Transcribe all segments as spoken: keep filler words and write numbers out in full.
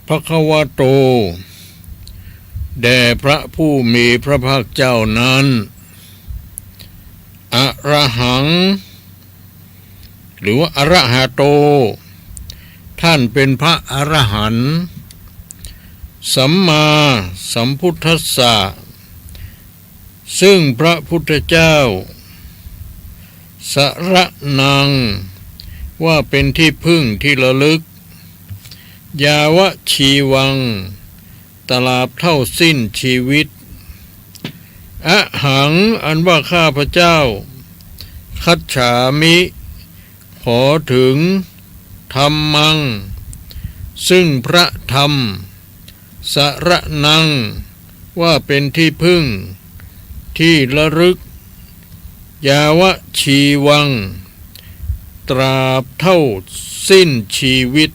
ภควโต แด่พระผู้มีพระภาคเจ้านั้น อรหัง หรือว่าอรหะโต ท่านเป็นพระอรหันต์ สัมมาสัมพุทธัสสะ ซึ่งพระพุทธเจ้า สรณัง ว่าเป็นที่พึ่งที่ระลึก ยาวะชีวัง ตราบเท่าสิ้นชีวิต อหัง อันว่าข้าพเจ้า คัจฉามิ ขอถึง ธัมมัง ซึ่งพระธรรม สรณัง ว่าเป็นที่พึ่งที่ระลึก ยาวะชีวัง ตราบเท่าสิ้นชีวิต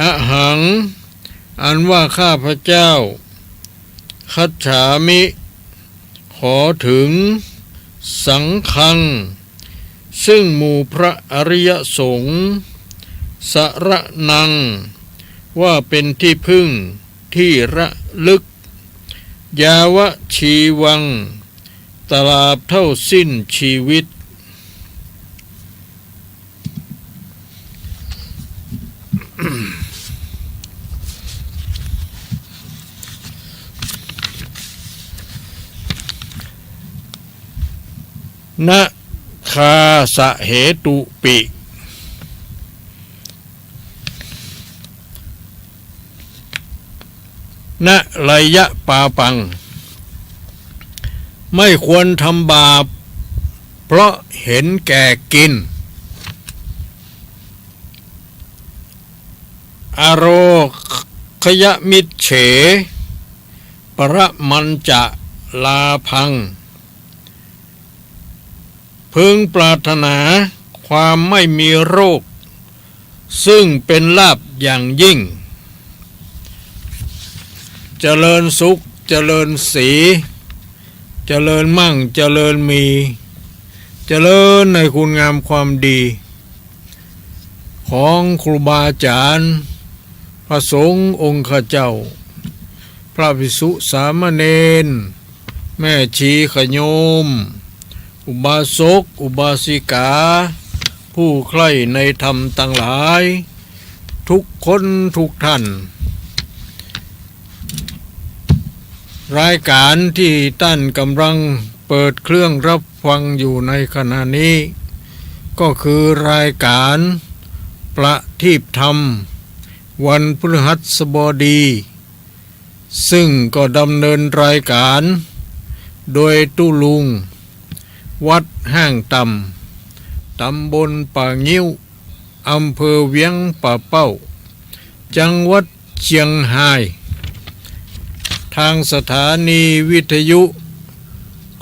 อหัง อันว่าข้าพเจ้า คัจฉามิ ขอถึง สังฆัง ซึ่งหมู่พระอริยสงฆ์ สรณัง ว่าเป็นที่พึ่งที่ระลึก ยาวะชีวัง ตราบเท่าสิ้นชีวิต นะ คาสะเหตุปิ นะ ไลยะปาปัง ไม่ควรทำบาป เพราะเห็นแก่กิน อโรคยะมิจเฉ ปรมัญจะลาภัง พึงปรารถนาความไม่มีโรค ซึ่งเป็นลาภอย่างยิ่ง เจริญสุข เจริญศรี เจริญมั่ง เจริญมี เจริญในคุณงามความดี ของครูบาอาจารย์ พระสงฆ์องค์ข้าเจ้า พระภิกษุสามเณร แม่ชีขโยม อุบาสก อุบาสิกา ผู้ใคร่ในธรรมตังหลาย ทุกคนทุกท่าน รายการที่ต้านกำลังเปิดเครื่องรับฟังอยู่ในขณะนี้ ก็คือรายการประทีปธรรม วันพฤหัสบดี ซึ่งก็ดำเนินรายการโดยตุ๊ลุง วัดห้างต่ำ ตำบลป่างิ้ว อำเภอเวียงป่าเป้า จังหวัดเจียงฮาย ทางสถานีวิทยุ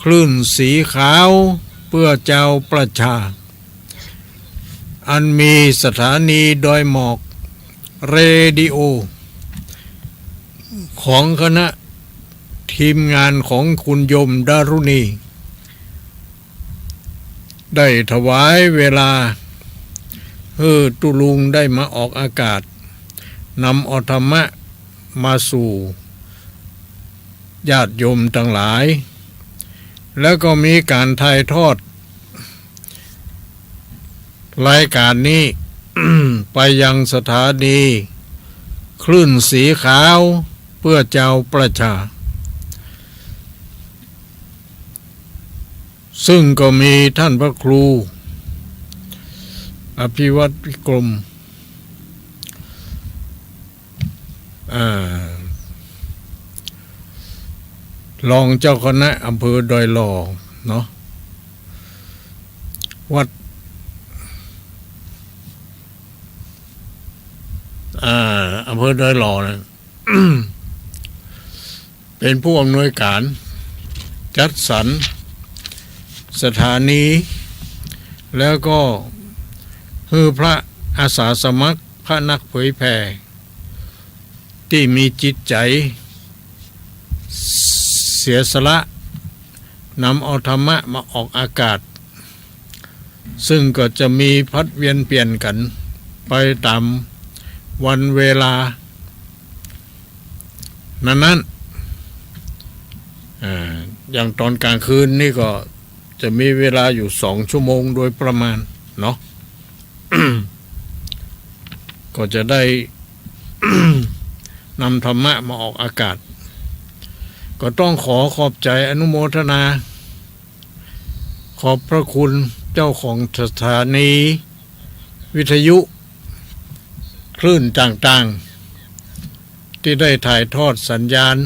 คลื่นสีขาวเพื่อจาวประชา อันมีสถานีดอยหมอกเรดิโอ ของคณะทีมงานของคุณโยมดารุณี ได้ถวายเวลาหื้อตุ๊ลุงได้มาออกอากาศ นำเอาธรรมะมาสู่ญาติโยมตังหลาย แล้วก็มีการถ่ายทอด รายการนี้ ไปยังสถานีคลื่นสีขาวเพื่อจาวประชา ซึ่งก็มีท่านพระครู อภิวัตรวิกรม อ่า รองเจ้าคณะอำเภอดอยหล่อเนาะ วัด อ่า อำเภอดอยหล่อนะ เป็นผู้อำนวยการจัดสรรสถานี แล้วก็หื้อพระอาสาสมัคร พระนักเผยแผ่ ตี้มีจิตใจ๋เสียสละ นำเอาธรรมะมาออกอากาศ ซึ่งก็จะมีผลัดเวียนเปลี่ยนกั๋นไปต๋าม วันเวลานั้นๆ อ่า อย่างตอนกลางคืนนี่ก็จะมีเวลาอยู่สองชั่วโมงโดยประมาณเนาะ ก็จะได้ นำธรรมะมาออกอากาศ ก็ต้องขอขอบใจอนุโมทนา ขอบพระคุณเจ้าของสถานีวิทยุคลื่นต่างๆ ที่ได้ถ่ายทอดสัญญาณ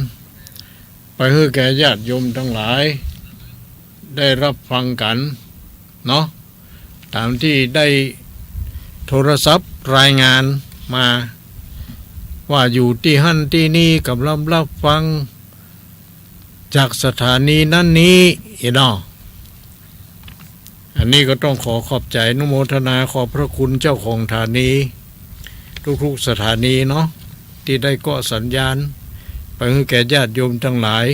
ไปหื้อแก่ญาติโยมทั้งหลายได้รับฟังกั๋นเนาะ ต๋ามตี้ได้โทรศัพท์รายงานมา ว่าอยู่ตี้หั้นตี้นี่ก่ำลังรับฟัง จากสถานีนั้นนี้ อี้เนาะ อันนี้ก็ต้องขอขอบใจ๋อนุโมทนาขอบพระคุณเจ้าของสถานีทุกๆ สถานีเนาะ ตี้ได้เกาะสัญญาณไปหื้อแก่ญาติโยมตังหลาย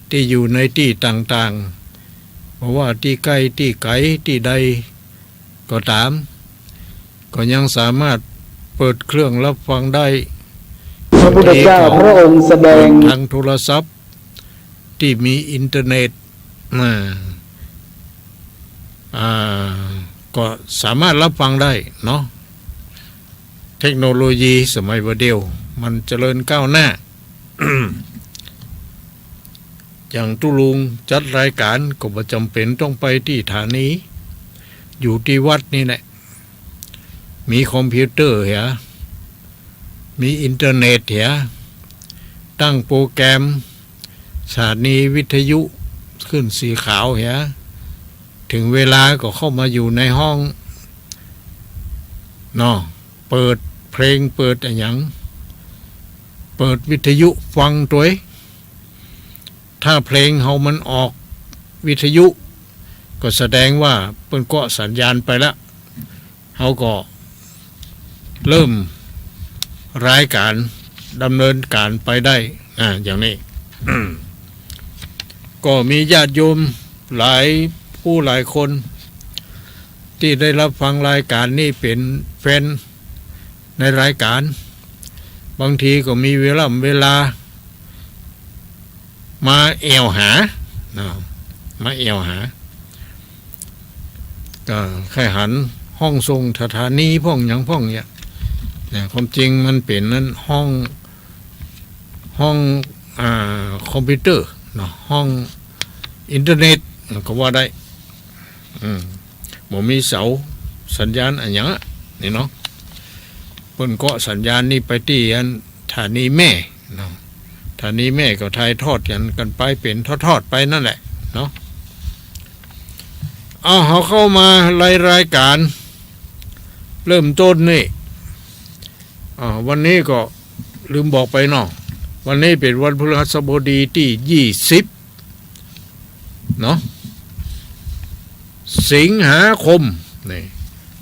ตี้อยู่ในตี้ต่างๆ บ่ว่าตี้ใก้ตี้ไก๋ตี้ใดก็ต๋าม ก็ยังสามารถเปิดเครื่องรับฟังได้ พระพุทธเจ้าพระองค์แสดง ทางโทรศัพท์ตี้มีอินเทอร์เน็ต อ่า อ่า ก็สามารถรับฟังได้เนาะ เทคโนโลยีสมัยบ่าเดี่ยวมันเจริญก้าวหน้า อย่างตุ๊ลุงจัดรายก๋านก็บ่จ๋ำเป๋นต้องไปตี้สถานี อยู่ตี้วัดนี่แหละ มีคอมพิวเตอร์เหีย มีอินเทอร์เน็ตเหีย ตั้งโปรแกรมสถานีวิทยุคลื่นสีขาวเหีย เถิงเวลาก็เข้ามาอยู่ในห้องเนาะ เปิดเพลงเปิดอะหยัง เปิดวิทยุฟังตวย ถ้าเพลงเฮามันออกวิทยุ ก็แสดงว่าเปิ้นเกาะสัญญาณไปละ เฮาก็เริ่มรายก๋านดำเนินก๋านไปได้ อ่า อย่างนี้ ก็มีญาติโยมหลายผู้หลายคน ตี้ได้รับฟังรายก๋านนี่เป๋นแฟนในรายก๋าน บางทีก็มีเวลา เวลา มาแอ่วหาเนาะ มาแอ่วหา ก็ใค่หันห้องส่งสถานีพ่องหยังพ่องเนี่ย แต่ความจริงมันเป๋นนั้นห้อง ห้อง อ่า คอมพิวเตอร์เนาะ ห้องอินเทอร์เน็ตก็ว่าได้ อืม บ่มีเสาสัญญาณอะหยังอะ นี่เนาะ เปิ้นเกาะสัญญาณนี่ไปตี้อันสถานีแม่เนาะ สถานีแม่ก็ถ่ายทอดกั๋น กั๋นไปเป๋นทอดๆ ไปนั่นแหละเนาะ เอา เฮาเข้ามาในรายก๋านเริ่มต้นนี่ อ่า วันนี้ก็ลืมบอกไปเนาะ วันนี้เป๋นวันพฤหัสบดีตี้ยี่สิบ เนาะ สิงหาคม นี่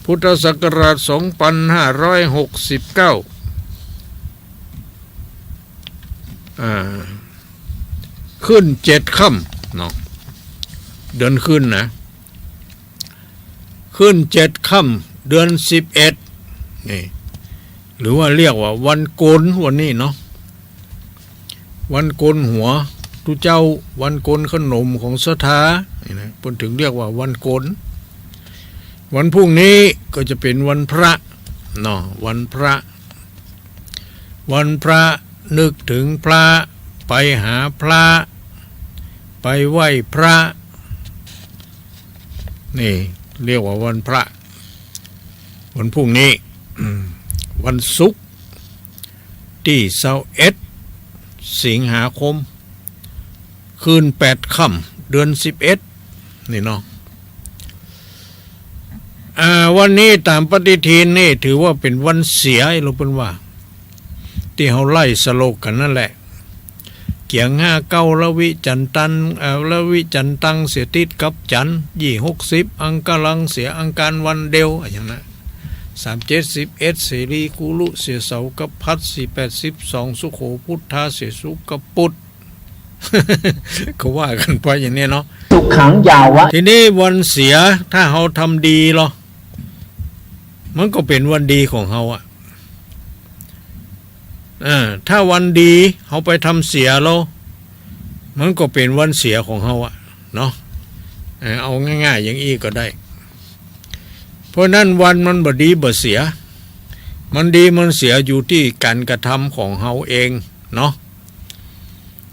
พุทธศักราชสองพันห้าร้อยหกสิบเก้า อ่า ขึ้นเจ็ดค่ำเนาะ เดือนขึ้นนะ ขึ้นเจ็ดค่ำ เดือนสิบเอ็ด นี่ หรือว่าเรียกว่าวันโกนวันนี้เนาะ วันโกนหัวตุ๊เจ้า วันโกนขนมของศรัทธา นี่นะ เปิ้นถึงเรียกว่าวันโกน วันพรุ่งนี้ก็จะเป๋นวันพระเนาะ วันพระ วันพระ นึกถึงพระ ไปหาพระ ไปไหว้พระ นี่เรียกว่าวันพระ วันพรุ่งนี้ อืม วันศุกร์ ตี้ซาวเอ็ด สิงหาคม คืนแปดค่ำ เดือนสิบเอ็ด นี่เนาะ อ่า วันนี้ต๋ามปฏิทินนี่ถือว่าเป๋นวันเสีย อี้ลูกเปิ้นว่า ตี้เฮาไล่สโลกกั๋นนั่นแหละ เกียงห้าเก้า ละวิจันตัง เอ่อ ละวิจันตัง เสียติดกับจันทร์ ยี่หกสิบ อังคารัง เสียอังคารวันเดียว อะหยังนะ สามเจ็ด สิบเอ็ด เสรีคุรุ เสียเสาร์กับพฤหัส สี่แปด สิบสอง สุโข พุทธา เสียศุกร์กับปุธ ก็ว่ากั๋นไปอย่างนี้เนาะ สุขังยาวะ ทีนี้วันเสีย ถ้าเฮาทำดีลอ มันก็เป๋นวันดีของเฮาอะ เออ ถ้าวันดีเฮาไปทำเสียแล้ว มันก็เป๋นวันเสียของเฮาอะเนาะ เออ เอาง่ายๆ อย่างอี้ก็ได้ เพราะนั้นวันมันบ่ดีบ่เสีย มันดีมันเสียอยู่ตี้ก๋านกระทำของเฮาเองเนาะ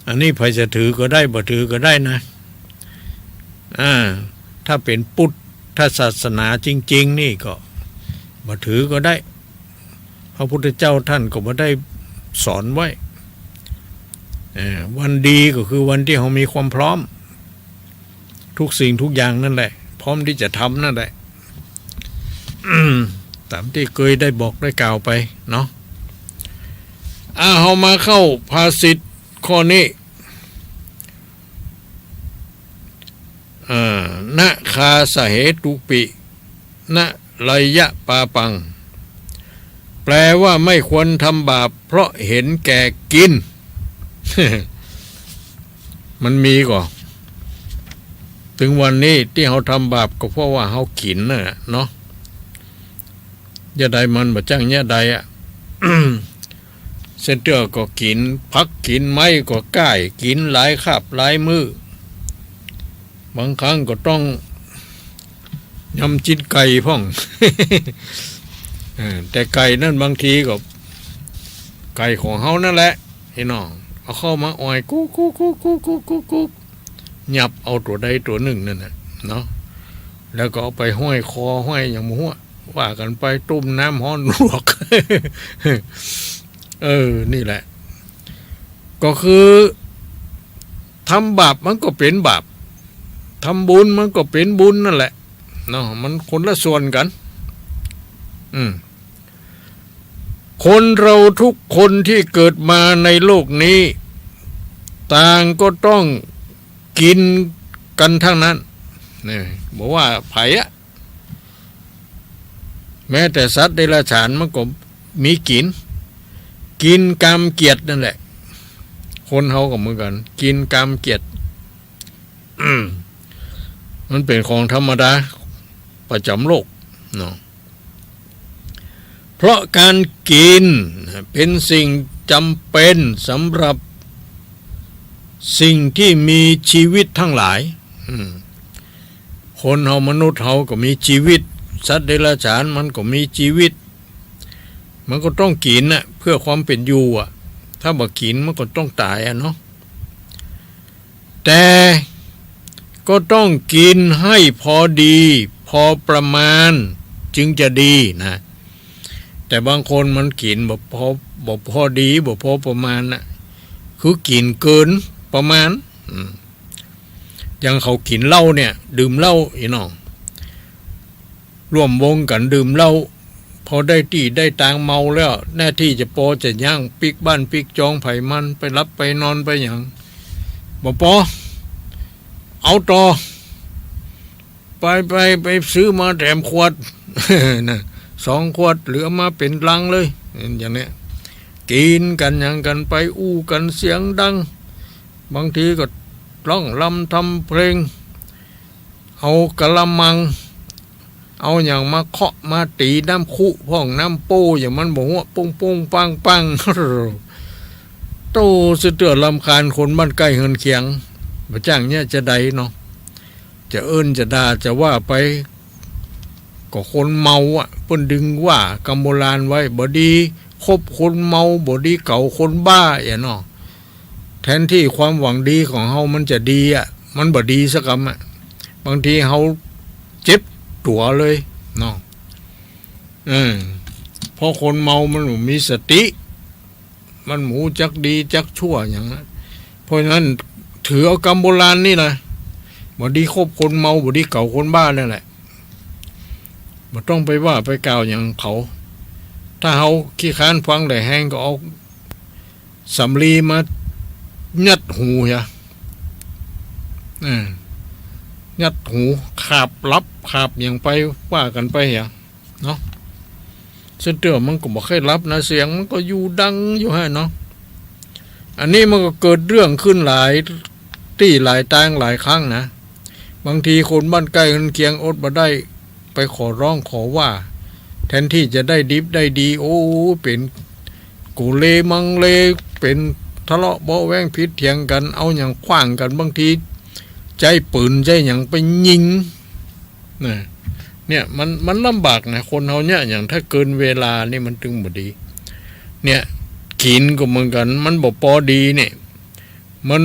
อันนี้ใผจะถือก็ได้ บ่ถือก็ได้นะ อ่า ถ้าเป๋นพุทธศาสนาจริงๆ นี่ก็บ่ถือก็ได้ พระพุทธเจ้าท่านก็บ่ได้สอนไว้ เอ่อ วันดีก็คือวันตี้เฮามีความพร้อม ทุกสิ่งทุกอย่างนั่นแหละ พร้อมตี้จะทำนั่นแหละ ต๋ามตี้เกยได้บอกได้กล่าวไปเนาะ อ่า เฮามาเข้าภาษิตข้อนี้ อ่า นะคาสะเหตุปิ นะไลยะปาปัง แปลว่าไม่ควรทำบาปเพราะเห็นแก่กิน มันมีก่อ เถิงวันนี้ตี้เฮาทำบาปก็เพราะว่าเฮากิ๋นน่ะเนาะ เยียะใดมันบ่จ้างเยียะใดอะ เส้นเตื้อก็กิ๋น ผักกิ๋นไม้ก็ก้าย กิ๋นหลายคาบหลายมื้อ บางครั้งก็ต้องยำจิ๊นไก่พ่อง เออ แต่ไก่นั่นบางทีก็ไก่ของเฮานั่นแหละ ไอ้น้อง เอาเข้ามาอ่อย กุ๊กกุ๊กกุ๊กกุ๊กกุ๊กกุ๊กกุ๊ก หยับเอาตั๋วใดตั๋วนึ่งนั่นน่ะเนาะ แล้วก็เอาไปห้อยคอ ห้อยหยังบ่ฮู้ ว่ากั๋นไป ต้มน้ำฮ้อนลวก เออ นี่แหละ ก็คือ ทำบาปมันก็เป๋นบาป ทำบุญมันก็เป๋นบุญนั่นแหละเนาะ มันคนละส่วนกั๋น อืม คนเราทุกคนที่เกิดมาในโลกนี้ ต่างก็ต้องกิ๋นกั๋นทั้งนั้น นี่ บ่ว่าใผอะ แม้แต่สัตว์เดรัจฉานมันก็มีกิ๋น กิ๋นกามเกียรตินั่นแหละ คนเฮาก็เหมือนกั๋น กิ๋นกามเกียรติ อืม มันเป๋นของธรรมดาประจ๋ำโลกเนาะ เพราะการกิ๋นเป๋นสิ่งจ๋ำเป๋นสำหรับสิ่งตี้มีจีวิตตังหลาย อืม คนเฮามนุษย์เฮาก็มีจีวิต สัตว์เดรัจฉานมันก็มีจีวิต มันก็ต้องกิ๋นน่ะ เพื่อความเป๋นอยู่อะ ถ้าบ่กิ๋นมันก็ต้องต๋ายอะเนาะ แต่ก็ต้องกิ๋นให้พอดี พอประมาณจึงจะดีนะ แต่บางคนมันกิ๋นบ่พอ บ่พอดี บ่พอประมาณน่ะ คือกิ๋นเกินประมาณ อืม อย่างเขากิ๋นเหล้าเนี่ย ดื่มเหล้า ไอ้น้อง ร่วมวงกั๋นดื่มเหล้า พอได้ตี้ได้ตางเมาแล้ว แทนตี้จะปอจะยั้งปิ๊กบ้านปิ๊กจองใผมัน ไปหลับไปนอนไปหยัง บ่ปอ เอาต่อ ไป ไป ไปซื้อมาแถมขวด นะ สองขวด หรือเอามาเป๋นลังเลย อย่างเนี้ย กิ๋นกั๋นหยังกั๋นไป อู้กั๋นเสียงดัง บางทีก็ร้องรำทำเพลง เอากะละมัง เอาหยังมาเคาะมาตี๋น้ำคุพ่องน้ำโป้อย่างมันบ่ฮู้ ปุ้งปุ้งปังปัง โต้ เสียเตื้อรำคาญคนบ้านใก้เฮือนเคียง บ่จ้างเยียะจะใดเนาะ จะเอิ้นจะด่าจะว่าไป ก็คนเมาอะ เปิ้นจึงว่ากำโบราณไว้ บ่ดีคบคนเมา บ่ดีเก๋าคนบ้า อะเนาะ แทนตี้ความหวังดีของเฮามันจะดีอะ มันบ่ดีสักกำอะ บางทีเฮาเจ็บตั๋วเลยเนาะ เออ เพราะคนเมามันบ่มีสติ มันบ่ฮู้จักดีจักชั่วหยังนะ เพราะฉะนั้นถือเอากำโบราณนี่นะ บ่ดีคบคนเมา บ่ดีเก๋าคนบ้านั่นแหละ บ่ต้องไปว่าไปกล่าวหยังเขา ถ้าเฮาขี้คร้านฟังได้แฮงก็เอา สำลีมายัดหูเหีย เออ ยัดหู ขาบหลับ ขาบหยังไป ว่ากั๋นไปเหีย เนาะ เสียเตื้อมันก็บ่ใค่หลับนะ เสียงมันก็อยู่ดังอยู่หั้นเนาะ อันนี้มันก็เกิดเรื่องขึ้นหลายตี้หลายตางหลายครั้งนะ บางทีคนบ้านใก้เฮือนเคียงอดบ่ได้ ไปขอร้องขอว่า แทนตี้จะได้ดิบได้ดี โอ้ เป๋น กุเลมังเล เป๋นทะเลาะเบาะแว้งผิดเถียงกั๋น เอาหยังขว้างกั๋น บางทีใจ๊ปืนใจ๊หยังไปยิง นะ เนี่ยมัน มันลำบากนะ คนเฮาเนี่ย อย่างถ้าเกินเวลานี่มันตึงบ่ดี เนี่ย กิ๋นก็เหมือนกั๋น มันบ่ปอดีเนี่ย มัน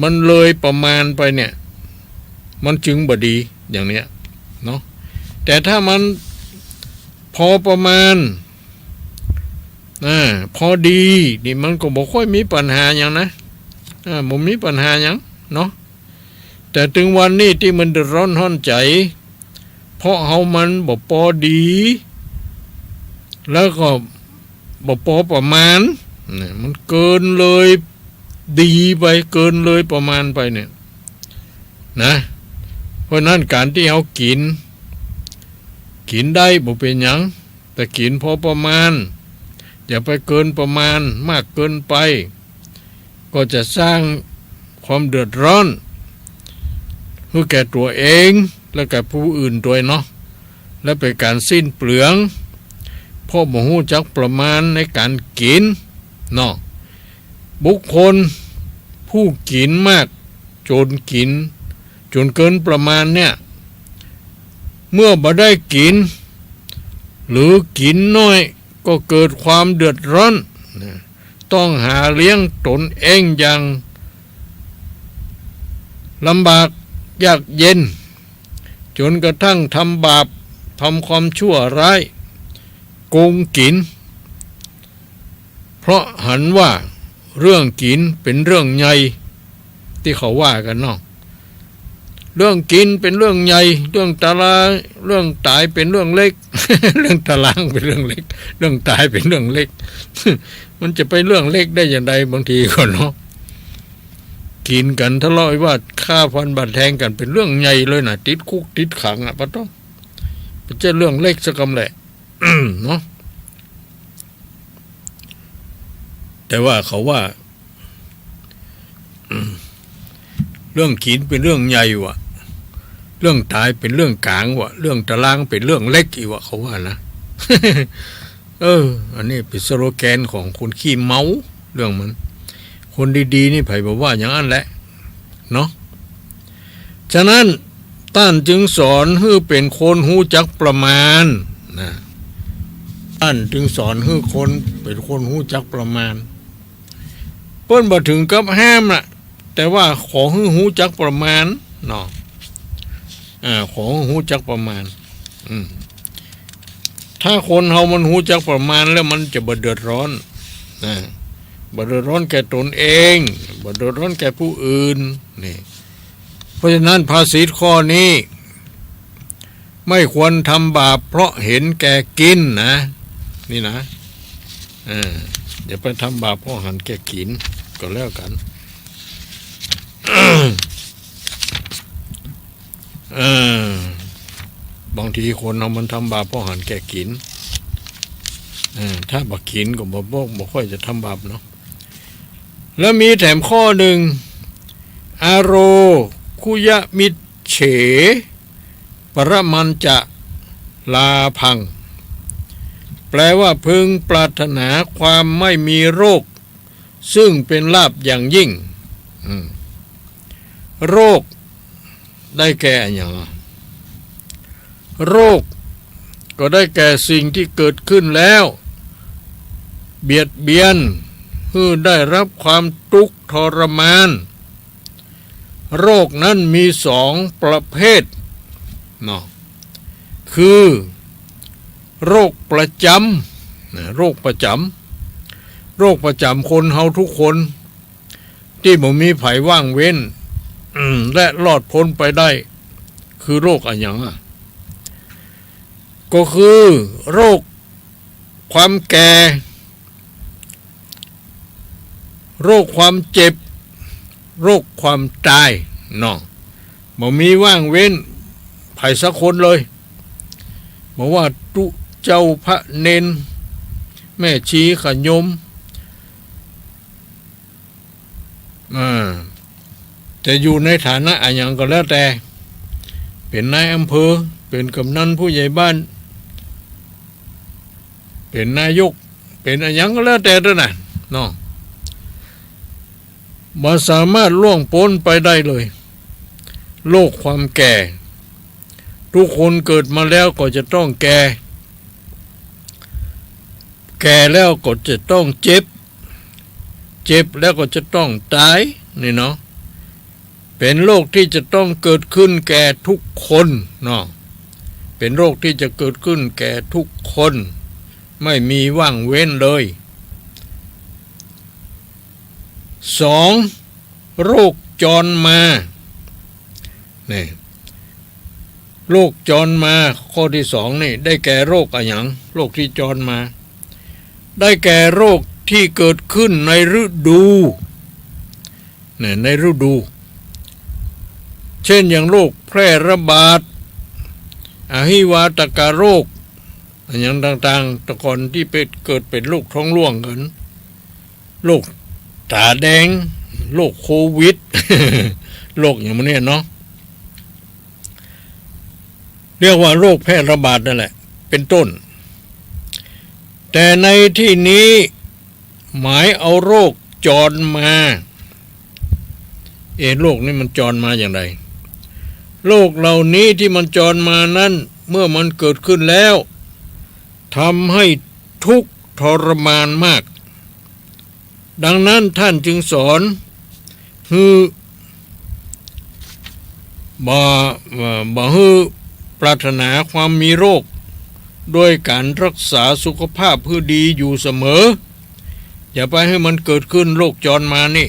มันเลยประมาณไปเนี่ย มันจึงบ่ดี อย่างเนี้ยเนาะ แต่ถ้ามันพอประมาณ อ่า พอดี นี่มันก็บ่ค่อยมีปัญหาหยังนะ อ่า บ่มีปัญหาหยังเนาะ แต่ตึงวันนี้ตี้มันเดือดร้อนฮ้อนใจ๋ เพราะเฮามันบ่ปอดี แล้วก็บ่ปอประมาณ เนี่ย มันเกินเลยดีไป เกินเลยประมาณไปเนี่ย นะ เพราะนั้นก๋านตี้เฮากิ๋น กิ๋นได้บ่เป๋นหยัง แต่กิ๋นพอประมาณ อย่าไปเกินประมาณ มากเกินไป ก็จะสร้างความเดือดร้อนหื้อแก่ตั๋วเอง และแก่ผู้อื่นตวยเนาะ และเป๋นก๋านสิ้นเปลือง เพราะบ่ฮู้จักประมาณในก๋านกิ๋นเนาะ บุคคลผู้กิ๋นมากจ๋นกิ๋นจ๋นเกินประมาณเนี่ย เมื่อบ่ได้กิ๋น หรือกิ๋นน้อย ก็เกิดความเดือดร้อนนะ ต้องหาเลี้ยงตนเองอย่างลำบากยากเย็น จ๋นกระทั่งทำบาป ทำความชั่วร้าย โกงกิ๋น เพราะหันว่าเรื่องกิ๋นเป๋นเรื่องใหญ่ ตี้เขาว่ากั๋นเนาะ เรื่องกิ๋นเป๋นเรื่องใหญ่ เรื่องตะลาง เรื่องต๋ายเป๋นเรื่องเล็ก เรื่องตะลางเป๋นเรื่องเล็ก เรื่องต๋ายเป๋นเรื่องเล็ก มันจะไปเรื่องเล็กได้อย่างใด บางทีก็เนาะ กิ๋นกั๋นทะเลาะวิวาท ฆ่าฟันบาดแทงกั๋น เป๋นเรื่องใหญ่เลยนะ ติดคุกติดขังอะ ปะโต้ บ่ใจ้เรื่องเล็กสักกำแหละ เนาะ แต่ว่าเขาว่า เรื่องกิ๋นเป๋นเรื่องใหญ่วะ เรื่องต๋ายเป๋นเรื่องก๋างวะ เรื่องตะลางเป๋นเรื่องเล็กอีกวะ เขาว่านะ เออ อันนี้เป๋นสโลแกนของคนขี้เมา เรื่องมัน คนดีๆ นี่ใผบ่ว่าอย่างนั้นแหละ เนาะ ฉะนั้นต้านจึงสอนหื้อเป๋นคนฮู้จักประมาณนะ ต้านจึงสอนหื้อคนเป๋นคนฮู้จักประมาณ เปิ้นบ่เถิงกับห้ามน่ะ แต่ว่าขอหื้อฮู้จักประมาณเนาะ อ่า ขอหื้อฮู้จักประมาณ อืม ถ้าคนเฮามันฮู้จักประมาณแล้วมันจะบ่เดือดร้อน นะ บ่เดือดร้อนแก่ตนเอง บ่เดือดร้อนแก่ผู้อื่น นี่ เพราะฉะนั้นภาษิตข้อนี้ ไม่ควรทำบาปเพราะเห็นแก่กิ๋นนะ นี่นะ เออ อย่าไปทำบาปเพราะหันแก่กิ๋นก็แล้วกั๋น เออ บางทีคนเฮามันทำบาปเพราะหันแก่กิ๋น เออ ถ้าบ่กิ๋นก็บ่ บ่ บ่ค่อยจะทำบาปเนาะ แล้วมีแถมข้อหนึ่ง อโรคุยะมิจเฉ ปรมันจะลาภัง แปลว่าพึงปรารถนาความไม่มีโรค ซึ่งเป็นลาภอย่างยิ่ง อืม โรค ได้แก่อะหยังอะ โรค ก็ได้แก่สิ่งที่เกิดขึ้นแล้ว เบียดเบียน หื้อได้รับความตุ๊กข์ทรมาน โรคนั้นมีสองประเภท เนาะ คือ โรคประจ๋ำ นะ โรคประจ๋ำ โรคประจ๋ำคนเฮาทุกคน ตี้บ่มีใผว่างเว้น อืม และรอดป๊นไปได้ คือโรคอะหยังอะ ก็คือโรคความแก่ โรคความเจ็บ โรคความต๋าย เนาะ บ่มีว่างเว้นใผสักคนเลย บ่ว่าตุ๊เจ้าพระเณร แม่ชีขะโยม อ่า จะอยู่ในฐานะอะหยังก็แล้วแต่ เป๋นนายอำเภอ เป๋นกำนันผู้ใหญ่บ้าน เป๋นนายก เป๋นอะหยังก็แล้วแต่เต๊อะนะ เนาะ บ่สามารถล่วงป๊นไปได้เลย โรคความแก่ ทุกคนเกิดมาแล้วก็จะต้องแก่ แก่แล้วก็จะต้องเจ็บ เจ็บแล้วก็จะต้องต๋าย นี่เนาะ เป๋นโรคตี้จะต้องเกิดขึ้นแก่ทุกคนเนาะ เป๋นโรคตี้จะเกิดขึ้นแก่ทุกคน ไม่มีว่างเว้นเลย สอง โรคจรมา นี่ โรคจรมา ข้อตี้สองนี่ ได้แก่โรคอะหยัง โรคตี้จรมา ได้แก่โรคตี้เกิดขึ้นในฤดู เนี่ย ในฤดู เช่นอย่างโรคแพร่ระบาด อหิวาตกโรค อะหยังต่างๆ แต่ก่อนตี้เป๋น เกิดเป๋นโรคท้องร่วงกั๋น โรคต๋าแดง โรคโควิด โรคอย่างนี้เนาะ เรียกว่าโรคแพร่ระบาดนั่นแหละ เป๋นต้น แต่ในตี้นี้หมายเอาโรคจรมา เอ๊ะ โรคนี้มันจรมาอย่างไร โรคเหล่านี้ตี้มันจรมานั้น เมื่อมันเกิดขึ้นแล้ว ทำให้ทุกข์ทรมานมาก ดังนั้นท่านจึงสอนหื้อ บ่ บ่หื้อปรารถนาความมีโรค ด้วยก๋านรักษาสุขภาพหื้อดีอยู่เสมอ อย่าไปหื้อมันเกิดขึ้นโรคจรมานี่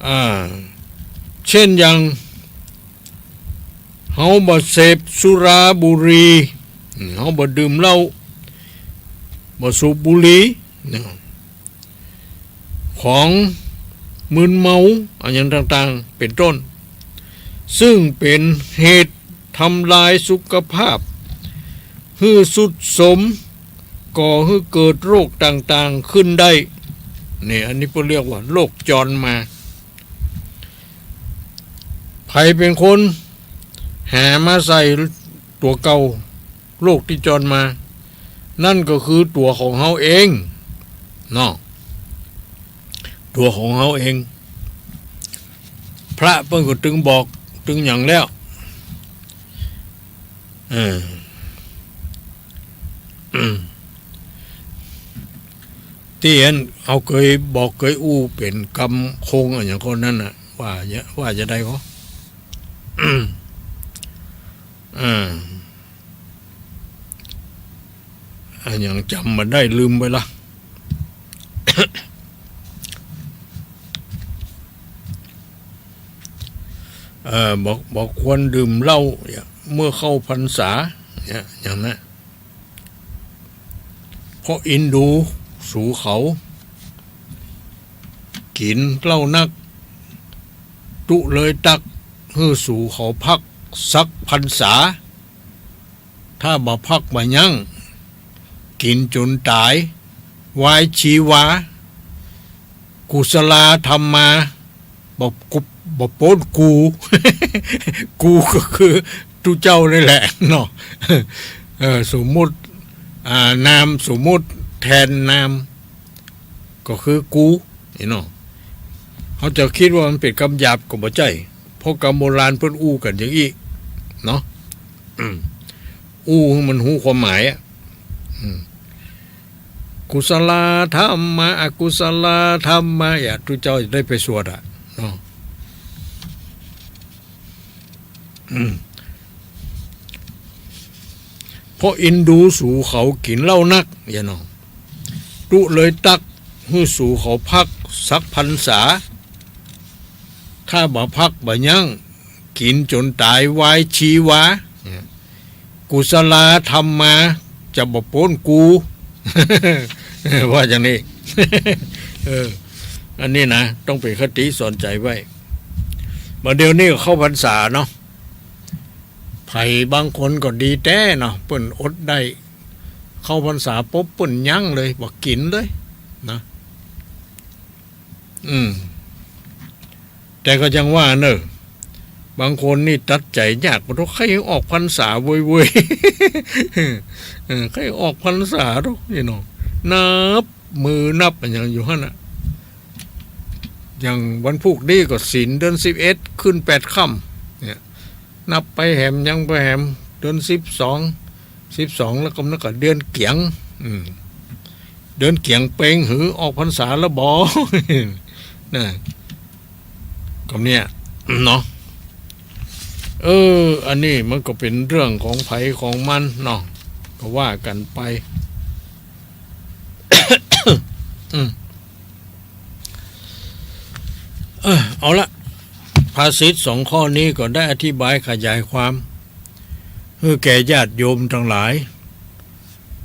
อ่า เช่นอย่าง เฮาบ่เสพสุราบุหรี่ อืม เฮาบ่ดื่มเหล้า บ่สูบบุหรี่ เนาะ ของมึนเมา อะหยังต่างๆ เป๋นต้น ซึ่งเป๋นเหตุทำลายสุขภาพ หื้อทรุดโทรม ก่อหื้อเกิดโรคต่างๆ ขึ้นได้ เนี่ย อันนี้เปิ้นเรียกว่าโรคจรมา ใผเป๋นคนหามาใส่ตั๋วเก่า โรคตี้จรมา นั่นก็คือตั๋วของเฮาเอง เนาะ ตั๋วของเฮาเอง พระเปิ้นก็ตึงบอก ตึงหยังแล้ว เออ ตี้อันเฮาเกยบอกเกยอู้เป๋นกำคงอะหยังก็นั้นน่ะ ว่าจะ ว่าจะใดก็ อ่า อะหยังจ๋ำบ่ได้ ลืมไปละ เอ่อ บ่ บ่ควรดื่มเหล้า เมื่อเข้าพรรษา เนี่ย อย่างนั้น เพราะอินดูสูเขา กิ๋นเหล้านัก ตุ๊เลยตั๊กหื้อสูเขาพักสักพรรษา ถ้าบ่พักบ่ยั้ง กิ๋นจ๋นต๋าย วายชีวา กุศลาธัมมา บ่ บ่ป๊นกู กูก็คือตุ๊เจ้านี่แหละเนาะ เออ สมมุติ อ่า นามสมมุติแทนนาม ก็คือกู นี่เนาะ เฮาจะกึ๊ดว่ามันเป๋นกำหยาบก็บ่ใจ้ เพราะกำโบราณเปิ้นอู้กั๋นอย่างอี้ เนาะ อืม อู้หื้อมันฮู้ความหมายอะ อืม กุศลาธัมมา อกุศลาธัมมา อย่าตุ๊เจ้าจะได้ไปสวดอะ เนาะ อืม เพราะอินดูสูเขากิ๋นเหล้านัก อย่าเนาะ ตุ๊เลยตั๊กหื้อสูเขาพักสักพรรษา ถ้าบ่พักบ่ยั้ง กิ๋นจ๋นต๋ายวายชีวา เนี่ย กุศลาธัมมา จะบ่ป๊นกู ว่าอย่างนี้ เออ อันนี้นะ ต้องเป๋นคติสอนใจ๋ไว้ บ่าเดี่ยวนี้ก็เข้าพรรษาเนาะ ใผบางคนก็ดีแต๊เนาะ เปิ้นอดได้ เข้าพรรษาปุ๊บเปิ้นยั้งเลย บ่กิ๋นเลยนะ อืม แต่ก็ยังว่าเนอะ บางคนนี่ตัดใจ๋ยาก บ่าต้องใค่ออกพรรษาเว้ยๆ เออ ใค่ออกพรรษาดอกนี่เนาะ นับ มือนับอะหยังอยู่หั้นน่ะ อย่างวันพูกนี้ก็ศีลเดือนสิบเอ็ดขึ้นแปดค่ำเนี่ย นับไปแหมยังไปแหม เดือนสิบสอง สิบสองแล้วก็นับกับเดือนเกียง อืม เดือนเกียงเป็งหือออกพรรษาแล้วบ่ นะ ก็เนี่ยเนาะ เออ อันนี้มันก็เป๋นเรื่องของใผของมันเนาะ ก็ว่ากั๋นไป อืม เออ เอาละ ภาษิตสองข้อนี้ก็ได้อธิบายขยายความ หื้อแก่ญาติโยมตังหลาย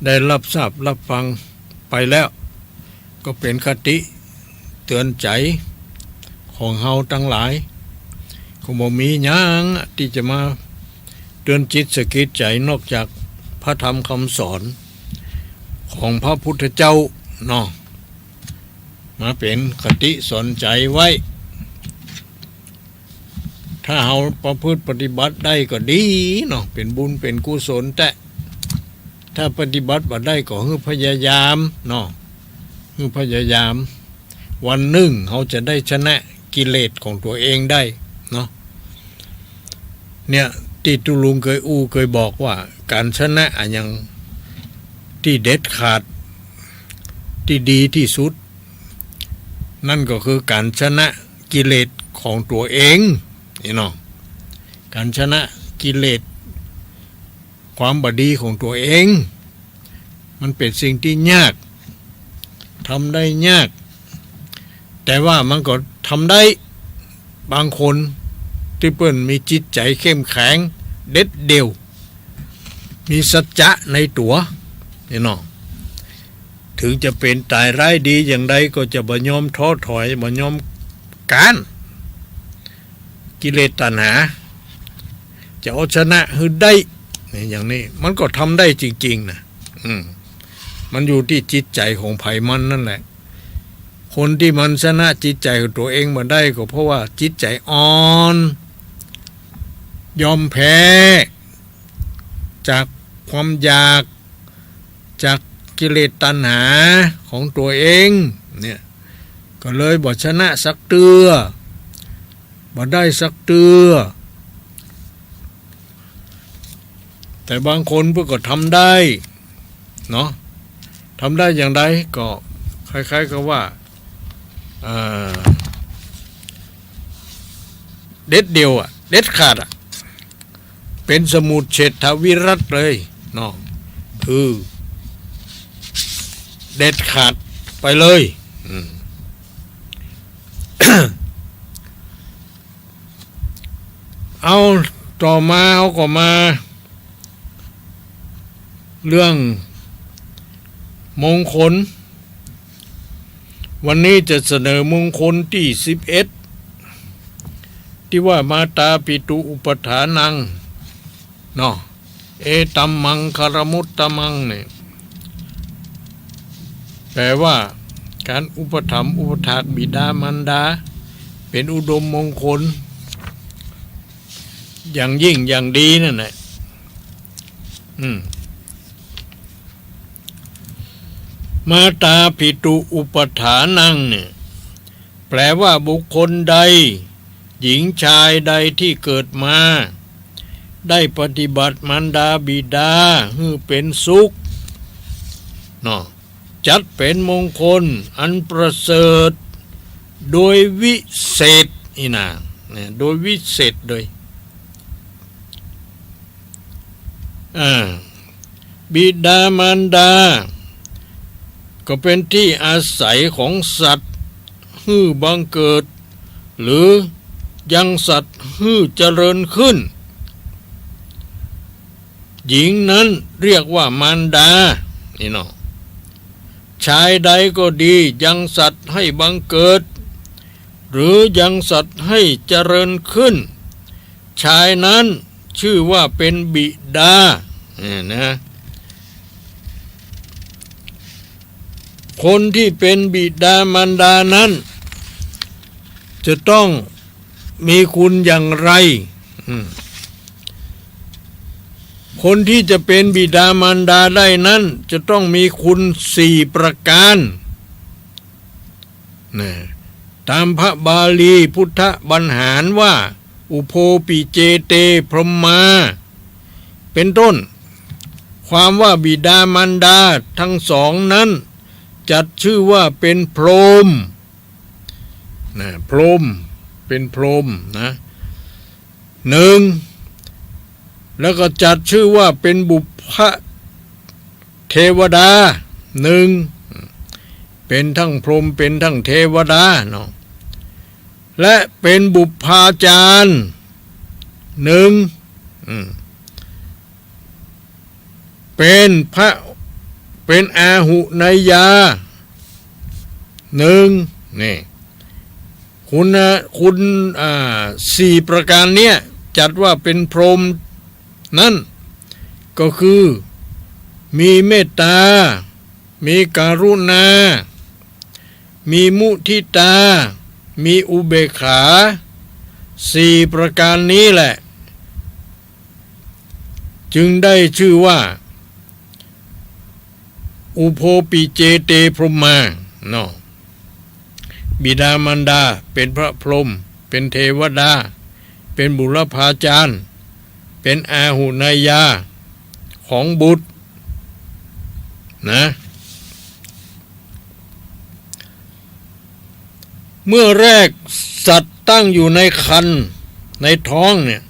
ได้รับทราบรับฟังไปแล้ว ก็เป๋นคติเตือนใจ๋ของเฮาตังหลาย ก็บ่มีหยังตี้จะมาเตือนจิตสะกิดใจ๋นอกจากพระธรรมคำสอนของพระพุทธเจ้าเนาะ มาเป๋นคติสอนใจ๋ไว้ ถ้าเฮาประพฤติปฏิบัติได้ก็ดีเนาะ เป๋นบุญเป๋นกุศลแต๊ ถ้าปฏิบัติบ่ได้ก็หื้อพยายามเนาะ หื้อพยายาม วันนึ่งเฮาจะได้ชนะกิเลสของตั๋วเองได้เนาะ เนี่ย ตี้ตุ๊ลุงเกยอู้เกยบอกว่า ก๋านชนะอะหยังตี้เด็ดขาด ตี้ดีตี้สุด นั่นก็คือก๋านชนะกิเลสของตั๋วเอง นี่เนาะ ก๋านชนะกิเลส ความบ่ดีของตั๋วเอง มันเป๋นสิ่งตี้ยาก ทำได้ยาก แต่ว่ามันก็ทำได้ บางคนตี้เปิ้นมีจิตใจ๋เข้มแข็ง เด็ดเดี่ยว มีสัจจะในตั๋ว นี่เนาะ ถึงจะเป๋นต๋ายร้ายดีอย่างใดก็จะบ่ยอมท้อถอย บ่ยอมก๊าน กิเลสตัณหา จะเอาชนะหื้อได้ เนี่ย อย่างนี้มันก็ทำได้จริงๆ นะ อืม มันอยู่ตี้จิตใจ๋ของใผมันนั่นแหละ คนตี้มันชนะจิตใจ๋ของตั๋วเองบ่ได้ก็เพราะว่าจิตใจ๋อ่อน ยอมแพ้ จากความอยาก จากกิเลสตัณหาของตั๋วเอง เนี่ย ก็เลยบ่ชนะสักเตื้อ บ่ได้สักเตื้อ แต่บางคนเปิ้นก็ทำได้เนาะ ทำได้อย่างใดก็คล้ายๆ กับว่า เอ่อ เด็ดเดี่ยวอะ เด็ดขาดอะ เป๋นสมุจเฉทวิรัติเลยเนาะ คือเด็ดขาดไปเลย อืม เอา ต่อมาเฮาก็มา เรื่องมงคล วันนี้จะเสนอมงคลตี้สิบเอ็ด ตี้ว่ามาตาปิตุอุปัฏฐานัง เนาะ เอตัมมังคลมุตตมัง เนี่ย แปลว่า ก๋านอุปถัมภ์อุปถากบิดามารดา เป๋นอุดมมงคล อย่างยิ่งอย่างดีนั่นแหละ อืม มาตาปิตุอุปัฏฐานัง เนี่ย แปลว่าบุคคลใด หญิงชายใดตี้เกิดมา ได้ปฏิบัติมารดาบิดาหื้อเป๋นสุข เนาะ จัดเป๋นมงคลอันประเสริฐโดยวิเศษ นี่นา เนี่ย โดยวิเศษโดย อ่า บิดามารดา ก็เป๋นตี้อาศัยของสัตว์หื้อบังเกิด หรือยังสัตว์หื้อเจริญขึ้น หญิงนั้นเรียกว่ามารดา นี่เนาะ ชายใดก็ดียังสัตว์ให้บังเกิด หรือยังสัตว์ให้เจริญขึ้น ชายนั้นชื่อว่าเป๋นบิดา เนี่ยนะ คนตี้เป๋นบิดามารดานั้น จะต้องมีคุณอย่างไร อืม คนที่จะเป็นบิดามารดาได้นั้น จะต้องมีคุณสี่ประการ นะ ต๋ามพระบาลีพุทธบรรหารว่า อุโพปิเจเตพรหมา เป็นต้น ความว่าบิดามารดาทั้งสองนั้น จัดชื่อว่าเป็นพรหม นะ พรหม เป็นพรหมนะ หนึ่ง แล้วก็จัดชื่อว่าเป็นบุพพะเทวดา หนึ่ง เป็นทั้งพรหม เป็นทั้งเทวดาเนาะ และเป็นบุพพาจารย์ หนึ่ง อืม เป็นพระ เป็นอาหุเนยยา หนึ่ง นี่ คุณนะ คุณ อ่า สี่ประการเนี้ย จัดว่าเป็นพรหมนั้น ก็คือ มีเมตตา มีกรุณา มีมุทิตา มีอุเบกขา สี่ประการนี้แหละ จึงได้ชื่อว่า อุโพปิเจเตพรหมา เนาะ บิดามารดา เป็นพระพรหม เป็นเทวดา เป็นบุรพาจารย์ เป็นอาหุเนยยา ของบุตร นะ เมื่อแรกสัตว์ตั้งอยู่ในครรภ์ ในท้องเนี่ย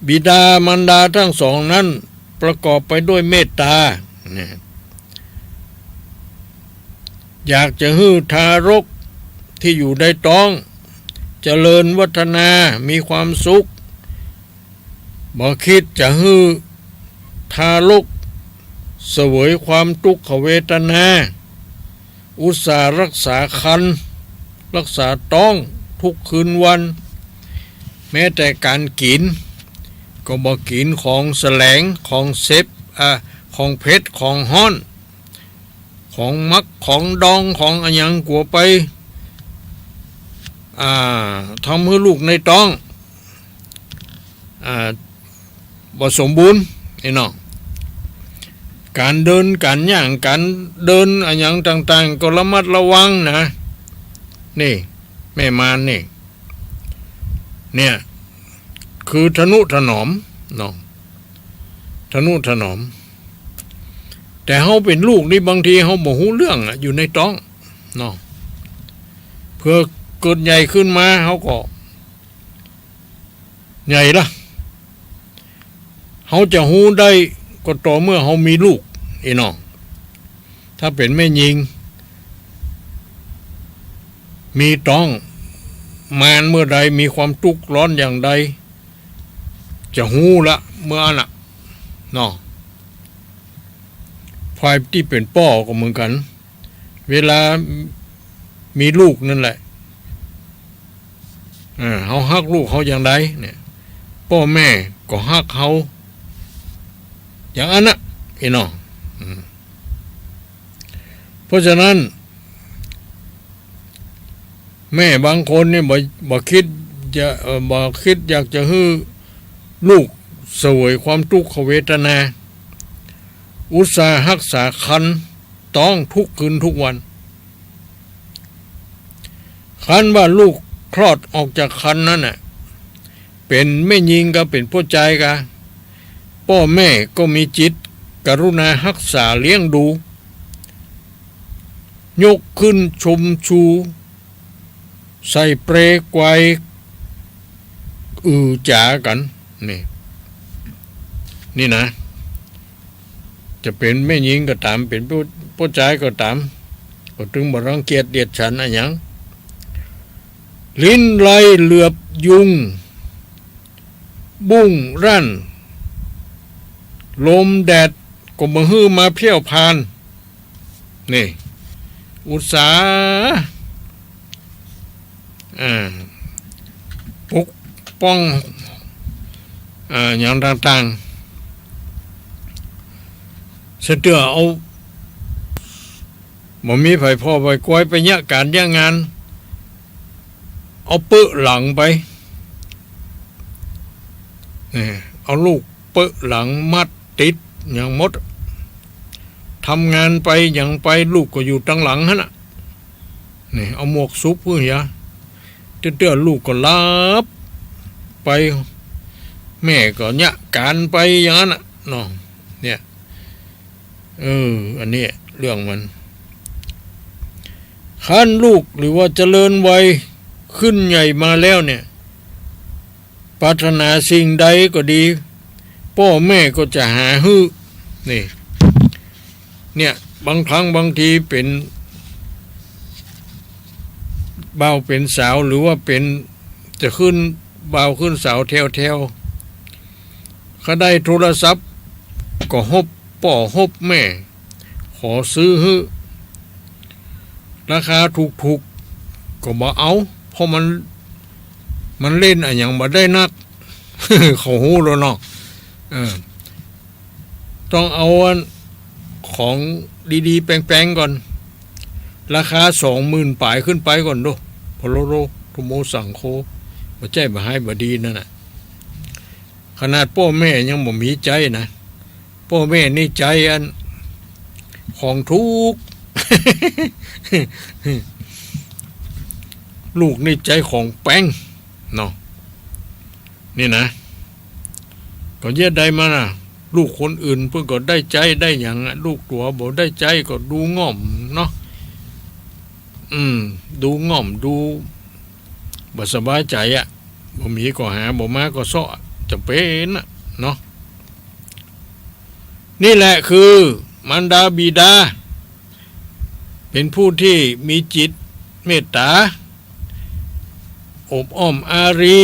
บิดามารดาทั้งสองนั้นประกอบไปด้วยเมตตา เนี่ย อยากจะหื้อทารกที่อยู่ในท้อง เจริญวัฒนา มีความสุข บ่คิดจะหื้อทารกเสวยความทุกขเวทนา อุตส่าห์รักษาครรภ์ รักษาท้องทุกคืนวัน แม้แต่ก๋านกิ๋น ก็บ่กิ๋นของแสลง ของเสพ อ่า ของเผ็ด ของฮ้อน ของหมัก ของดอง ของอะหยัง กั๋วไป อ่า ทำหื้อลูกในท้อง อ่า บ่สมบูรณ์ นี่เนาะ ก๋านเดิน ก๋านย่าง ก๋านเดิน อะหยังต่างๆ ก็ระมัดระวังนะ นี่ แม่มารนี่ เนี่ย คือทะนุถนอม เนาะ ทะนุถนอม แต่เฮาเป๋นลูกนี่ บางทีเฮาบ่ฮู้เรื่องอะ อยู่ในท้อง เนาะ เผื่อเกิดใหญ่ขึ้นมา เฮาก็ ใหญ่ละ เฮาจะฮู้ได้ก็ต่อเมื่อเฮามีลูก อี้เนาะ ถ้าเป๋นแม่ญิง มีท้องมานเมื่อใด มีความทุกข์ร้อนอย่างใด จะฮู้ละเมื่อนั้นน่ะ เนาะ ฝ่ายตี้เป๋นป้อก็เหมือนกั๋น เวลามีลูกนั่นแหละ อ่า เฮาฮักลูกเฮาอย่างใดเนี่ย ป้อแม่ก็ฮักเฮาอย่างอั้นน่ะ อี้เนาะ อืม เพราะฉะนั้น แม่บางคนนี่บ่ บ่คิดจะ เอ่อ บ่คิดอยากจะหื้อลูกเสวยความทุกขเวทนา อุตส่าห์ฮักษาครรภ์ท้องทุกคืนทุกวัน คันว่าลูกคลอดออกจากครรภ์นั้นน่ะ เป๋นแม่ญิงกาเป๋นป้อจายกา ป้อแม่ก็มีจิตกรุณาฮักษาเลี้ยงดู ยกขึ้นชมชู ใส่เปลไกว อือจ๋ากั๋น นี่ นี่นะ จะเป๋นแม่ญิงก็ต๋าม เป๋นป้อ ป้อจายก็ต๋าม ก็ตึงบ่รังเกียจเดียดฉันอะหยัง ลิ้นไลเหลือบยุง บุ้งรั้น ลมแดดก็บ่หื้อมาเพี้ยวผ่าน นี่ อุตส่าห์ อ่า ปกป้อง อ่า อย่างต่างๆ เสียเตื้อเอา บ่มีใผผ่อใผควยไปเยียะก๋านเยียะงาน เอาเปื้อหลังไป นี่ เอาลูก เป๊ะหลังมัดติดหยังหมด ทำงานไปหยังไป ลูกก็อยู่ตังหลังหั้นน่ะ นี่ เอาหมวกสุบหื้อเหีย เตื้อๆ ลูกก็หลับไป แม่ก็เยียะก๋านไปอย่างนั้นน่ะเนาะ เนี่ย เออ อันนี้เรื่องมัน คันลูกหรือว่าเจริญวัยขึ้นใหญ่มาแล้วเนี่ย ปรารถนาสิ่งใดก็ดี ป้อแม่ก็จะหาหื้อ นี่ เนี่ย บางครั้งบางทีเป๋นบ่าวเป๋นสาว หรือว่าเป๋น จะขึ้นบ่าวขึ้นสาวแถวๆ คันได้โทรศัพท์ ก็ฮบป้อฮบแม่ ขอซื้อหื้อ ราคาถูกๆ ก็บ่เอา เพราะมัน มันเล่นอะหยังบ่ได้นัก เขาฮู้แล้วเนาะ เออ ต้องเอาอันของดีๆ แปงๆ ก่อน ราคาสองหมื่นป๋ายขึ้นไปก่อนโด พะโลโล ธุโม สังโฆ บ่ใจ้บ่ฮ้ายบ่ดีนั่นน่ะ ขนาดป้อแม่ยังบ่มีใจ๊นะ ป้อแม่นี่ใจ๊อันของถูก ลูกนี่ใจ๊ของแปงเนาะ นี่นะ ก็เยียะใดมาน่ะ ลูกคนอื่นเปิ้นก็ได้ใจ๊ได้หยังอะ ลูกตั๋วบ่ได้ใจ๊ก็ดูง่อมเนาะ อืม ดูง่อม ดูบ่สบายใจ๋อะ บ่มีก็หา บ่มาก็เซาะ จ๋ำเป๋นน่ะเนาะ นี่แหละคือมารดาบิดา เป๋นผู้ตี้มีจิตเมตต๋า อบอ้อมอารี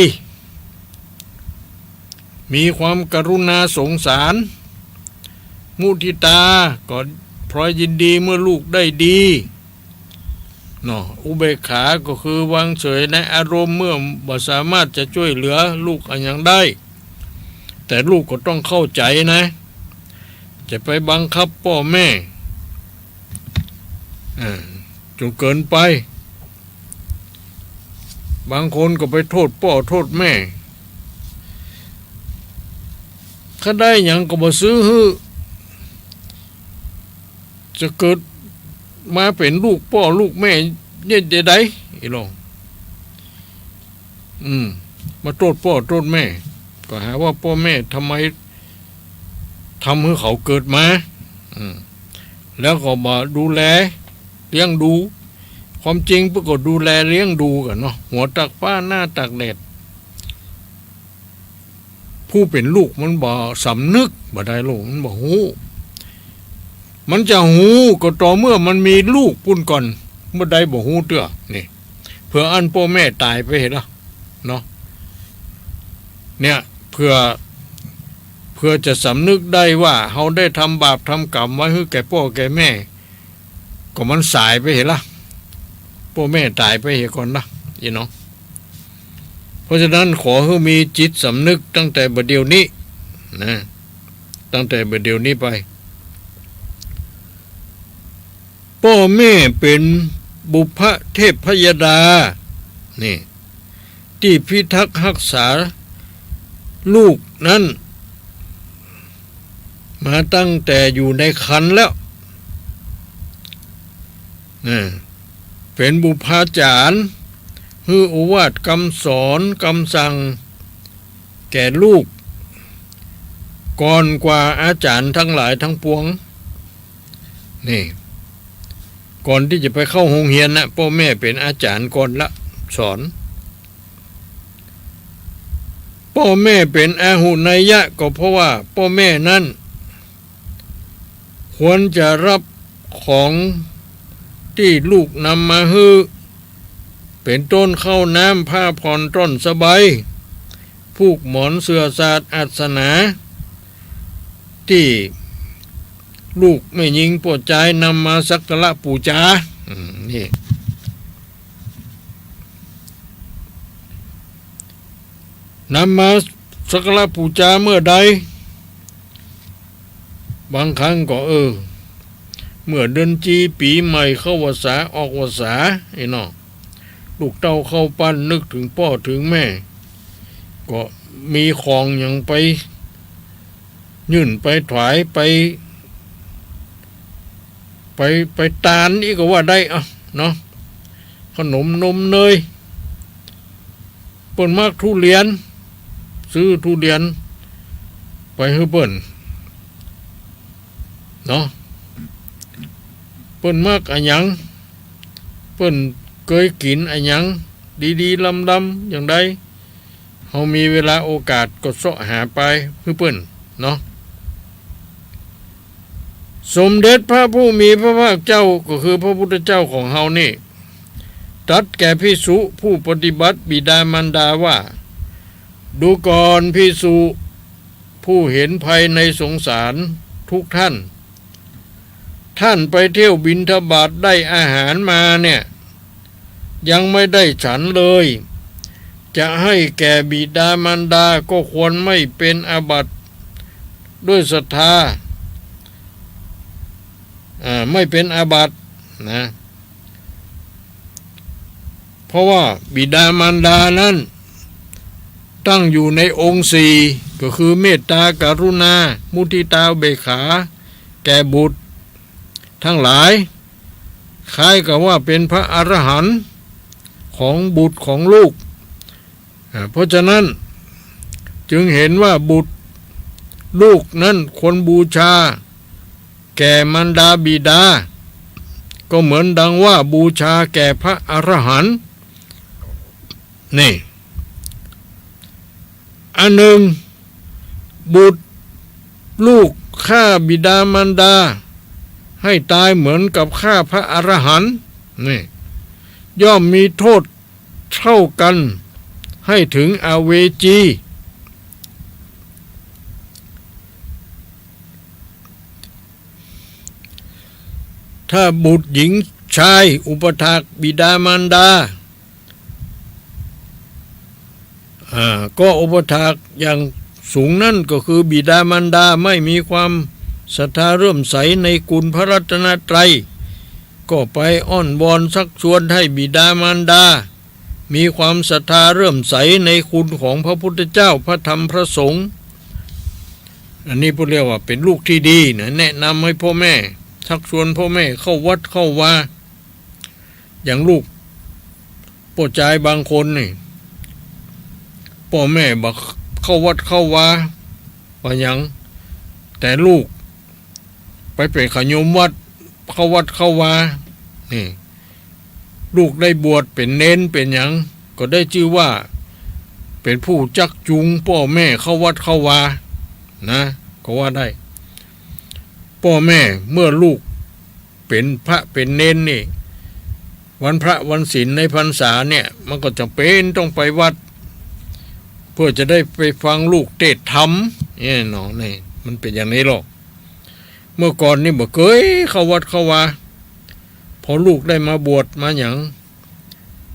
มีความกรุณาสงสาร มุทิตา ก็พลอยยินดีเมื่อลูกได้ดี เนาะ อุเบกขาก็คือวางเฉยในอารมณ์เมื่อบ่สามารถจะจ้วยเหลือลูกอะหยังได้ แต่ลูกก็ต้องเข้าใจ๋นะ จะไปบังคับป้อแม่ อ่า จ๋นเกินไป บางคนก็ไปโต้ษป้อโต้ษแม่ คันได้หยังก็บ่ซื้อหื้อ จะเกิดมาเป๋นลูกป้อลูกแม่เนี่ยจะใด อีหลอง อืม มาโต้ษป้อโต้ษแม่ ก็หาว่าป้อแม่ทำไมทำหื้อเขาเกิดมา อืม แล้วก็บ่ดูแลเลี้ยงดู ความจริงเปิ้นก็ดูแลเลี้ยงดูกั๋นเนาะ หัวตากฟ้าหน้าตากแดด ผู้เป๋นลูกมันบ่สำนึกบ่ได้ลูก มันบ่ฮู้ มันจะฮู้ก็ต่อเมื่อมันมีลูกปู้นก่อน บ่ได้บ่ฮู้เตื้อ นี่ เผื่ออันป้อแม่ต๋ายไปหั้นละเนาะ เนี่ย เผื่อ เผื่อจะสำนึกได้ว่าเฮาได้ทำบาปทำก๋รรมไว้หื้อแก่ป้อแก่แม่ ก็มันสายไปหั้นละ ป้อแม่ต๋ายไปเหียก่อนนะ อีน้อง เพราะฉะนั้นขอหื้อมีจิตสำนึกตั้งแต่บ่าเดี่ยวนี้นะ ตั้งแต่บ่าเดี่ยวนี้ไป ป้อแม่เป๋นบุพเทพยดา นี่ ตี้พิทักษ์ฮักษาลูกนั้น มาตั้งแต่อยู่ในครรภ์แล้ว นะ เป๋นบุพาจ๋ารย์ หื้อโอวาทกำสอนกำสั่งแก่ลูก ก่อนกว่าอาจ๋ารย์ตังหลายตังปวง นี่ ก่อนตี้จะไปเข้าโฮงเฮียนนะ ป้อแม่เป๋นอาจ๋ารย์ก่อนละ สอน ป้อแม่เป๋นอาหุเนยยะ ก็เพราะว่าป้อแม่นั้น ควรจะฮับของตี้ลูกนำมาหื้อ เป๋นต้นข้าวน้ำ ผ้าผ่อน ต้อนสบาย ผูกหมอน เสื่อ สาด อาสนะ ตี้ลูกแม่ญิงป้อจายนำมาสักการะปู๋จา อืม นี่ นำมาสักการะปู๋จาเมื่อใด บางครั้งก็ เออ เมื่อเดือนจี ปี๋ใหม่ เข้าพรรษา ออกพรรษา ไอ้เนาะ ลูกเต้าเข้าปั้น นึกเถิงป้อเถิงแม่ ก็มีของหยังไป ยื่นไปถวาย ไป ไป ไปตานอี้ก็ว่าได้ เอ้า เนาะ ขนมนมเนย เปิ้นมักทุเรียน ซื้อทุเรียนไปหื้อเปิ้น เนาะ เปิ้นมักอะหยัง เปิ้นเกยกิ๋นอะหยัง ดีๆ ลำๆ อย่างใด เฮามีเวลาโอกาสก็เซาะหาไปหื้อเปิ้นเนาะ สมเด็จพระผู้มีพระภาคเจ้า ก็คือพระพุทธเจ้าของเฮานี่ ตรัสแก่ภิกษุผู้ปฏิบัติบิดามารดาว่า ดูก่อนภิกษุผู้เห็นภัยในสงสารทุกท่าน ท่านไปเที่ยวบิณฑบาตได้อาหารมาเนี่ย ยังไม่ได้ฉันเลย จะให้แก่บิดามารดาก็ควรไม่เป็นอาบัติด้วยศรัทธา อ่า ไม่เป็นอาบัตินะ เพราะว่าบิดามารดานั้นตั้งอยู่ในองค์สี่ ก็คือเมตตากรุณา มุทิตาอุเบกขา แก่บุตรทั้งหลาย คล้ายกับว่าเป็นพระอรหันต์ของบุตรของลูก อ่า เพราะฉะนั้นจึงเห็นว่าบุตรลูกนั้นควรบูชาแก่มารดาบิดา ก็เหมือนดังว่าบูชาแก่พระอรหันต์ นี่ อันหนึ่ง บุตรลูกฆ่าบิดามารดาให้ตายเหมือนกับฆ่าพระอรหันต์ นี่ ย่อมมีโทษเท่ากัน ให้ถึงอเวจี ถ้าบุตรหญิงชายอุปถากบิดามารดา อ่า ก็อุปถากอย่างสูง นั่นก็คือบิดามารดาไม่มีความศรัทธาเลื่อมใสในคุณพระรัตนตรัย ก็ไปอ้อนวอนชักชวนให้บิดามารดา มีความศรัทธาเลื่อมใสในคุณของพระพุทธเจ้า พระธรรม พระสงฆ์ อันนี้เปิ้นเรียกว่าเป็นลูกที่ดีนะ แนะนำให้พ่อแม่ ชักชวนพ่อแม่เข้าวัดเข้าวา อย่างลูกป้อจายบางคนนี่ ป้อแม่บ่เข้าวัดเข้าวา บ่หยัง แต่ลูกไปเป๋นขาโยมวัด เข้าวัดเข้าวา นี่ ลูกได้บวชเป๋นเณรเป๋นหยัง ก็ได้จื้อว่าเป๋นผู้ชักจูงป้อแม่เข้าวัดเข้าวา นะ ก็ว่าได้ ป้อแม่เมื่อลูกเป๋นพระเป๋นเณรนี่ วันพระวันศีลในพรรษาเนี่ย มันก็จ๋ำเป๋นต้องไปวัด เพื่อจะได้ไปฟังลูกเตสน์ธรรม เนี่ยเนาะ นี่ มันเป๋นอย่างนี้หรอก เมื่อก่อนนี่บ่เกยเข้าวัดเข้าวา พอลูกได้มาบวชมาหยัง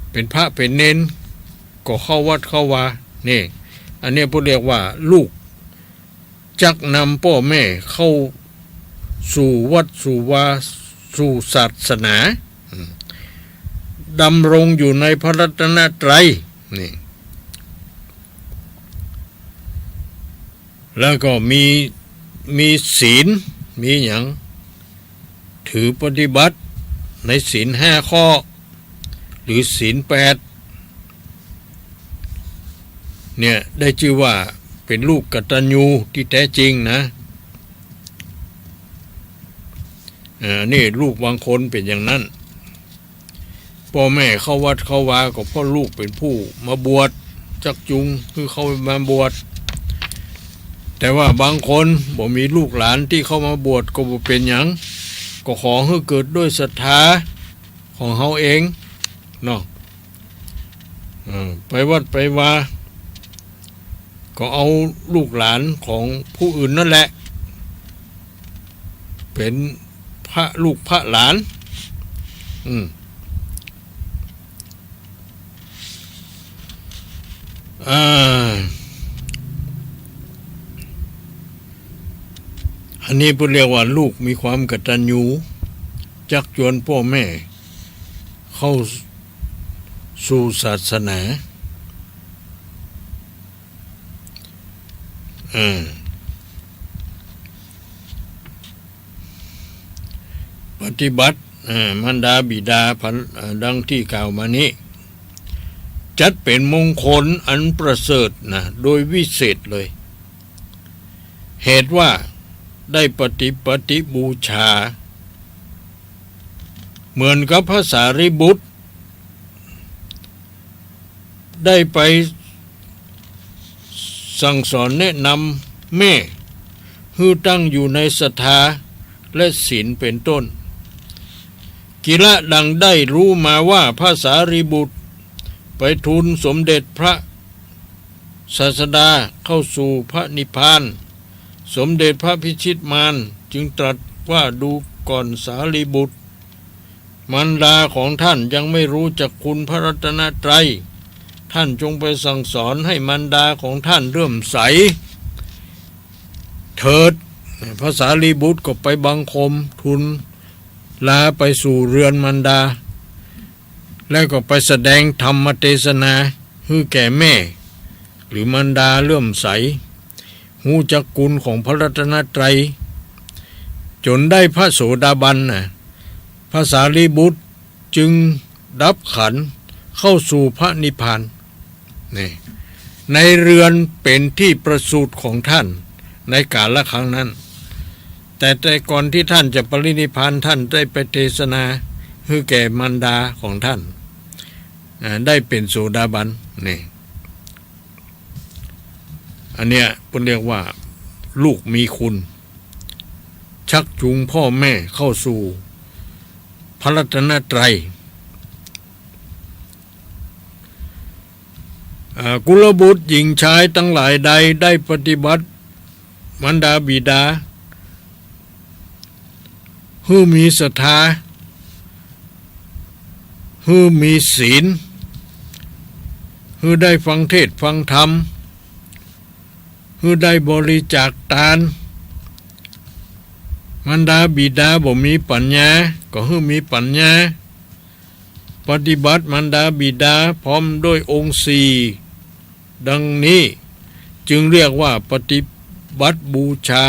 เป๋นพระเป๋นเณร ก็เข้าวัดเข้าวา นี่ อันนี้เปิ้นเรียกว่าลูก ชักนำป้อแม่เข้าสู่วัดสู่วาสู่ศาสนา อืม ดำรงอยู่ในพระรัตนตรัย นี่ แล้วก็มี มีศีล มีหยัง ถือปฏิบัติในศีลห้าข้อ หรือศีลแปด เนี่ย ได้จื้อว่าเป๋นลูกกตัญญูที่แท้จริงนะ อ่า นี่ลูกบางคนเป๋นอย่างนั้น ป้อแม่เข้าวัดเข้าวาก็เพราะลูกเป๋นผู้มาบวช ชักจูงหื้อเข้ามาบวช แต่ว่าบางคนบ่มีลูกหลานตี้เข้ามาบวชก็บ่เป๋นหยัง ก็ขอหื้อเกิดด้วยศรัทธาของเฮาเองเนาะ เออ ไปวัดไปวา ก็เอาลูกหลานของผู้อื่นนั่นแหละ เป๋นพระลูกพระหลาน อืม อ่า อันนี้เปิ้นเรียกว่าลูกมีความกตัญญู ชักจวนป้อแม่เข้าสู่ศาสนา อ่า ปฏิบัติ เอ่อ มารดาบิดาพัน เอ่อ ดังตี้กล่าวมานี้ จัดเป๋นมงคลอันประเสริฐนะ โดยวิเศษเลย เหตุว่าได้ปฏิ ปฏิบูชา เหมือนกับพระสารีบุตร ได้ไปสั่งสอนแนะนำแม่ หื้อตั้งอยู่ในศรัทธาและศีลเป๋นต้น กิระดังได้ฮู้มาว่าพระสารีบุตรไปทูลสมเด็จพระศาสดาเข้าสู่พระนิพพาน สมเด็จพระพิชิตมารจึงตรัสว่า ดูก่อนสารีบุตร มารดาของท่านยังไม่รู้จักคุณพระรัตนตรัย ท่านจงไปสั่งสอนให้มารดาของท่านเลื่อมใสเถิด พระสารีบุตรก็ไปบังคมทูลลาไปสู่เฮือนมารดา แล้วก็ไปแสดงธรรมเทศนาหื้อแก่แม่ หรือมารดาเลื่อมใส ฮู้จักคุณของพระรัตนตรัย จ๋นได้พระโสดาบันนะ พระสารีบุตรจึงดับขันธ์เข้าสู่พระนิพพาน นี่ ในเฮือนเป๋นตี้ประสูติของท่านในกาลครั้งนั้น แต่ แต่ก่อนตี้ท่านจะปรินิพพาน ท่านได้ไปเทศนาหื้อแก่มารดาของท่าน อ่า ได้เป๋นโสดาบัน นี่ อันเนี้ยเปิ้นเรียกว่าลูกมีคุณ ชักจูงพ่อแม่เข้าสู่พระรัตนตรัย อ่า กุลบุตรหญิงชายตังหลายใดได้ปฏิบัติมารดาบิดา หื้อมีศรัทธา หื้อมีศีล หื้อได้ฟังเทศน์ฟังธรรม หื้อได้บริจาคตาน มารดาบิดาบ่มีปัญญา ก็หื้อมีปัญญา ปฏิบัติมารดาบิดาพร้อมด้วยองค์สี่ ดังนี้ จึงเรียกว่าปฏิบัติบูชา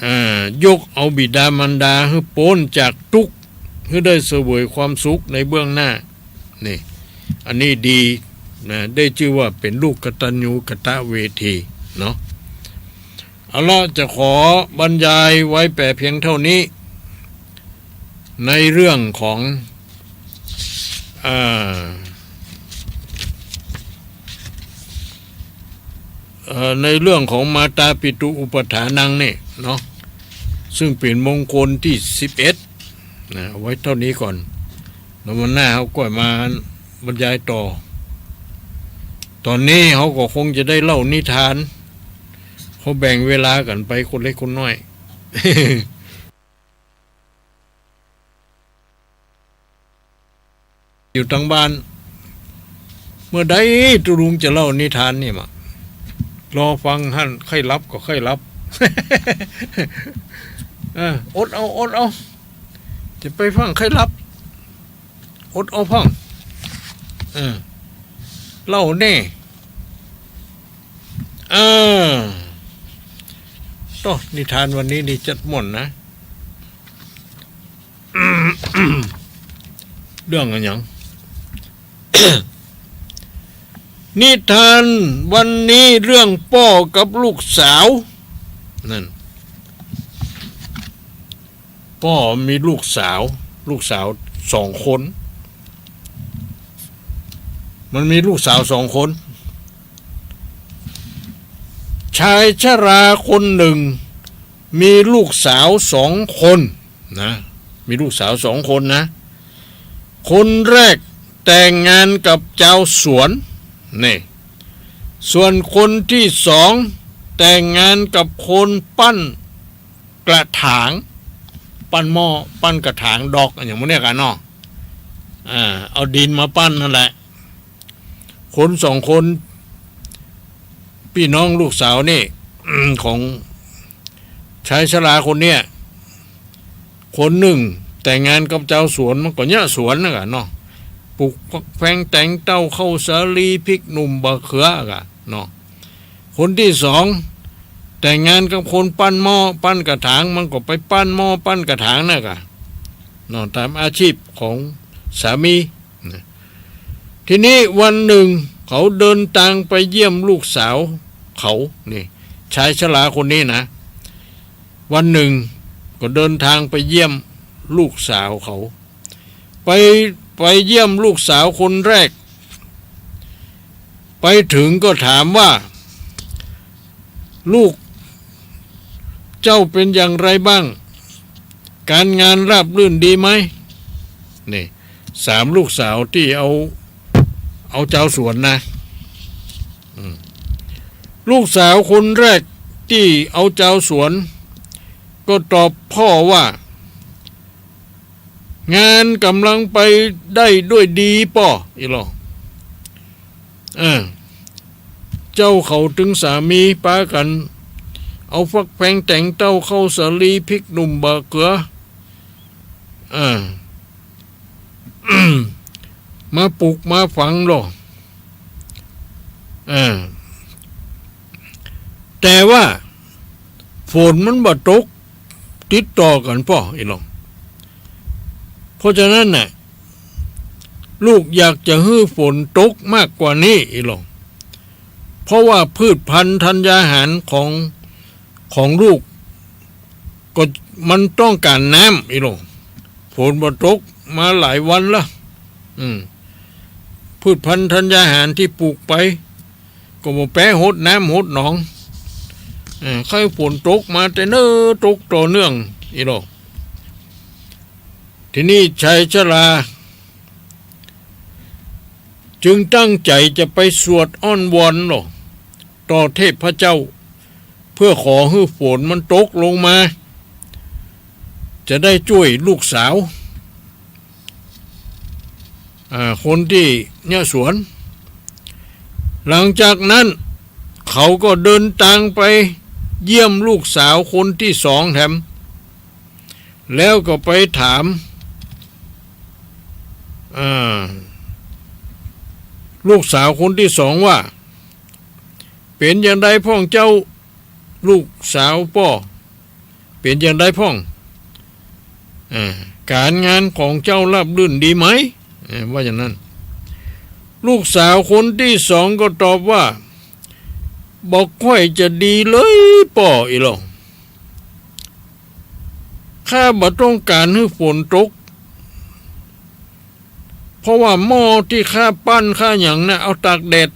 อ่า ยกเอาบิดามารดาหื้อป๊นจากทุกข์ หื้อได้เสวยความสุขในเบื้องหน้า นี่ อันนี้ดีนะ ได้จื้อว่าเป๋นลูกกตัญญูกตเวทีเนาะ เอาละ จะขอบรรยายไว้แต่เพียงเท่านี้ ในเรื่องของ อ่า เอ่อ ในเรื่องของมาตาปิตุอุปัฏฐานังนี่เนาะ ซึ่งเป๋นมงคลตี้สิบเอ็ดนะ เอาไว้เท่านี้ก่อน แล้ววันหน้าเฮาก็มาบรรยายต่อ ต๋อนนี้เฮาก็คงจะได้เล่านิทาน เฮาแบ่งเวลากั๋นไปคนเล็กคนน้อย อยู่ตังบ้าน เมื่อใดตุ๊ลุงจะเล่านิทานนี่มา รอฟังหั้น ใค่หลับก็ใค่หลับ เออ อดเอา อดเอา จะไปฟังใค่หลับ อดเอาพ่อง เออ เล่าแน่ เออ โต้ นิทานวันนี้นี่จัดม่วนนะ เรื่องอะหยัง นิทานวันนี้เรื่องป้อกับลูกสาว นั่น ป้อมีลูกสาว ลูกสาวสองคน มันมีลูกสาวสองคน ชายชราคนหนึ่ง มีลูกสาวสองคนนะ มีลูกสาวสองคนนะ คนแรกแต่งงานกับจาวสวน นี่ ส่วนคนตี้สองแต่งงานกับคนปั้นกระถาง ปั้นหม้อ ปั้นกระถางดอก อะหยังหมู่เนี้ยกั๋นเนาะ อ่า เอาดินมาปั้นนั่นแหละ คนสองคน ปี้น้องลูกสาวนี่ ของชายชราคนเนี้ย คนนึ่งแต่งงานกับจาวสวน มันก็เยียะสวนนั่นแหละเนาะ ปลูกฟักแฟง แตงเต้า ข้าวสาลี พริกหนุ่ม บะเขืออะเนาะ คนตี้สอง แต่งงานกับคนปั้นหม้อปั้นกระถาง มันก็ไปปั้นหม้อปั้นกระถางนั่นกะ เนาะ ต๋ามอาชีพของสามีนะ ทีนี้วันนึ่งเขาเดินตางไปเยี่ยมลูกสาวเขา นี่ ชายชราคนนี้นะ วันนึ่งก็เดินตางไปเยี่ยมลูกสาวเขา ไป ไปเยี่ยมลูกสาวคนแรก ไปเถิงก็ถามว่า ลูกเจ้าเป๋นอย่างไรบ้าง ก๋านงานราบรื่นดีไหม นี่ สามลูกสาวตี้เอา เอาจาวสวนนะ อืม ลูกสาวคนแรกตี้เอาจาวสวน ก็ตอบป้อว่า งานก่ำลังไปได้ด้วยดีป้อ อี้ลอ เออ เจ้าเขาตึงสามีปากั๋น เอาฟักแฟงแต๋งเต้า ข้าวสาลี พริกหนุ่ม บ่าเกือ เออ มาปลูกมาฝังลอ เออ แต่ว่าฝนมันบ่ตกติดต่อกั๋นป้อ อี้ลอ เพราะฉะนั้นน่ะ ลูกอยากจะหื้อฝนตกมากกว่านี้ อี้ลอ เพราะว่าพืชพันธุ์ธัญญาหารของ ของลูก ก็มันต้องก๋านน้ำ อี้ลอ ฝนบ่ตกมาหลายวันละ อืม พืชพันธุ์ธัญญาหารตี้ปลูกไป ก็บ่แป๊หดน้ำหดหนอง เออ ใค่ฝนตกมาแต่เนิ่น ตกต่อเนื่อง อี้ลอ ทีนี้ชายชรา จึงตั้งใจ๋จะไปสวดอ้อนวอนลอ ต่อเทพเจ้า เพื่อขอหื้อฝนมันตกลงมา จะได้จ้วยลูกสาว อ่า คนตี้เยียะสวน หลังจากนั้นเขาก็เดินตางไปเยี่ยมลูกสาวคนตี้สองแถม แล้วก็ไปถาม อ่า ลูกสาวคนตี้สองว่า เป๋นอย่างใดพ่องเจ้า ลูกสาวป้อ เป๋นอย่างใดพ่อง อ่า ก๋านงานของเจ้าราบรื่นดีไหม อ่า ว่าอย่างนั้น ลูกสาวคนตี้สองก็ตอบว่า บ่ค่อยจะดีเลยป้อ อี้ลอ ข้าบ่ต้องก๋านหื้อฝนตก เพราะว่าหม้อตี้ข้าปั้นข้าหยังน่ะ เอาตากแดด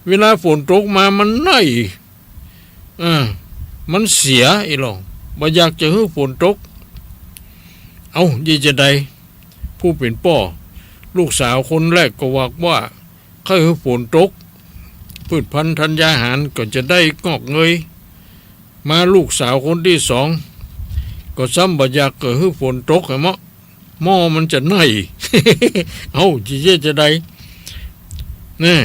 เวลาฝนตกมามันไหม้ อ่า มันเสีย อี้ลอ บ่อยากจะหื้อฝนตก เอ้า จะใด ผู้เป๋นป้อ ลูกสาวคนแรกก็ว่า ว่าใค่หื้อฝนตก พืชพันธุ์ธัญญาหารก็จะได้งอกเงย มาลูกสาวคนตี้สอง ก็ซ้ำบ่อยากจะหื้อฝนตกแหมเนาะ หม้อมันจะไหม้ เอ้า จะเยียะจะใด แน่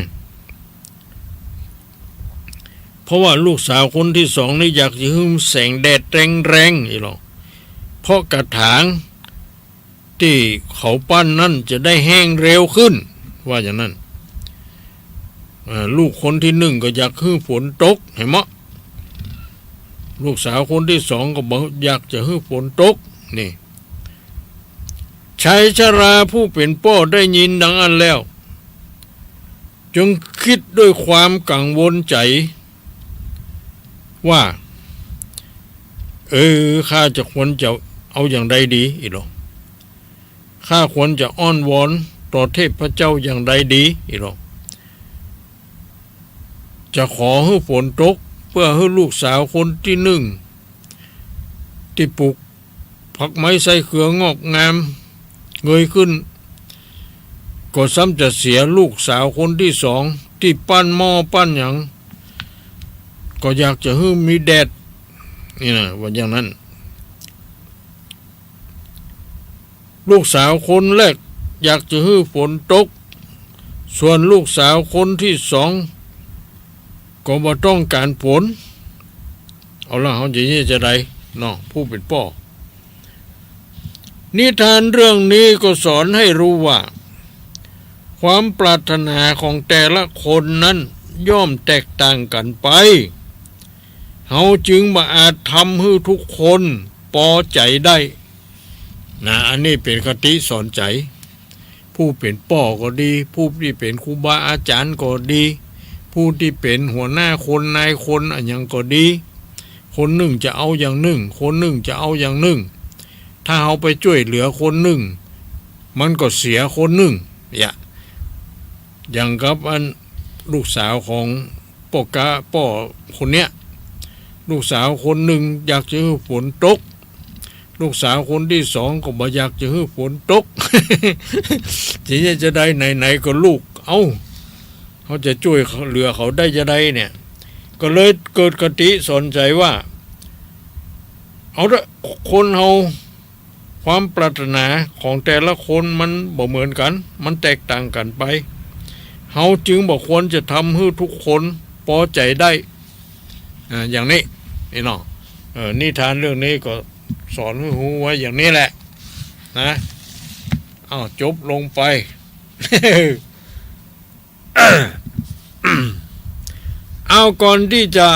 เพราะว่าลูกสาวคนตี้สองนี่อยากจะหื้อแสงแดดแรงๆ อี้ลอ เพราะกระถางตี้เขาปั้นนั้นจะได้แห้งเร็วขึ้น ว่าอย่างนั้น เอ่อ ลูกคนตี้นึ่งก็อยากหื้อฝนตก หันเนาะ ลูกสาวคนตี้สองก็บ่อยากจะหื้อฝนตก นี่ ชายชราผู้เป๋นป้อได้ยินดังอั้นแล้ว จึงกึ๊ดด้วยความกังวลใจ๋ว่า เออ ข้าจะควรจะเอาอย่างใดดี อี้ลอ ข้าควรจะอ้อนวอนต่อเทพเจ้าอย่างใดดี อี้ลอ จะขอหื้อฝนตก เปื้อหื้อลูกสาวคนตี้นึ่ง ตี้ปลูกผักไม้ไส้เขืองอกงามเงยขึ้น ก็ซ้ำจะเสียลูกสาวคนตี้สอง ตี้ปั้นหม้อปั้นหยัง ก็อยากจะหื้อมีแดด นี่นะ ว่าอย่างนั้น ลูกสาวคนแรกอยากจะหื้อฝนตก ส่วนลูกสาวคนตี้สองก็บ่ต้องก๋านฝน เอาละ เฮาจะเยียะจะใดเนาะ ผู้เป๋นป้อ นิทานเรื่องนี้ก็สอนให้รู้ว่า ความปรารถนาของแต่ละคนนั้นย่อมแตกต่างกั๋นไป เฮ เฮาจึงบ่อาจทำหื้อทุกคนปอใจ๋ได้ นะ อันนี้เป๋นคติสอนใจ๋ ผู้เป๋นป้อก็ดี ผู้ตี้เป๋นครูบาอาจ๋ารย์ก็ดี ผู้ตี้เป๋นหัวหน้าคนนายคนอะหยังก็ดี คนนึ่งจะเอาอย่างนึ่ง คนนึ่งจะเอาอย่างนึ่ง ถ้าเฮาไปจ้วยเหลือคนนึ่ง มันก็เสียคนนึ่ง อย่า อย่างกับอันลูกสาวของป้อกา ป้อคนเนี้ย ลูกสาวคนนึ่งอยากจะหื้อฝนตก ลูกสาวคนตี้สองก็บ่อยากจะหื้อฝนตก ทีนี้จะได้ไหนๆ ก็ลูก เอ้า เฮาจะจ้วยเหลือเขาได้จะใดเนี่ย ก็เลยเกิดคติสอนใจ๋ว่า เอาเถอะ คนเฮา ความปรารถนาของแต่ละคนมันบ่เหมือนกั๋น มันแตกต่างกั๋นไป เฮาจึงบ่ควรจะทำหื้อทุกคนปอใจ๋ได้ อ่า อย่างนี้ นี่เนาะ เออ นิทานเรื่องนี้ก็สอนหื้อฮู้ไว้อย่างนี้แหละ นะ อ้าว จบลงไป เอา ก่อนตี้จะ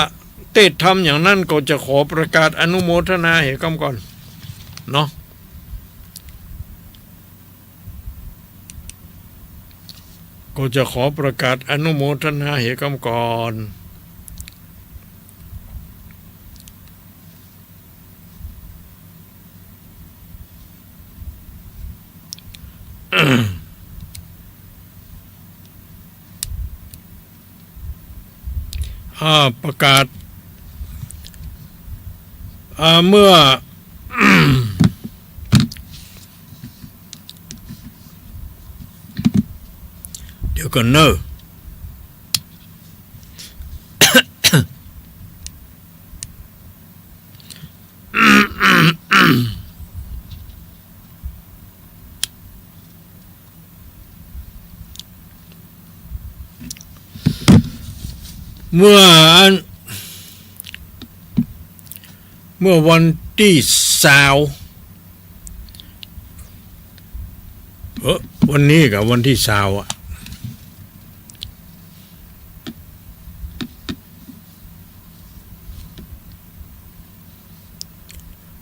เตศน์ธรรมอย่างนั้น ก็จะขอประกาศอนุโมทนาเหตุกรรมก่อน เนาะ ก็จะขอประกาศอนุโมทนาเหตุกรรมก่อน อ่า ประกาศ อ่า เมื่อ เดี๋ยวก่อนเนอะ เมื่ออัน เมื่อวันตี้ซาว เออ วันนี้กับวันตี้ซาวอะ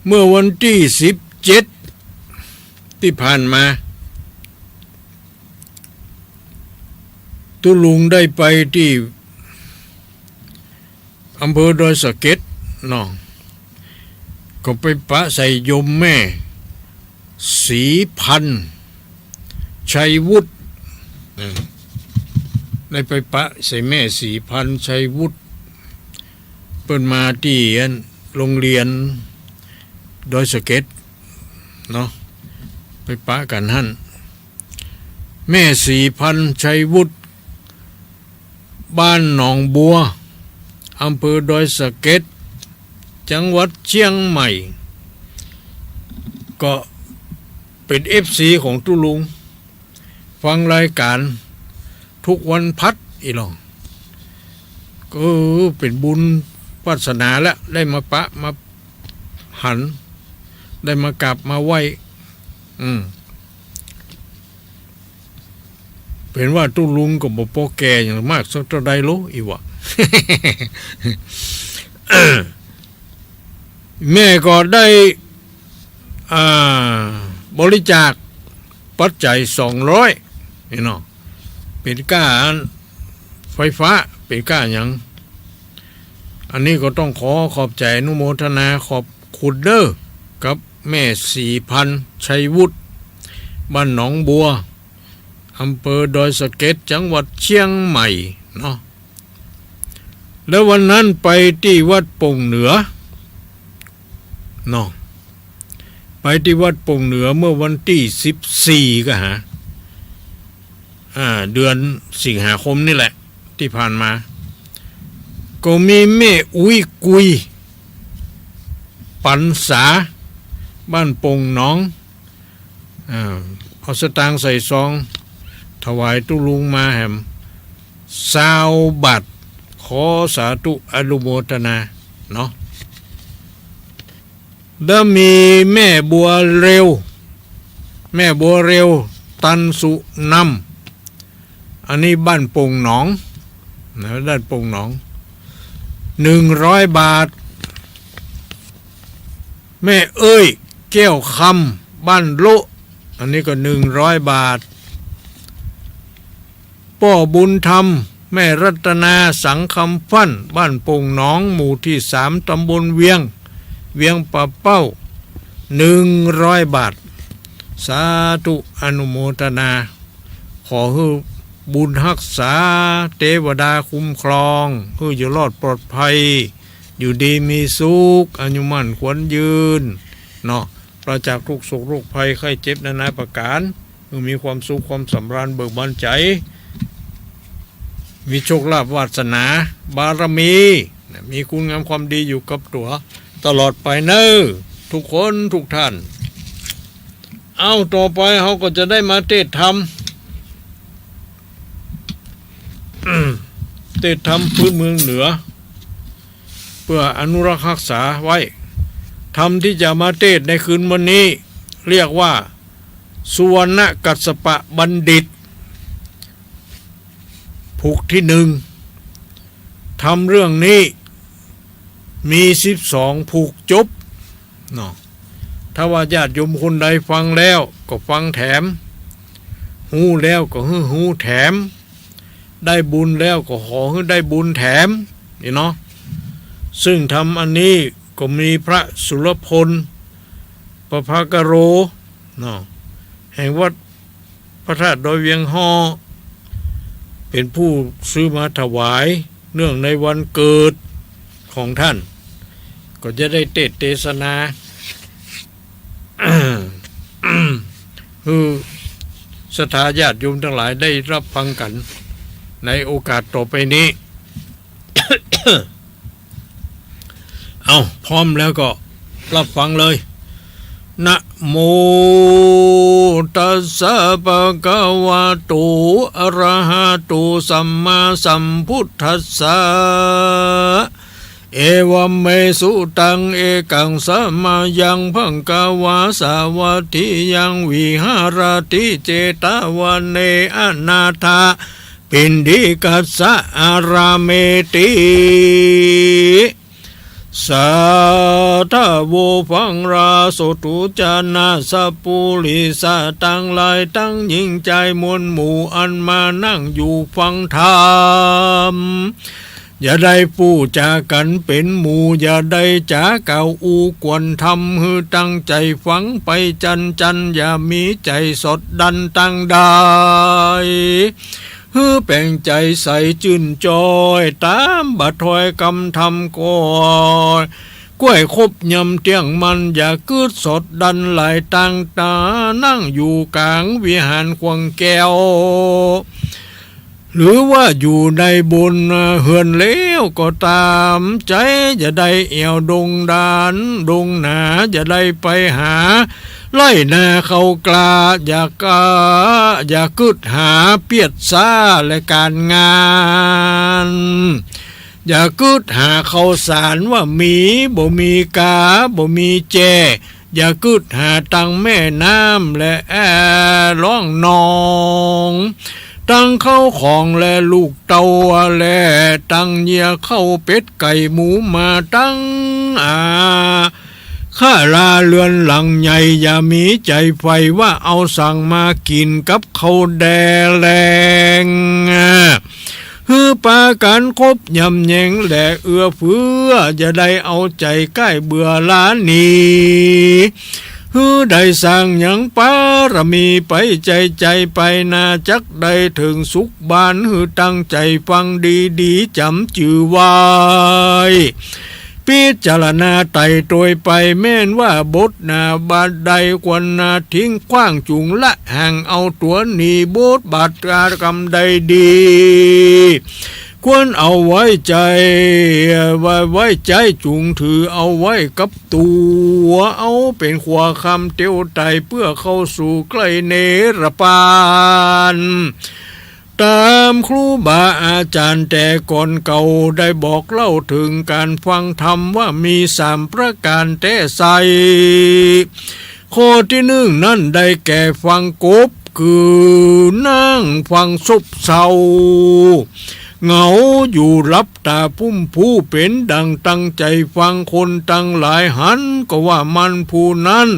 เมื่อวันตี้สิบเจ็ดตี้ผ่านมา ตุ๊ลุงได้ไปตี้อำเภอดอยสะเก็ดเนาะ ก็ไปปะใส่โยมแม่ ศรีพันธ์ ชัยวุฒิ เออ ได้ไปปะใส่แม่ศรีพันธ์ ชัยวุฒิ เปิ้นมาตี้อันโรงเรียนดอยสะเก็ดเนาะ ไปปะกั๋นหั้น แม่ศรีพันธ์ ชัยวุฒิ บ้านหนองบัว อำเภอดอยสะเก็ด จังหวัดเชียงใหม่ ก็เป๋นเอฟซีของตุ๊ลุง ฟังรายก๋านทุกวันพัดอี้หลอ ก็เป๋นบุญวาสนาละ ได้มาปะมาหัน ได้มากราบมาไหว้ อืม เป๋นว่าตุ๊ลุงก็บ่ปอแก่หยังมากสักเต้าใดโล อี้หว่า แม่ก็ได้ อ่า บริจาคปัจจัยสองร้อย นี่เนาะ เป๋นก้าอันไฟฟ้า เป๋นก้าหยัง อันนี้ก็ต้องขอขอบใจ๋อนุโมทนาขอบคุณเด้อ กับแม่ศรีพันธ์ ชัยวุฒิ บ้านหนองบัว อำเภอดอยสะเก็ด จังหวัดเชียงใหม่เนาะ แล้ววันนั้นไปตี้วัดโป่งเหนือเนาะ ไปตี้วัดโป่งเหนือเมื่อวันตี้สิบสี่ ก็หา อ่า เดือนสิงหาคมนี่แหละ ตี้ผ่านมา ก็มีแม่อุ๊ยกุย ปันสา บ้านโป่งหนอง อ่า เอาสตางค์ใส่ซอง ถวายตุ๊ลุงมาแหม ซาวบาท ขอสาธุอนุโมทนาเนาะ แล้วมีแม่บัวเร็ว แม่บัวเร็ว ตันสุนำ อันนี้บ้านโป่งหนอง นะ บ้านโป่งหนอง หนึ่งร้อยบาท แม่เอ้ย แก้วคำ บ้านโละ อันนี้ก็หนึ่งร้อยบาท ป้อบุญธรรม แม่รัตนา สังคำฟั่น บ้านโป่งหนอง หมู่ตี้สาม ตำบลเวียง เวียงป่าเป้า หนึ่งร้อยบาท สาธุ อนุโมทนา ขอหื้อบุญฮักษา เตวดาคุ้มครอง หื้ออยู่รอดปลอดภัย อยู่ดีมีสุข อายุมั่นขวัญยืน เนาะ ปราศจากทุกข์โศกโรคภัยไข้เจ็บนานาประก๋าน หื้อมีความสุขความสำราญเบิกบานใจ๋ มีโชคลาภวาสนา บารมี นะ มีคุณงามความดีอยู่กับตั๋วตลอดไปเน่อ ทุกคนทุกท่าน เอ้า ต่อไปเฮาก็จะได้มาเทศน์ธรรม เทศน์ธรรมพื้นเมืองเหนือ เพื่ออนุรักษ์ฮักษาไว้ ธรรมตี้จะมาเทศน์ในคืนวันนี้ เรียกว่า สุวรรณกัสสปะบัณฑิต ผูกตี้หนึ่ง ธรรมเรื่องนี้มีสิบสองผูกจบ เนาะ ถ้าว่าญาติโยมคนใดฟังแล้วก็ฟังแถม ฮู้แล้วก็หื้อฮู้แถม ได้บุญแล้วก็ขอหื้อได้บุญแถม นี่เนาะ ซึ่งธรรมอันนี้ก็มีพระสุรพล ประภาคโร เนาะ แห่งวัดพระธาตุดอยเวียงฮ้อ เป๋นผู้ซื้อมาถวาย เนื่องในวันเกิดของท่าน ก็จะได้เทศน์เทศนา หื้อศรัทธาญาติโยมตังหลายได้ฮับฟังกั๋น ในโอกาสต่อไปนี้ เอ้า พร้อมแล้วก็ฮับฟังเลย นะโมตัสสะ ภะคะวะโต อะระหะโต สัมมาสัมพุทธัสสะ เอวัมเม สุตัง เอกัง สะมะยัง ภะคะวา สาวัตถิยัง วิหะระติ เจตะวะเน อนาถะ ปิณฑิกัสสะ อารามเมติ สาธะโว ฟังราโสตุ จนะ สัปปุริสะตังหลาย ตังหญิงจายมวลหมู่ อันมานั่งอยู่ฟังธรรม อย่าได้ปู้จ๋ากั๋นเป๋นหมู่ อย่าได้จ๋ากล่าวอู้กวนธรรม หื้อตั้งใจ๋ฟังไปจันจัน อย่ามีใจ๋สดดันตังใด หื้อแป๋งใจ๋ใสจื้นจ้อย ต๋ามบ่าถ้อยกำธรรมก้อย ก้วยคบยำเตี้ยงมั่น อย่ากึ๊ดสดดันหลายตัง ต๋านั่งอยู่ก๋างวิหารขวางแก้ว หรือว่าอยู่ในบนเฮือนแล้วก็ต๋าม ใจ๋อย่าได้แอ่วดงดานดงหนา อย่าได้ไปหาไฮ่นาข้าวกล้า อย่ากะ อย่ากึ๊ดหาเปียดซ้าและก๋านงาน อย่ากึ๊ดหาข้าวสารว่ามี บ่มีกา บ่มีแจ้ อย่ากึ๊ดหาตังแม่น้ำและแอ่ล่องหนอง ตังข้าวของและลูกเต้าและตังเยียข้าวเป็ดไก่หมูมาตัง อา ข้าลาเฮือนหลังใหญ่ อย่ามีใจ๋ใฝ่ว่าเอาสังมากิ๋นกับข้าวแด่แลง หื้อปากั๋นคบยำแยงและเอื้อเฟื้อ อย่าได้เอาใจ๋ใก้เบื่อหล้าหนี หื้อได้สร้างยังปารมีไปใจ๋ใจ๋ไปหน้า จักได้เถิงสุขบาน หื้อตั้งใจ๋ฟังดีๆ จ๋ำจื้อไว้ พิจารณาไต่ตวยไป แม่นว่าบทหน้าบาดใดควรหน้าทิ้งขว้าง จุ่งละห่างเอาตั๋วหนี บทบาทกรรมใดดี ควรเอาไว้ใจ๋ ไว้ ไว้ใจ๋ จุ่งถือเอาไว้กับตั๋ว เอาเป๋นขัวคำเตียวไต่ เปื้อเข้าสู่ใก้เนรปาน ต๋ามครูบาอาจ๋ารย์แต่ก่อนเก่าได้บอกเล่าเถิงก๋านฟังธรรมว่ามีสามประก๋านแต๊ไส้ ข้อตี้นึ่งนั้นได้แก่ฟังกบ คือนั่งฟังซบเซา เหงาอยู่หลับต๋าปุ้มผู้ เป๋นดั่งตังใจ๋ฟัง คนตังหลายหันก็ว่ามันผู้นั้น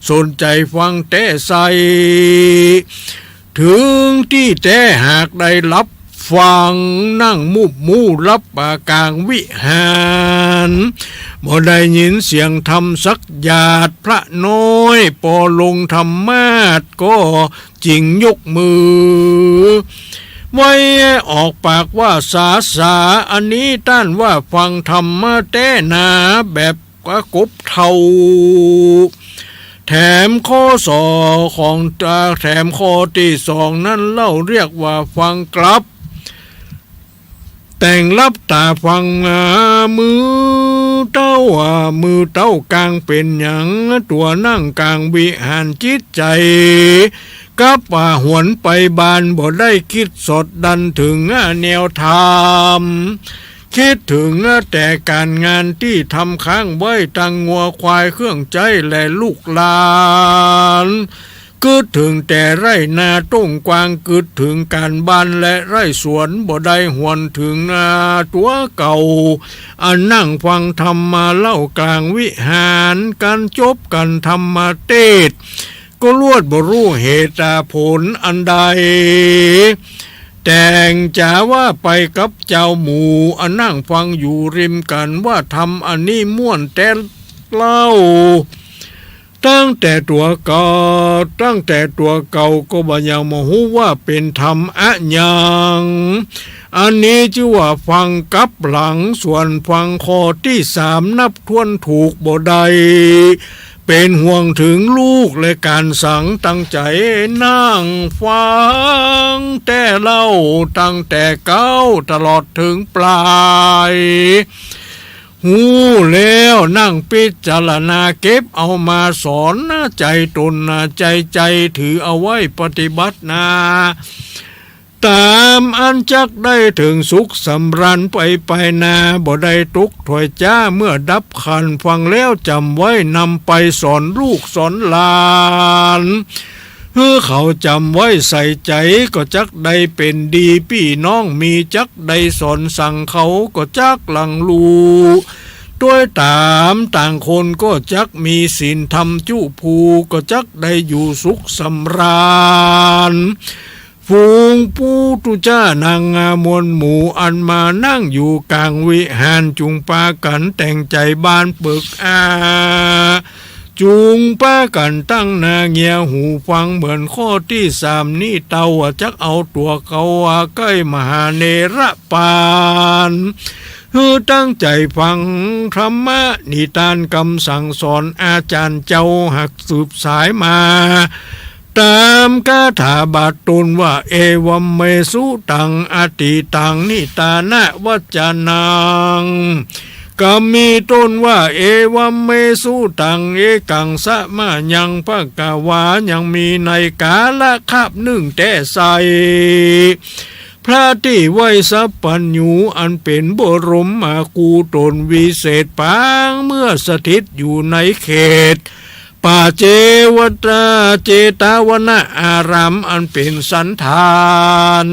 สนใจ๋ฟังแต๊ใส่ เถิงตี้แต๊หากได้หลับฟัง นั่งมุบมู่หลับป่ากลางวิหาร บ่ได้ยินเสียงธรรมสักหยาด พระน้อยปอลงธรรมาสน์ก็ จึงยกมือไหว้ออกปากว่า สาสา อันนี้ต้านว่าฟังธรรมมาแต๊นา แบบกบเฒ่า แถมข้อสองของ แถมข้อตี้สองนั้นเล่าเรียกว่าฟังกลับ แต่งหลับต๋าฟังมา หมู่เต้า หมู่เต้ากลางเป๋นหยัง ตั๋วนั่งกลางวิหาร จิตใจ๋กลับว่าหวนไปบ้าน บ่ได้กึ๊ดสอดดันเถิงแนวธรรม กึ๊ดเถิงแต่ก๋านงานตี้ทำค้างไว้ ตังงัวควายเครื่องใจ๊และลูกหลาน กึ๊ดเถิงแต่ไฮ่นาต้งกว้าง กึ๊ดเถิงก๋านบ้านและไฮ่สวน บ่ได้หวนเถิงตั๋วเก่า อันนั่งฟังธรรมมาเล่ากลางวิหาร กั๋นจบกั๋นธรรมเตสน์ ก็ลวดบ่ฮู้เหตุผลอันใด แต่งจ๋าว่าไปกับเจ้าหมู่ อันนั่งฟังอยู่ริมกั๋นว่า ธรรมอันนี้ม่วนแต๊เล่า ตั้งแต่ตั๋วเก่า ตั้งแต่ตั๋วเก่าก็บ่ยังบ่ฮู้ว่าเป๋นธรรมอะหยัง อันนี้จื้อว่าฟังกลับหลัง ส่วนฟังข้อตี้สามนับถ้วนถูกบ่ได้ เป๋นห่วงเถิงลูกและก๋านสัง ตังใจ๋นั่งฟังแต๊เล่า ตั้งแต่เก๊าตลอดเถิงปลาย ฮู้แล้วนั่งพิจารณา เก็บเอามาสอนใจ๋ต๋น ใจ๋ใจ๋ถือเอาไว้ปฏิบัตินา ต๋ามอันจักได้เถิงสุขสำราญไปไปนา บ่ได้ตกถ้อยจ๊าเมื่อดับขันธ์ ฟังแล้วจ๋ำไว้นำไปสอนลูกสอนหลาน หื้อเขาจ๋ำไว้ใส่ใจ๋ ก็จักได้เป๋นดี ปี้น้องมีจักได้สอนสั่ง เขาก็จักหลังฮู้ ตวยต๋ามต่างคนก็จักมีศีลธรรมจุภู ก็จักได้อยู่สุขสำราญ ฝูงปุถุชนนางมวลหมู่อันมานั่งอยู่กลางวิหาร จุ่งปากั๋นแต่งใจ๋บานเปิกอา จุ่งปากั๋นตั้งหน้าเงียหูฟัง เหมือนข้อตี้สามนี้เต้า จักเอาตั๋วเก่าใก้มหาเถระปาน หื้อตั้งใจ๋ฟังธรรมนิทานกำสั่งสอนอาจ๋ารย์เจ้า หากสืบสายมา ต๋ามคาถาบาทต้นว่า เอวัมเมสุตัง อตีตัง นิทานะวัจจานัง กำมีต้นว่า เอวัมเมสุตัง เอกัง สะมะยัง ภะคะวา ยังมีในกาละคาบนึ่งแต๊ใส่ พระตี้ไหว้สัพพัญญู อันเป๋นบรมครูต๋นวิเศษ ปางเมื่อสถิตอยู่ในเขต ป่าเจวตา เจตวนอาราม อันเป๋นสันฐาน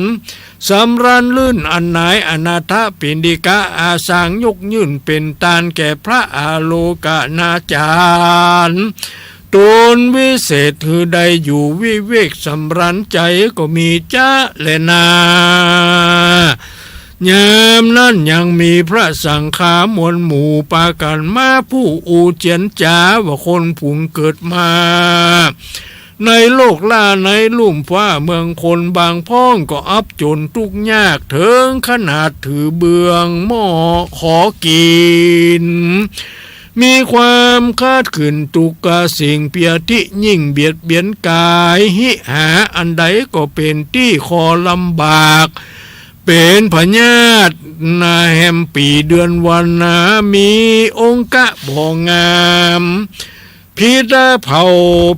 สำราญรื่นอันนายอนาถปิณฑิกะ อาสางยกยื่นเป๋นตานแก่พระอโลกนาจารย์ ต๋นวิเศษ หื้อได้อยู่วิเวกสำราญใจ๋ ก็มีจ๊ะแลนา ยามนั้นยังมีพระสังฆามวลหมู่ปากั๋นมาผู้อู้เจียนจ๋าว่า คนฝูงเกิดมาในโลกล้าในลุ่มฟ้าเมืองคน บางพ่องก็อับจ๋นตุ๊กข์ยาก เถิงขนาดถือเบื้องหม้อขอกิ๋น มีความคาดขึ้นตุ๊กข์สิ่งเปียธิยิ่งเบียดเบียนก๋าย หิหาอันใดก็เป๋นตี้คอลำบาก เป๋นพยาธินาแฮมปี๋เดือนวันนา มีองค์กะบ่งาม ผิดเผ่า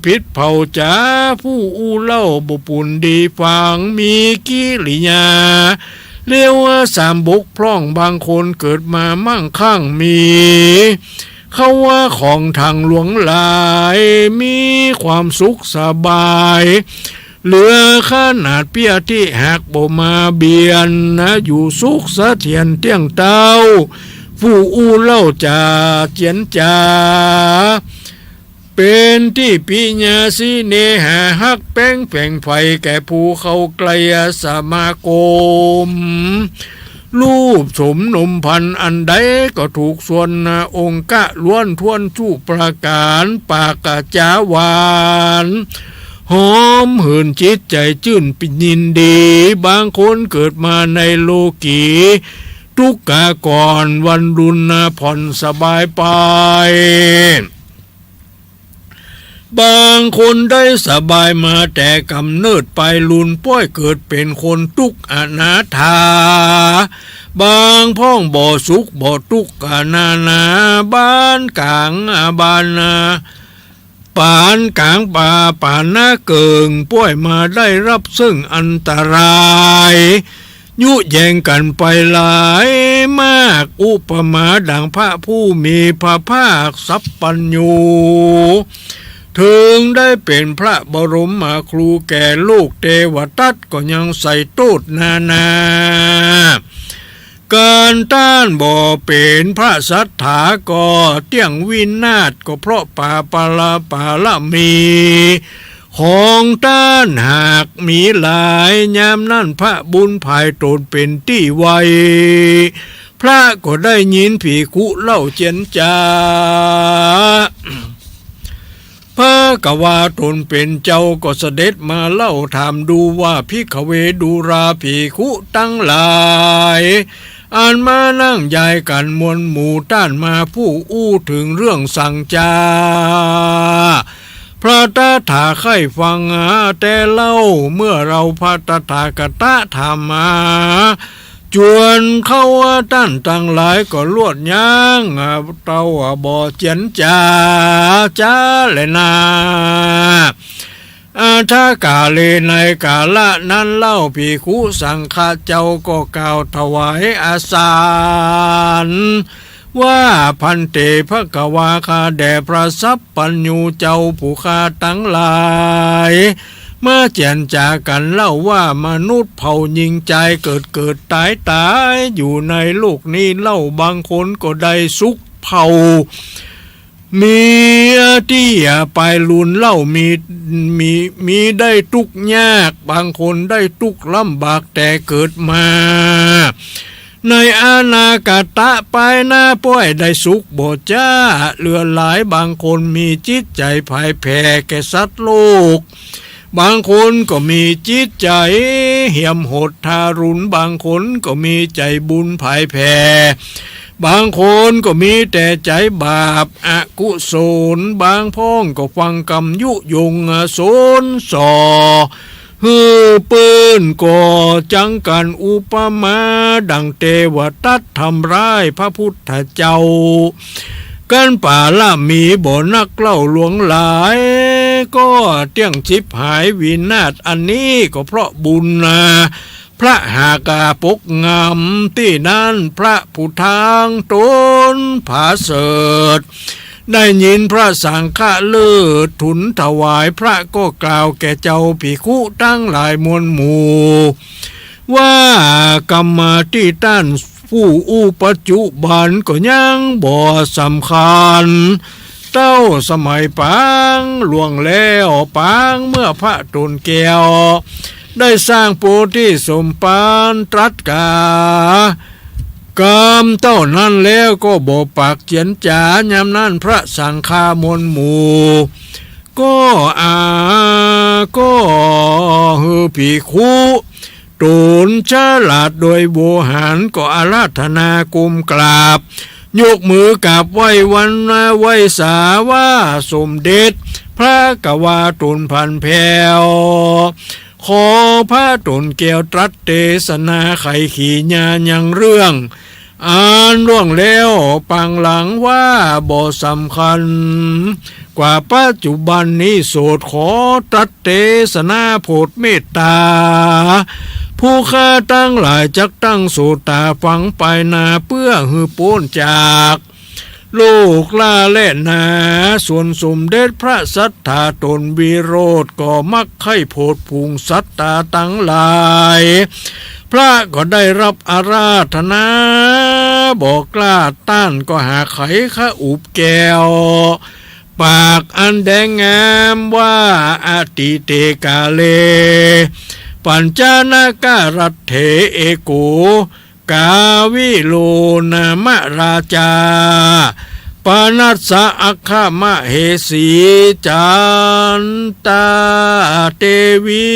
ผิดเผ่าจ๋า ผู้อู้เล่าบ่ปูนดีฟัง มีกิริยาเลวสามบกพร่อง บางคนเกิดมามั่งคั่งมี เข้าว่าของทางหลวงหลาย มีความสุขสบาย เหลือขนาดเปี้ยตี้หักบ่มาเบียนนะ อยู่สุขเสถียรเตี้ยงเต๊า ผู้อู้เล่าจ๋าเจียนจ๋า เป๋นตี้ปิญญาสิเนหาฮักแป๊งแผงใฝ่แก่ผู้เข้าใกล้สมาคม ลูบสมนมพันธุ์อันใดก็ถูกส่วน องค์กะล้วนถ้วนจุประก๋าน ปากกะจ๋าหวาน หอมหื่นจิตใจ๋จื้นปินยินดี บางคนเกิดมาในโลกี ตุ๊กข์กาก่อนวันรุนผ่อนสบายไป บางคนได้สบายมาแต่ก๋ำเนิดปายรุน ป้อยเกิดเป๋นคนตุ๊กข์อนาถา บางพ่องบ่สุขบ่ตุ๊กข์นานา บ้านก๋างอาบานนา ปานก๋างป่าปานนาเกิ่ง ป้อยมาได้ฮับเซิ่งอันตราย ยุแยงกั๋นไปหลายมาก อุปมาดังพระผู้มีพระภาคสัพพัญญู เถิงได้เป๋นพระบรมครูแก่โลกเตวตัตก็ยังใส่โต้ษนานา ก๋านต้านบ่เป๋นพระสัตถาก็เตี้ยงวินาศ ก็เพราะปาปะละปารมี ของต้านหากมีหลาย ยามนั้นพระบุญผายต๋นเป๋นตี้ไว พระก็ได้ยินภิกขุเล่าเจียนจ๋า พระกวาต๋นเป๋นเจ้าก็เสด็จมาเล่าถามดูว่า ภิกขเว ดูราภิกขุตังหลาย อันมานั่งยายกั๋นมวลหมู่ต้านมาผู้อู้เถิงเรื่องสังจา พระตถาใค่ฟังหาแต่เล่า เมื่อเฮาพระตถาคตะถามมา จวนเข้าต้านตังหลายก็ลวดยั้ง เต้าบ่เจียนจ๋า จ๋าแลนา อัฏฐกาเล ในกาละนั้นเล่า ภิกขุสังฆะเจ้าก็กล่าวถวายอาสาญ ว่า ภันเต ภะคะวา ข้าแด่พระสัพพัญญูเจ้า ผู้ข้าตังหลาย มาเจียนจ๋ากั๋นเล่าว่า มนุษย์เผ่าญิงจายเกิดเกิดต๋ายต๋ายอยู่ในโลกนี้เล่า บางคนก็ได้สุขเผ่า มีตี้ปายรุนเล่า มี มี มีได้ตุ๊กข์ยาก บางคนได้ตุ๊กข์ลำบากแต่เกิดมา ในอนาคตะปายหน้าป้อยได้สุขบ่จ๊า เหลือหลาย บางคนมีจิตใจ๋ผายแผ่แก่สัตว์โลก บางคนก็มีจิตใจ๋เหี่ยมโหดทารุณ บางคนก็มีใจ๋บุญผายแผ่ บางคนก็มีแต่ใจ๋บาปอกุศล บางพ่องก็ฟังกำยุยงสอนส่อ หื้อเปิ้นก็จังกั๋น อุปมาดังเตวตัตทำร้ายพระพุทธเจ้า กั๋นปาละมีบ่นักเล่าหลวงหลาย ก็เตี้ยงฉิบหายวินาศ อันนี้ก็เพราะบุญนา พระหากาปกงำตี้นั้น พระผู้ทางต๋นผาเสริฐ ได้ยินพระสังฆะเล่าทูลถวาย พระก็กล่าวแก่เจ้าภิกขุตังหลายมวลหมู่ ว่ากำมาตี้ต้านผู้อู้ปัจจุบันก็ยังบ่สำคัญ เต้าสมัยปางล่วงแล้ว ปางเมื่อพระต๋นแก้ว ได้สร้างโพธิสมภารตรัสกา กำเต้านั้นแล้วก็บ่ปากเจียนจ๋า ยามนั้นพระสังฆามวลหมู่ ก็อา ก็หื้อภิกขุต๋นฉลาดโดยโวหาร ก็อาราธนาก้มกราบ ยกมือกราบไหว้วันนาไหว้สาว่า สมเด็จพระกวาต๋นผันแผ่ว ขอพระต๋นแก้วตรัสเตสนาไขขีญายังเรื่องอันล่วงแล้วปางหลังว่าบ่สำคัญกว่าปัจจุบันนี้โสต ขอตรัสเตสนาโผดเมตตา ผู้ข้าตังหลายจักตั้งโสตาฟังปายหน้า เปื้อหื้อป๊นจาก ลูกหล้าแลนา ส่วนสมเด็จพระสัตถาต๋นวิโรธก็มักใค่โผดผงสัตตาตังหลาย พระก็ได้ฮับอาราธนา บ่กล้าต้านก็หาไขคอุบแก้ว ปากอันแดงงามว่า อติเตกาเล ปัญจนกรัตเถ เอโก กาวิโลนามะราจา ปนัสสะอัคคมเหสี จันตาเตวี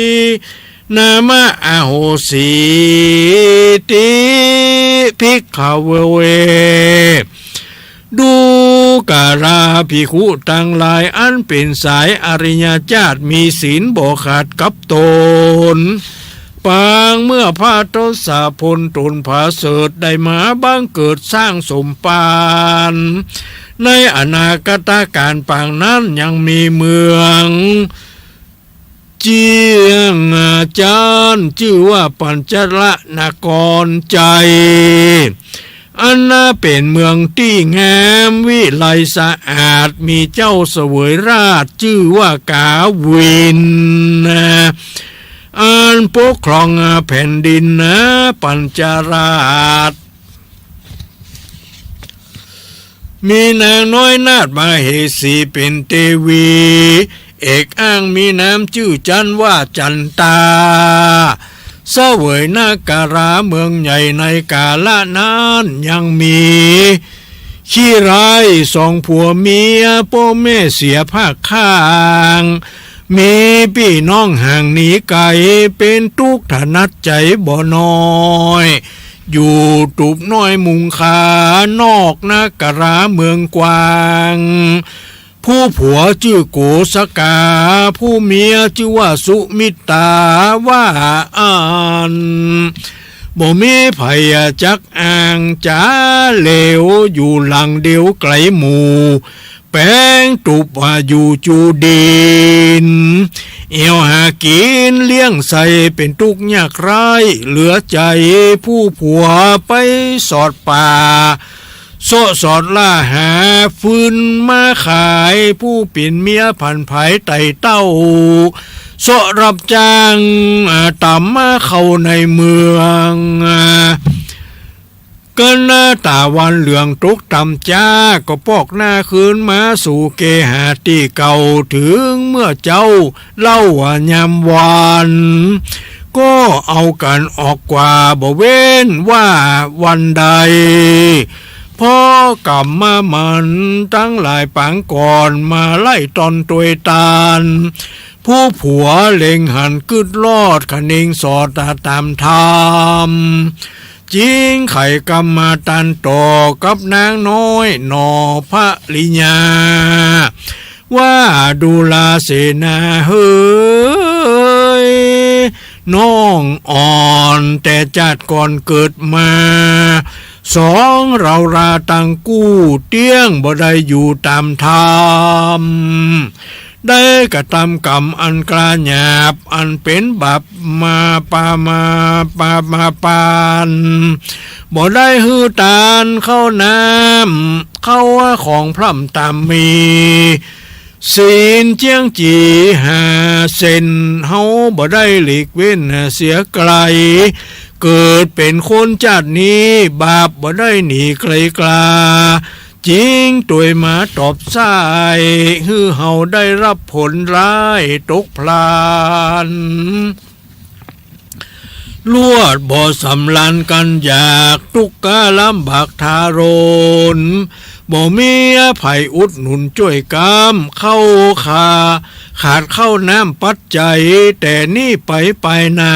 นามะอโหสีติ ภิกขเว ดูกราภิกขุตังหลาย อันเป๋นสายอริยเจ้า มีศีลบ่ขาดกับต๋น ปางเมื่อพระทศพลต๋นผาเสริฐได้มาบังเกิดสร้างสมภาร ในอนาคตกาลปางนั้นยังมีเมือง เจียงจันทน์ จื้อว่าปัญจละนครชัย อันนาเป๋นเมืองตี้งามวิไลสะอาด มีเจ้าเสวยราชจื้อว่ากาวิน อันปกครองแผ่นดินปัญจราช มีนางน้อยนาถมเหสีเป๋นเตวี เอกอ้างมีนามจื้อจันทร์ว่าจันตา เสวยนคราเมืองใหญ่ ในกาละนั้นยังมีขี้ร้ายสองผัวเมีย ป้อแม่เสียภาคข้าง มีปี้น้องห่างหนีไก๋ เป๋นตุ๊กข์ถนัดใจ๋บ่น้อย อยู่ตูบน้อยมุงคา นอกนคราเมืองกว้าง ผู้ผัวจื้อโกสกา ผู้เมียจื้อว่าสุมิตตา ว่าอั้น บ่มีใผจักอ้างจ๋า เหลวอยู่หลังเดียวไก๋หมู่ แป๋งตูบว่าอยู่จูดิน แอ่วหากิ๋นเลี้ยงใส่ เป๋นตุ๊กข์ยากไร้เหลือใจ๋ ผู้ผัวไปสอดป่า เซาะสอดล่าหาฟืนมาขาย ผู้เป๋นเมียผันผายไต่เต้า เซาะฮับจ้าง อ่า ต๋ามมาเข้าในเมือง อ่า กั๋นนาต๋าวันเหลืองตกต่ำจ๊า ก็ปอกหน้าคืนมาสู่เกหาตี้เก่า เถิงเมื่อเจ๊าเล่าว่ายามวัน ก็เอากั๋นออกกว่าบ่เว้นว่าวันใด เพราะก๋ำมันตังหลายปางก่อนมาไล่ตอนตวยตาน ผู้ผัวเล็งหันกึ๊ดลอดคะเนงสอดต๋ามธรรม จึงไขกำมาตันต่อกับนางน้อยหน่อภริยา ว่าดูราเสนาเหย น้องอ่อนแต่จาติก่อนเกิดมา สองเราราตังกู้เตี้ยงบ่ได้อยู่ต๋ามธรรม ได้กระตำกรรมอันกล้าหยาบ อันเป๋นบาปมาปามาปามาปาน บ่ได้หื้อตานข้าวน้ำ ข้าวของพร่ำต๋ามมี ศีลเจียงจี๋ห้าเส้น เฮาบ่ได้หลีกเว้นเสียไก๋ เกิดเป๋นคนจาตินี้ บาปบ่ได้หนีไก๋กล้า จึงตวยมาตอบใส้ หื้อเฮาได้ฮับผลร้ายตกพลัน ลวดบ่สำราญกั๋นอยาก ตุ๊กข์ลำบากทารุณ บ่มีใผอุดหนุนจ้วยกำ ข้าวขา ขาดข้าวน้ำปัจจัย แต่นี้ไปไปหน้า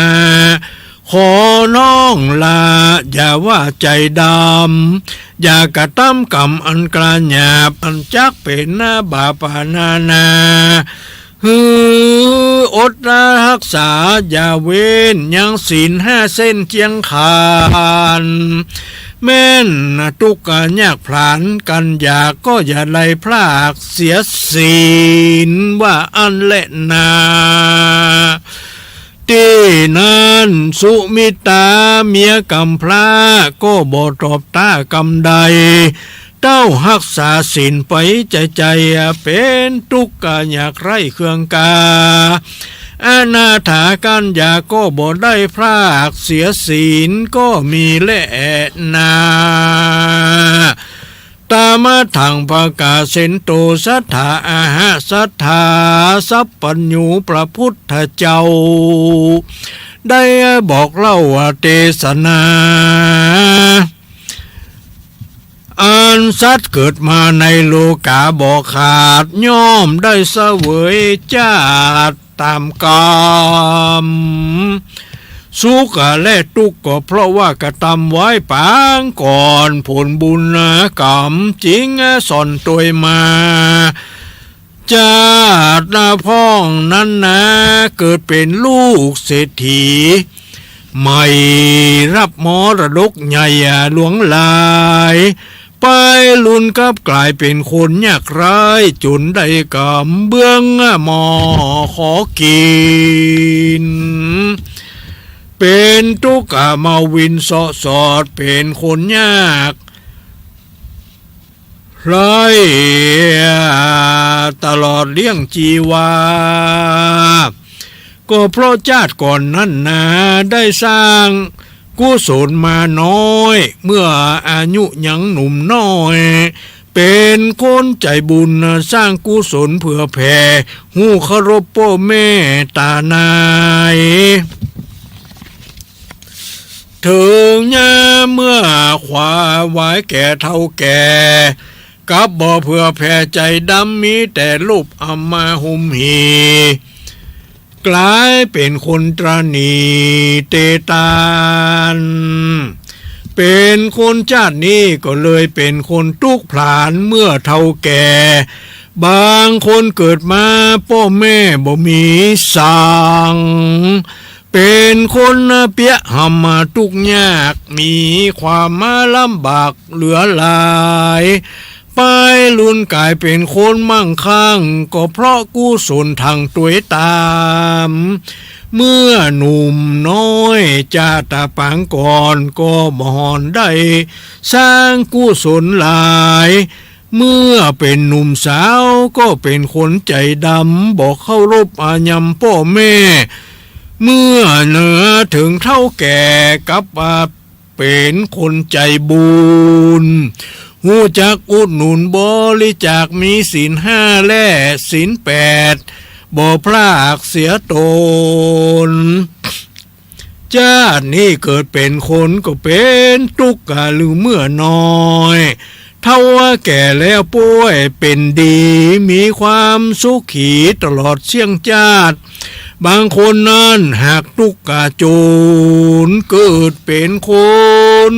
ขอน้องหล้าอย่าว่าใจ๋ดำ อย่ากระตำกรรมอันกล้าหยาบ อันจักเป๋นบาปนานา หื้ออดฮักษาอย่าเว้นยังศีลห้าเส้นเจียงขัน แม้นตุ๊กข์ยากผลาญกั๋นอยาก ก็อย่าได้พลากเสียศีล ว่าอั้นแลนา ตี้นั้นสุมิตตาเมียกำพร้า ก็บ่ตอบต้ากำใด เต้าฮักษาศีลไปใจ๋ๆ เป๋นตุ๊กข์ยากไร้เคืองกา อนาถาก้านยากก็บ่ได้พราก เสียศีลก็มีแลนา ตามัตถัง ปกาเสนโต สัตถา อะหะ สัตถา สัพพัญญู พระพุทธเจ้า ได้บอกเล่าเตสนา อันสัตว์เกิดมาในโลกาบ่ขาด ย่อมได้เสวยจาติต๋ามก๋รรม สุขและตุ๊กข์ก็เพราะว่ากระตำไว้ปางก่อน ผลบุญก๋รรมจึงสอนตวยมา จาติพ่องนั้นนา เกิดเป๋นลูกเศรษฐี ใหม่ฮับมรดกใหญ่หลวงหลาย ไปลุนกลับก๋ายเป๋นคนยากไร้ จ๋นได้ก๋รรมเบื้องหม้อขอกิ๋น เป๋นตุ๊กข์เมาวินเซาะสอด เป๋นคนยากไร้ ตลอดเลี้ยงจีวา ก็เพราะจาติก่อนนั้นนา ได้สร้างกุศลมาน้อย เมื่ออายุยังหนุ่มน้อย เป๋นคนใจ๋บุญ สร้างกุศลเผื่อแผ่ ฮู้เคารพป้อแม่ต๋านาย เถิงยามเมื่อขวาหวายแก่เฒ่าแก่ กลับบ่เผื่อแผ่ใจ๋ดำ มีแต่โลภอำมาตย์ฮุมหี่ ก๋ายเป๋นคนตระหนี่เตตาน เป๋นคนจาตินี้ก็เลยเป๋นคนตุ๊กข์ผลาญเมื่อเฒ่าแก่ บางคนเกิดมาป้อแม่บ่มีสัง เป๋นคนเปียะหำตุ๊กข์ยาก มีความลำบากเหลือหลาย ไปลุนก๋ายเป๋นคนมั่งคั่ง ก็เพราะกุศลตางตวยต๋าม เมื่อหนุ่มน้อยจาติปางก่อน ก็บ่ได้สร้างกุศลหลาย เมื่อเป๋นหนุ่มสาวก็เป๋นคนใจ๋ดำ บ่เคารพอาญำป้อแม่ เมื่อเถิงเฒ่าแก่กลับมาเป๋นคนใจ๋บุญ ฮู้จักอุดหนุนบริจาค มีศีลห้าและศีลแปด บ่พรากเสียตน จาตินี้เกิดเป๋นคนก็เป๋นตุ๊กข์กะลือเมื่อน้อย เฒ่าแก่แล้วป่วยเป๋นดี มีความสุขีตลอดเสี้ยงจาติ บางคนนั้นหากตุ๊กข์กะจ๋น เกิดเป๋นคน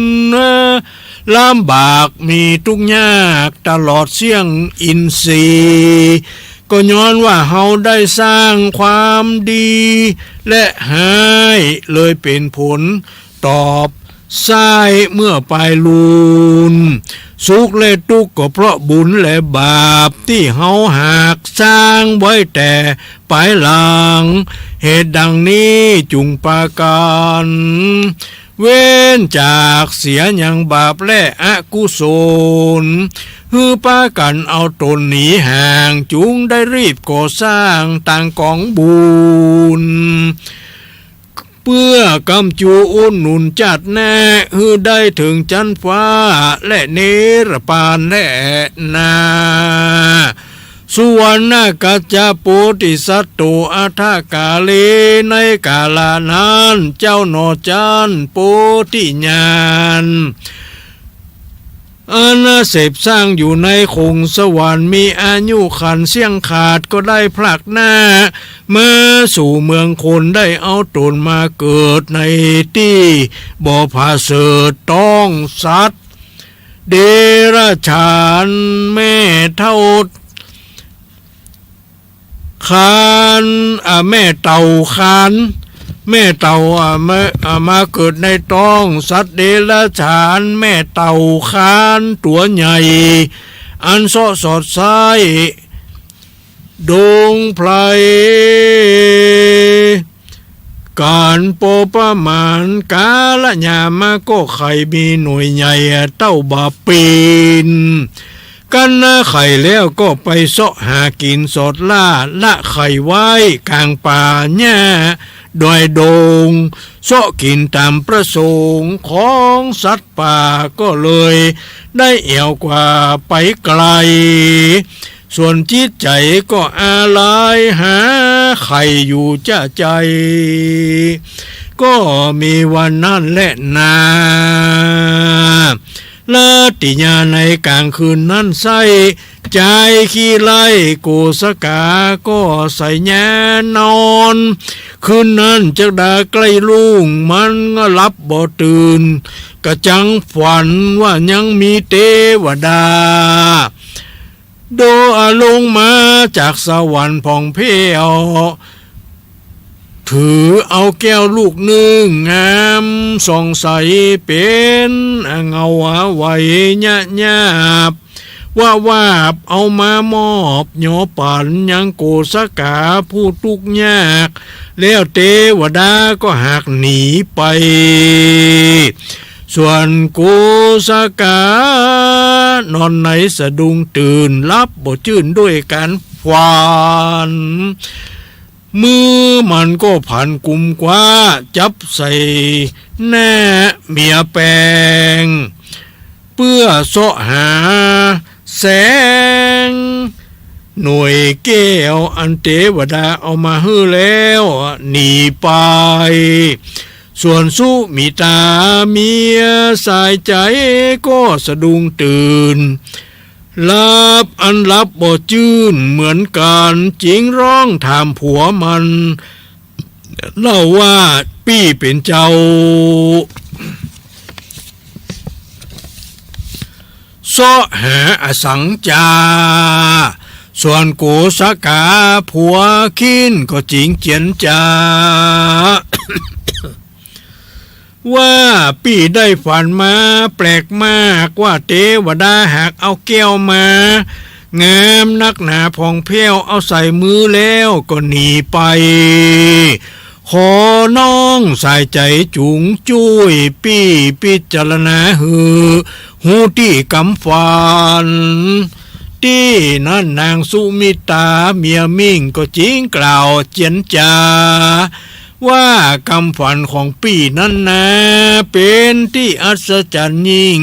ลำบาก มีตุ๊กข์ยากตลอดเสี้ยงอินทรีย์ ก็ย้อนว่าเฮาได้สร้างความดีและฮ้าย เลยเป๋นผลตอบใส้เมื่อปายลูน สุขและตุ๊กข์ก็เพราะบุญและบาป ตี้เฮาหากสร้างไว้แต่ปายหลัง เหตุดังนี้จุ่งปากั๋น เว้นจากเสียยังบาปและอกุศล หื้อปากั๋นเอาต๋นหนีห่าง จุ่งได้รีบก่อสร้างตางก๋องบุญ เปื้อก๋ำจูอุดหนุนจาติแน่ หื้อได้เถิงจั๊นฟ้าและนิรพานแลนา สุวัณณกัจจโปธิสัตโต อัฏฐกาเล ในกาละนั้น เจ้าหน่อจั๊นโพธิญาณ อันเสพสร้างอยู่ในขงสวรรค์ มีอายุขันเสี้ยงขาดก็ได้พลัดหน้า มาสู่เมืองคน ได้เอาต๋นมาเกิดในตี้บ่ผาเสริฐ ต้องสัตว์ เดรัจฉาน แม่เฒ่าคาน อ่า แม่เต่าคาน แม่เต่า อ่า มา อ่า มาเกิดในต๊องสัตว์เดรัจฉาน แม่เต่าคานตั๋วใหญ่ อันเซาะสอดไส้ ดงไพร ก๋านปอประมาณ ก๋าละยามมาก็ใค่มีหน่วยใหญ่เต้าบ่าปีน กั๋นนาใค่แล้วก็ไปเซาะหากิ๋นสอดล่า ละใค่ไว้ก๋างป่าหญ้าดอยดง เซาะกิ๋นต๋ามประสงค์ของสัตว์ป่า ก็เลยได้แอ่วกว่าไปไก๋ ส่วนจิตใจ๋ก็อาลัยหาใค่อยู่จ๊ะใจ๋ ก็มีวันนั้นแลนา ละติยาในก๋างคืนนั้นไส้ จายขี้ไล่โกสกาก็ใส่ยานอน คืนนั้นจักดาใก้รุ่ง มันก็หลับบ่ตื่น กระจังฝันว่ายังมีเตวดา โดดลงมาจากสวรรค์ผ่องแผ้ว ถือเอาแก้วลูกนึ่งงามส่องใส เป๋นเงาไหวหยาบ วาบวาบ เอามามอบหยอปั๋นยังโกสกาผู้ตุ๊กข์ยาก แล้วเตวดาก็หากหนีไป ส่วนโกสกานอนในสะดุ้งตื่น หลับบ่จื้นด้วยก๋านฝัน มือมันก็ผันกุมคว้า จับใส่หน้าเมียแปง เปื้อเซาะหาแสง หน่วยแก้วอันเตวดาเอามาหื้อแล้วหนีไป ส่วนสุมิตราเมียสายใจ๋ก็สะดุ้งตื่น หลับอันหลับบ่จื้นเหมือนกั๋น จึงร้องถามผัวมัน เล่าว่า ปี้เป๋นเจ้า เซาะหาอะสังจา ส่วนโกสกาผัวคิ้นก็จึงเจียนจ๋า ว่าปี้ได้ฝันมาแปลกมาก ว่าเตวดาหากเอาแก้วมา งามนักหนาผ่องแผ้ว เอาใส่มือแล้วก็หนีไป ขอน้องสายใจ๋จุ่งจุ้ยปี้พิจารณาหื้อ ฮู้ตี้กำฝัน ตี้นั้นนางสุมิตราเมียมิ่งก็จึงกล่าวเจียนจ๋า ว่ากำฝันของปี้นั้นนา เป๋นตี้อัศจรรย์ยิ่ง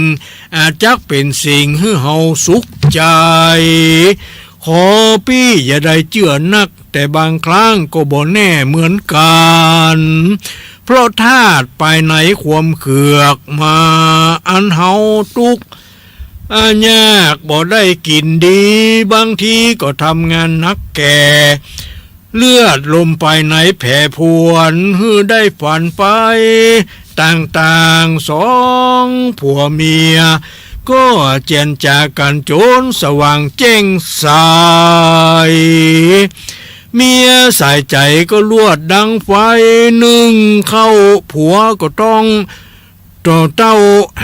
อาจจักเป๋นสิ่งหื้อเฮาสุขใจ๋ ขอปี้อย่าได้เจื้อนัก แต่บางครั้งก็บ่แน่เหมือนกั๋น เพราะธาตุภายในความเขือกมา อันเฮาตุ๊กข์ อ่า ยากบ่ได้กิ๋นดี บางทีก็ทำงานหนักแก่ เลือดลมภายในแผ่ผวน หื้อได้ฝันไปต่างๆ สองผัวเมีย ก็เจียนจ๋ากั๋นจ๋นสว่างแจ้งใส เมียสายใจ๋ก็ลวดดังไฟ นึ่งข้าว ผัวก็ต้องต่อเต้า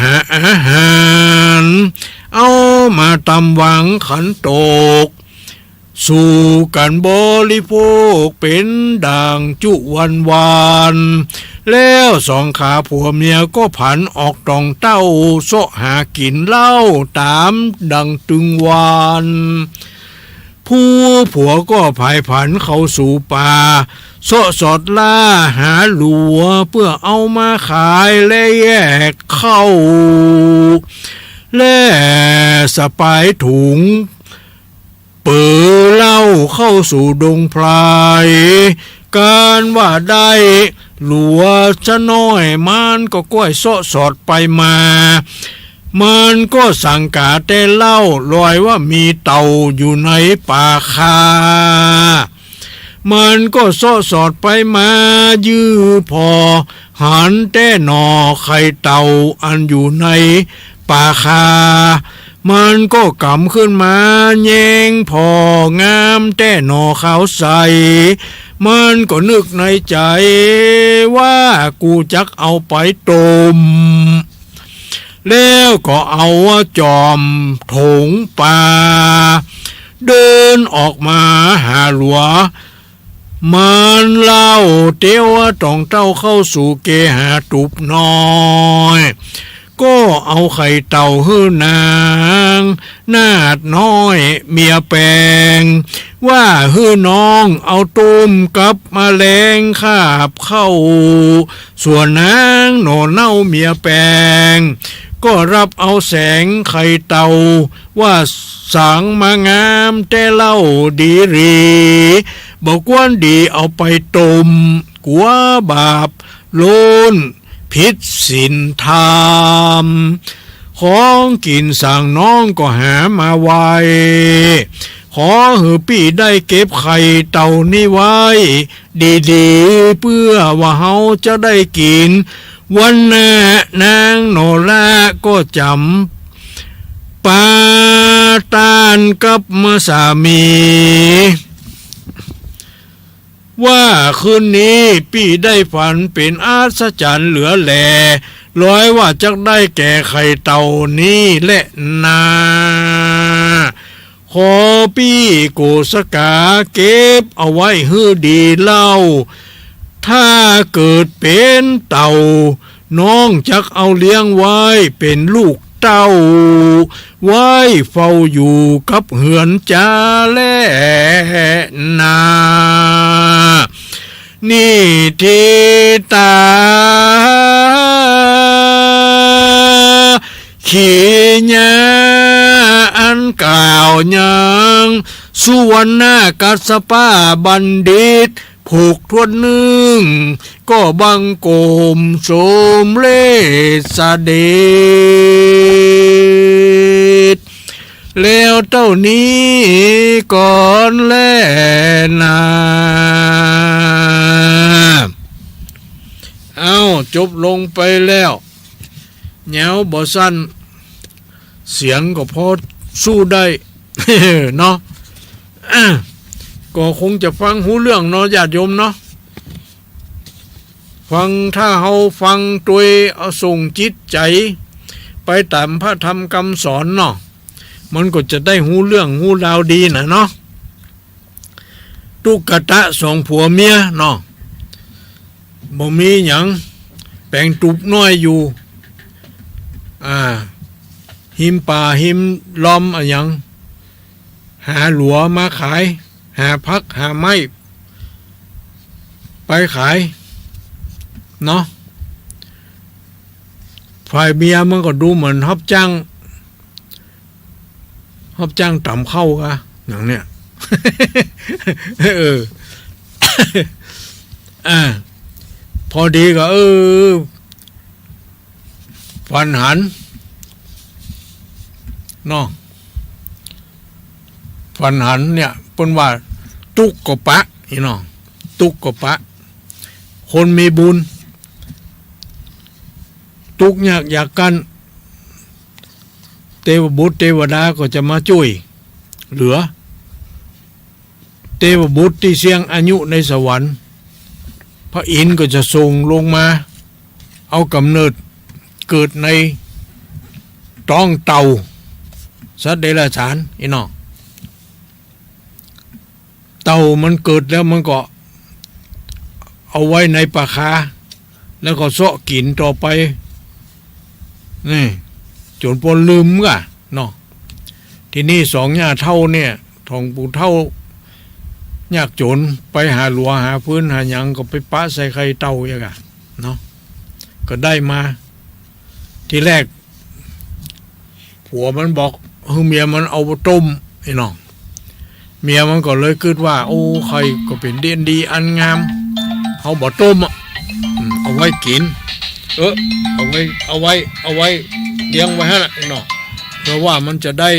หาอาหาร เอามาตำวางขันโตก สู่กั๋นบริโภคเป๋นดั่งจุวันวาน แล้วสองขาผัวเมียก็ผันออกต่องเต้า เซาะหากิ๋นเล่าต๋ามดั่งตึงวาน ผู้ผัวก็ผายผันเข้าสู่ป่า เซาะสอดล่าหาหลัว เปื้อเอามาขายและแยกข้าว และสะปายถุง เป๋อเล่าเข้าสู่ดงไพร ก๋านว่าได้หลัวจะน้อย มันก็ก้อยเซาะสอดไปมา มันก็สังก๋าแต่เล่า ลอยว่ามีเต่าอยู่ในป่าคา มันก็เซาะสอดไปมา ยื่อผ่อหันแต่หน่อไข่เต่าอันอยู่ในป่าคา มันก็กำขึ้นมาแยงผ่องามแต่หน่อขาวใส มันก็นึกในใจ๋ว่า กูจักเอาไปต้ม แล้วก็เอาจอมถงป่า เดินออกมาหาหลัว มันเล่าเตียวว่าต้องเต้าเข้าสู่เกหาตุบน้อย ก็เอาไข่เต่าหื้อนางนาดน้อยเมียแปง ว่าหื้อน้องเอาตุ้มกับแมลงคาบเข้า ส่วนนางหน่อเน่าเมียแปง ก็รับเอาแสงไข่เต่า ว่าสางมางามแต๊เล่าดีหลี บ่กวนดีเอาไปต้ม กั๋วบาปโลนผิดศีลธรรม ของกิ๋นสางน้องก็หามาไว ขอหื้อปี้ได้เก็บไข่เต่านี้ไว้ดีๆ เปื้อว่าเฮาจะได้กิ๋นวันหน้า นางโนราก็จ๋ำปาต้านกับสามี ว่าคืนนี้ปี้ได้ฝันเป๋นอัศจรรย์เหลือแล ลอยว่าจักได้แก่ไข่เต่านี้แลนา ขอปี้โกษกาเก็บเอาไว้หื้อดีเล่า ถ้าเกิดเป๋นเต่า น้องจักเอาเลี้ยงไว้เป๋นลูกเต้า ไว้เฝ้าอยู่กับเฮือนจาแลนา นิทธิตา ขีญา อันกล่าวยัง สุวรรณกัสสปะบัณฑิต ผูกถ้วนนึ่ง ก็บังคมสมเร็จเสด็จ แล้วเต้านี้ก่อนแลนา เอ้า จบลงไปแล้ว ยาวบ่สั้น เสียงก็พอสู้ได้ เนาะ อ่ะ ก็คงจะฟังฮู้เรื่องเนาะ ญาติโยมเนาะ ฟัง ถ้าเฮาฟังโดยเอาส่งจิตใจ๋ไปต๋ามพระธรรมกำสอนเนาะ มันก็จะได้ฮู้เรื่องฮู้ราวดีน่ะเนาะ ตุ๊กตะสองผัวเมียเนาะ บ่มีหยัง แป๋งตุบน้อยอยู่ อ่า ฮิมป่าฮิมลอมอะหยัง หาหลัวมาขาย หาผักหาไม้ไปขายเนาะ ฝ่ายเมียมันก็ดูเหมือนฮับจ้าง ฮับจ้างต๋ำข้าวกะ อย่างเนี้ย เออ อ่า พอดีก็ เออ ฝันหัน เนาะ ฝันหันเนี่ย เปิ้นว่าตุ๊กข์ก็ปะ นี่เนาะ ตุ๊กข์ก็ปะ คนมีบุญ ตุ๊กข์ยากอยากกั้น เตวบุตรเตวดาก็จะมาจ้วยเหลือ เตวบุตรตี้เสี้ยงอายุในสวรรค์ พระอินทร์ก็จะส่งลงมา เอาก๋ำเนิดเกิดในต๊องเต่า สัตว์เดรัจฉาน อี้เนาะ เต่ามันเกิดแล้วมันก็เอาไว้ในป่าคา แล้วก็เซาะกิ๋นต่อไป นี่ จ๋นปนลืมก่ะเนาะ ทีนี้สองย่าเฒ่าเนี่ย สองปู่เฒ่ายากจ๋น ไปหาหลัวหาฟืนหาหยังก็ไปปะใส่ไข่เต่าอย่างก่ะเนาะ ก็ได้มา ทีแรก ผัวมันบอกหื้อเมียมันเอาบ่ต้ม ไอ้น้อง เมียมันก็เลยกึ๊ดว่า โอ้ ไข่ก็เป๋นเดียนดีอันงาม เฮาบ่ต้มอะ อืม เอาไว้กิ๋น เออ เอาไว้ เอาไว้ เอาไว้เลี้ยงไว้หั้นแหละ ไอ้น้อง เพื่อว่ามันจะได้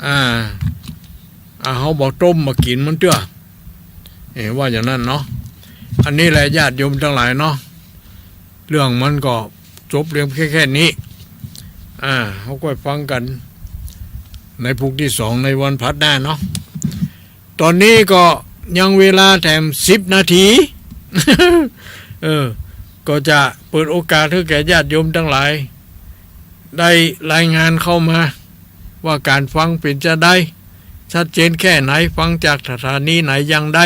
อ่า อ่า เฮาบ่ต้มมากิ๋นมันเตื้อ เออ ว่าอย่างนั้นเนาะ อันนี้แหละญาติโยมตังหลายเนาะ เรื่องมันก็จบเพียงแค่ แค่นี้ อ่า เฮาก็ฟังกั๋นในพุกตี้สองในวันพฤหัสหน้าเนาะ ต๋อนนี้ก็ยังเวลาแถมสิบนาที เออ ก็จะเปิดโอกาสหื้อแก่ญาติโยมตังหลาย ได้รายงานเข้ามา ว่าก๋านฟังเป๋นจาใด ชัดเจนแค่ไหน ฟังจากสถานีไหนอย่างใด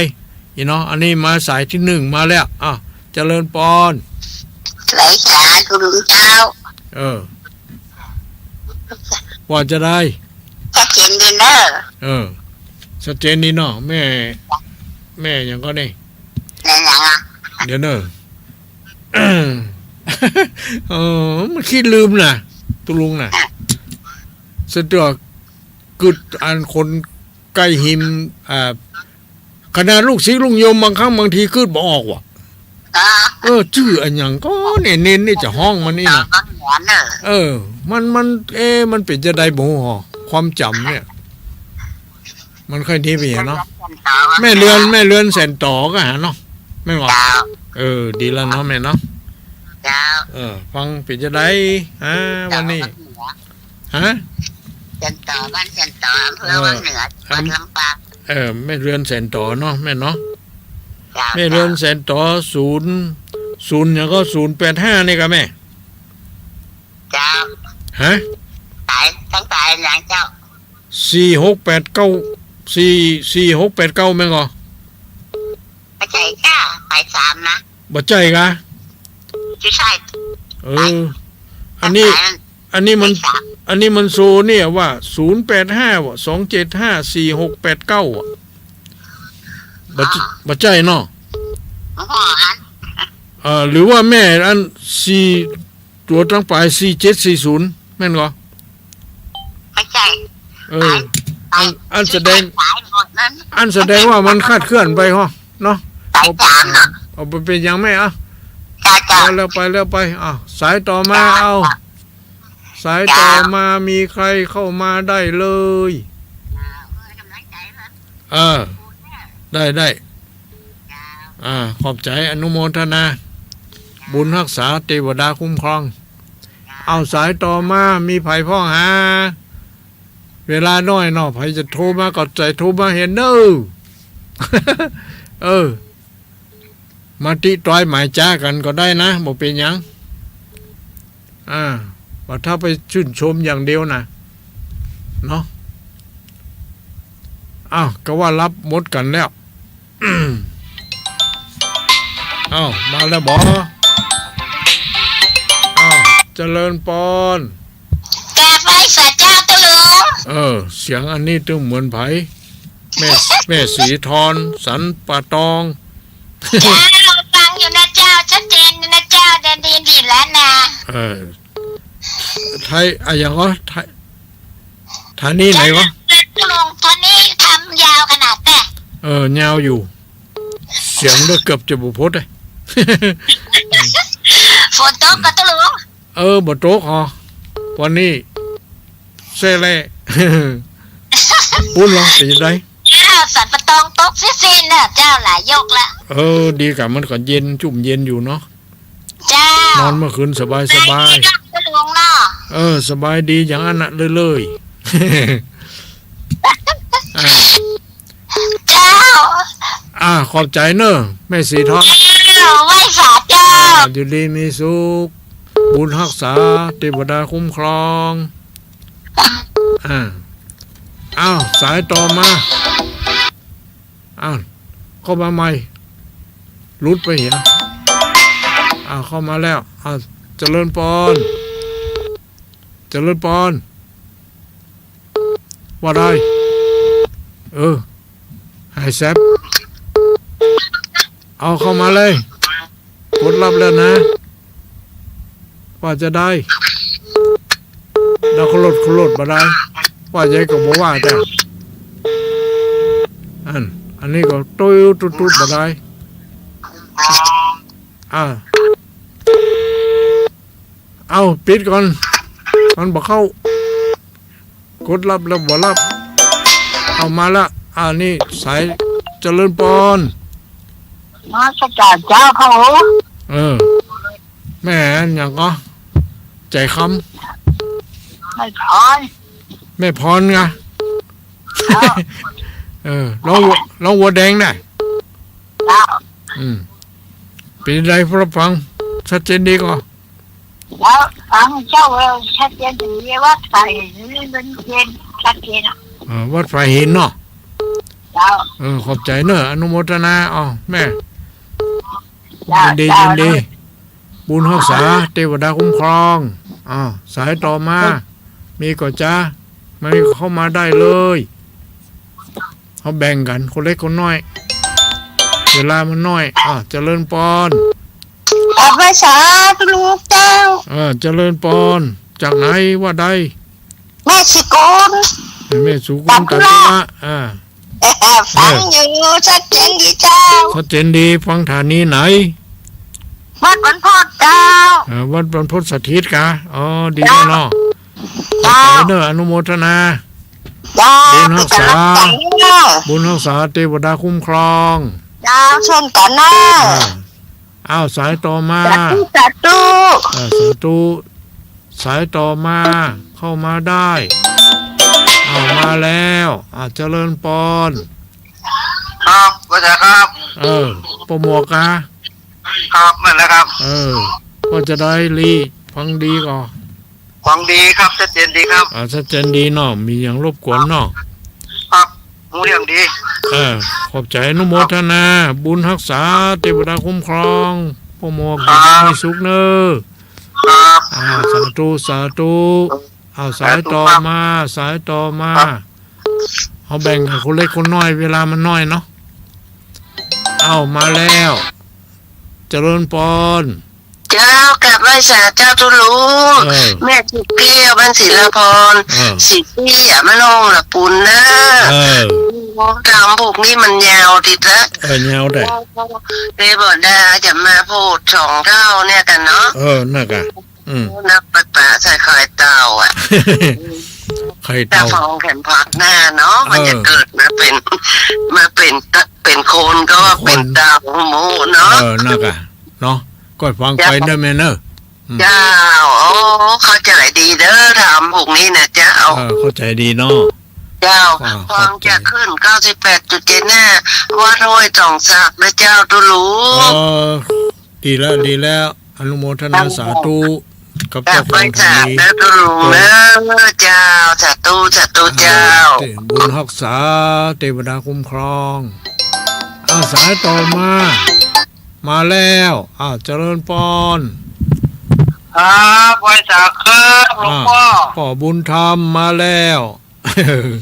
อี๋เนาะ อันนี้มาสายตี้นึ่งมาแล้ว อ้าว เจริญปอน ไหลสาธุลุงเจ้า เออ ว่าจะได้ ชัดเจนดีเนอะ เออ ชัดเจนดีเนาะ แม่ แม่หยังก่อนี่ แม่หยังอะ เดี๋ยวเนอะ เออ มันขี้ลืมน่ะ ตุ๊ลุงน่ะ สะดวก กึ๊ดอันคนใก้ฮิม อ่า ขนาดลูกศิษย์ลูกโยมบางครั้งบางทีกึ๊ดบ่ออกว่ะ อ๋อ เออ จื้ออะหยังก่อ เน้นๆ นี่จะฮ้องมันนี่นะ อ๋อ เหมือนเนอะ เออ มัน มัน เอ๊ะ มันเป๋นจาใดบ่ฮู้หรอ ความจ๋ำเนี่ย มันค่อยดีไปเนาะ แม่เรือน แม่เรือนแสนต๋อก็หาเนาะ แม่นบ่ เจ้า เออ ดีแล้วเนาะแม่เนาะ เจ้า เออ ฟังเป๋นจาใด อ่า วันนี้ ฮะ แสนต๋อ บ้านแสนต๋อ อำเภอวังเหนือ จังหวัดลำปาง เออ แม่เรือนแสนต๋อเนาะแม่เนาะ เจ้า แม่เรือนแสนต๋อ ศูนย์ ศูนย์หยังก่อ ศูนย์แปดห้า นี่ก่อแม่ เจ้า ฮะ สาย ตั้งสายหยังเจ้า สี่หกแปดเก้า สี่ สี่หกแปดเก้า แม่นก่อ บ่ใจ้จ้า สายสามนะ บ่ใจ้กา ใจ้ เออ อันนี้ อันนี้มัน อันนี้มันโชว์เนี่ยว่า ศูนย์แปดห้า ว่ะ สองเจ็ดห้า สี่หกแปดเก้า อ่ะ บ่ อ๋อ บ่ใจ้เนาะ อ๋อ อัน เอ่อ หรือว่าแม่อันสี่ ตั๋วตังป๋าย สี่เจ็ดสี่ศูนย์ แม่นก่อ บ่ใจ้ เออ อัน อันแสดง อันแสดงว่ามันคลาดเคลื่อนไปฮะ เนาะ สายสามเนาะ เอาไปเป๋นหยังแม่อะ จ้า จ้า แล้วไป แล้วไป อ้าว สายต่อมา เอา สายต่อมา มีใครเข้ามาได้เลย เออ ได้ ได้ อ่า ขอบใจ๋ อนุโมทนา บุญฮักษา เตวดาคุ้มครอง เอา สายต่อมา มีใผพ่องหา เวลาน้อยเนาะ ใผจะโทรมาก็ใจ๋โทรมาเหียเน่อ เออ มาติตอยหมายจ๊ากั๋นก็ได้นะ บ่เป๋นหยัง อ่า ว่าถ้าไปชื่นชมอย่างเดียวนะ เนาะ อ้าว ก็ว่าฮับหมดกั๋นแล้ว อ้าว มาแล้วบ่ อ้าว เจริญปอน กราบไหว้สาเจ้าตุ๊ลุง เออ เสียงอันนี้ตึงเหมือนใผ แม่ แม่ศรีทร สันป่าตอง เจ้า ฟังอยู่นะเจ้า ชัดเจนอยู่นะเจ้า ได้ยินดีแล้วนะ เออ ไทย อะหยังก่อ ไทย ฐานีไหนก่อ ตุ๊ลุง ฐานีทำยาวขนาดแต๊ เออ ยาวอยู่ เสียงก็เกือบจะบ่พอดเลย ฝนตกก่อตุ๊ลุง เออ บ่ตกหรอ วันนี้แซ่แหละ ปุ้นลองตีได้ เจ้า สันป่าตองตกซี้ๆ เน่อเจ้า หลายยกละ เออ ดีกว่า มันก็เย็น จุ่มเย็นอยู่เนาะ เจ้า นอนเมื่อคืนสบายๆ ตุ๊ลุงเนาะ เออ สบายดีอย่างอั้นน่ะเรื่อยๆ อ่า เจ้า อ่า ขอบใจ๋เน่อ แม่ศรีทร เจ้า ไหว้สาเจ้า อ่า อยู่ดีมีสุข บุญฮักษา เตวดาคุ้มครอง อ่า อ้าว สายต่อมา อ้าว เข้ามาใหม่ หลุดไปเหีย อ้าว เข้ามาแล้ว อ้าว เจริญปอน เจริญปอน ว่าได้ เออ หายแซบ เอาเข้ามาเลย กดฮับแล้วนะ ว่าจะได้ แล้วขลุดขลุดบ่ได้ ว่าใดก็บ่ว่าแต่ อัน อันนี้ก็ตุ๊ดตุ๊ดตุ๊ดบ่ได้ อ่า เอา ปิดก่อน มันบ่เข้า กดฮับแล้วบ่ฮับ เอามาละ อ่า นี่สาย เจริญปอน นมัสก๋านเจ้าค่ะ เออ แม่หยังก่อ ใจ๋คำ แม่พร แม่พรไง เจ้า เออ ร้องวัว ร้องวัวแดงน่ะ เจ้า อืม เป๋นใด พอฟัง ชัดเจนดีก่อ แล้วฟังเจ้า เออ ชัดเจนดี วัดฝายหินนี่มันเย็น ชัดเจนอะ เออ วัดฝายหินเนาะ เจ้า เออ ขอบใจ๋เน่อ อนุโมทนา อ้อ แม่ เจ้า ยินดี เจ้า ยินดี บุญฮักษา เตวดาคุ้มครอง อ้าว สายต่อมา มีก่อจ๊ะ มาเข้ามาได้เลย เฮาแบ่งกั๋น คนเล็กคนน้อย เวลามันน้อย อ้าว เจริญปอน กราบไหว้สาธุลูกเจ้า เออ เจริญปอน จากไหนว่าได้ แม่ศรีกุล แม่ศรีกุล ตัดธุระ ตัดธุระ อ่า ฟังอยู่ ชัดเจนดีเจ้า ชัดเจนดี ฟังสถานีไหน วัดบรรพตเจ้า อ่า วัดบรรพตสถิตกา อ๋อ ดี เจ้า เนาะ เจ้า ขอบใจ๋เน่อ อนุโมทนา เจ้า บุญฮักษา เป๋นก๋ำลังใจ๋เน่อ บุญฮักษา เตวดาคุ้มครอง เจ้า เช่นกั๋นเน่อ อ่า อ้าว สายต่อมา สาธุ สาธุ อ่า สาธุ สายต่อมา เข้ามาได้ อ้าว มาแล้ว อ่า เจริญปอน ครับ ว่าจะครับ เออ ป้อหมวกกา ครับ นั่นแหละครับ เออ ว่าจะได้ลี ฟังดีก่อ ฟังดีครับ ชัดเจนดีครับ อ่า ชัดเจนดีเนาะ มีหยังรบกวนเนาะ ครับ ฮู้เรื่องดี เออ ขอบใจ๋ อนุโมทนา บุญฮักษา เตวดาคุ้มครอง ป้อหมวก ครับ อยู่ดีมีสุขเน่อ ครับ อ่า สาธุ สาธุ อ้าว สายต่อมา สาธุครับ สายต่อมา ครับ เฮาแบ่งกั๋นคนเล็กคนน้อย เวลามันน้อยเนาะ อ้าว มาแล้ว เจริญปอน เจ้า กราบไหว้สาเจ้าตุ๊ลุง เออ แม่สุกแก้ว บ้านศิลาพร เออ ศรีเตี้ย บ้านโน่งละปูนเน่อ เออ กำผูกนี่มันยาวติดละ เออ ยาวแต๊ เตบ่ดาจะมาพูดสองเท่าเนี่ยกั๋นเนาะ เออ นั่นกะ อืม นักปะปะใส่ไข่เต่าอ่ะ ไข่เต่า เจ้าของแขนผักหน้าเนาะ มันจะ เออ เกิดมาเป๋น มาเป๋นตะ เป๋นคนก็ว่าเป๋น คน เต่าหมู่เนาะ เออ นั่นกะ เนาะ ก้อยฟังไปเน่อแม่เน่อ อืม เจ้า โอ้ เข้าใจ๋ดีเด้อ ธรรมผูกนี้นะเจ้า เออ เข้าใจ๋ดีเนาะ เจ้า อ่า ฟัง ขอบใจ๋ จากคลื่น เก้าสิบแปดจุดเจ็ด ห้า วัดห้วยสองสักนะเจ้าตุ๊ลุง เออ ดีแล้ว ดีแล้ว อนุโมทนา สาธุ กับเจ้าของสถานี กราบไหว้สาเด้อตุ๊ลุงเด้อ เจ้า สาธุ สาธุ เจ้า อ่า บุญฮักษา เตวดาคุ้มครอง อ้าว สายต่อมา มาแล้ว อ้าว เจริญปอน ครับ ไหว้สาครับ หลวงป้อ อ่า ป้อบุญธรรมมาแล้ว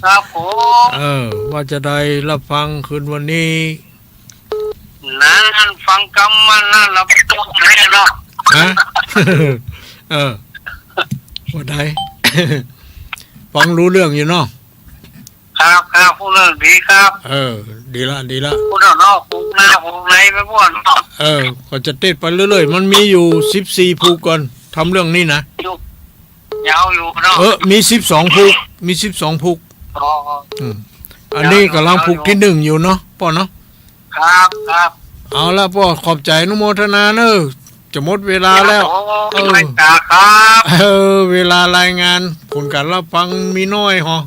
ครับผม เออ ว่าจะได้รับฟังคืนวันนี้ นั้นฟังกำมันนั้นเราไม่ต้องแน่เนาะ ฮะ เออ ว่าได้ ฟังรู้เรื่องอยู่เนาะ ครับ ครับ ฮู้เรื่องดีครับ เออ ดีละ ดีละ ฮู้เรื่องนอก ฮู้หน้า ฮู้ในไปหมดเนาะ เออ ก็จะเตะไปเรื่อยๆ มันมีอยู่สิบสี่ผูกก่อน ทำเรื่องนี้นะ อยู่ ยาวอยู่เนาะ เออ มีสิบสองผูก มีสิบสองผูก อ๋อ อืม อันนี้กำลังผูกที่หนึ่งอยู่เนาะ ป้อเนาะ ครับ ครับ เอาละป้อ ขอบใจ๋ อนุโมทนาเน่อ จะหมดเวลาแล้ว ครับผม เออ ไหว้สาครับ เออ เวลารายงาน ผลก๋านรับฟังมีน้อยหอ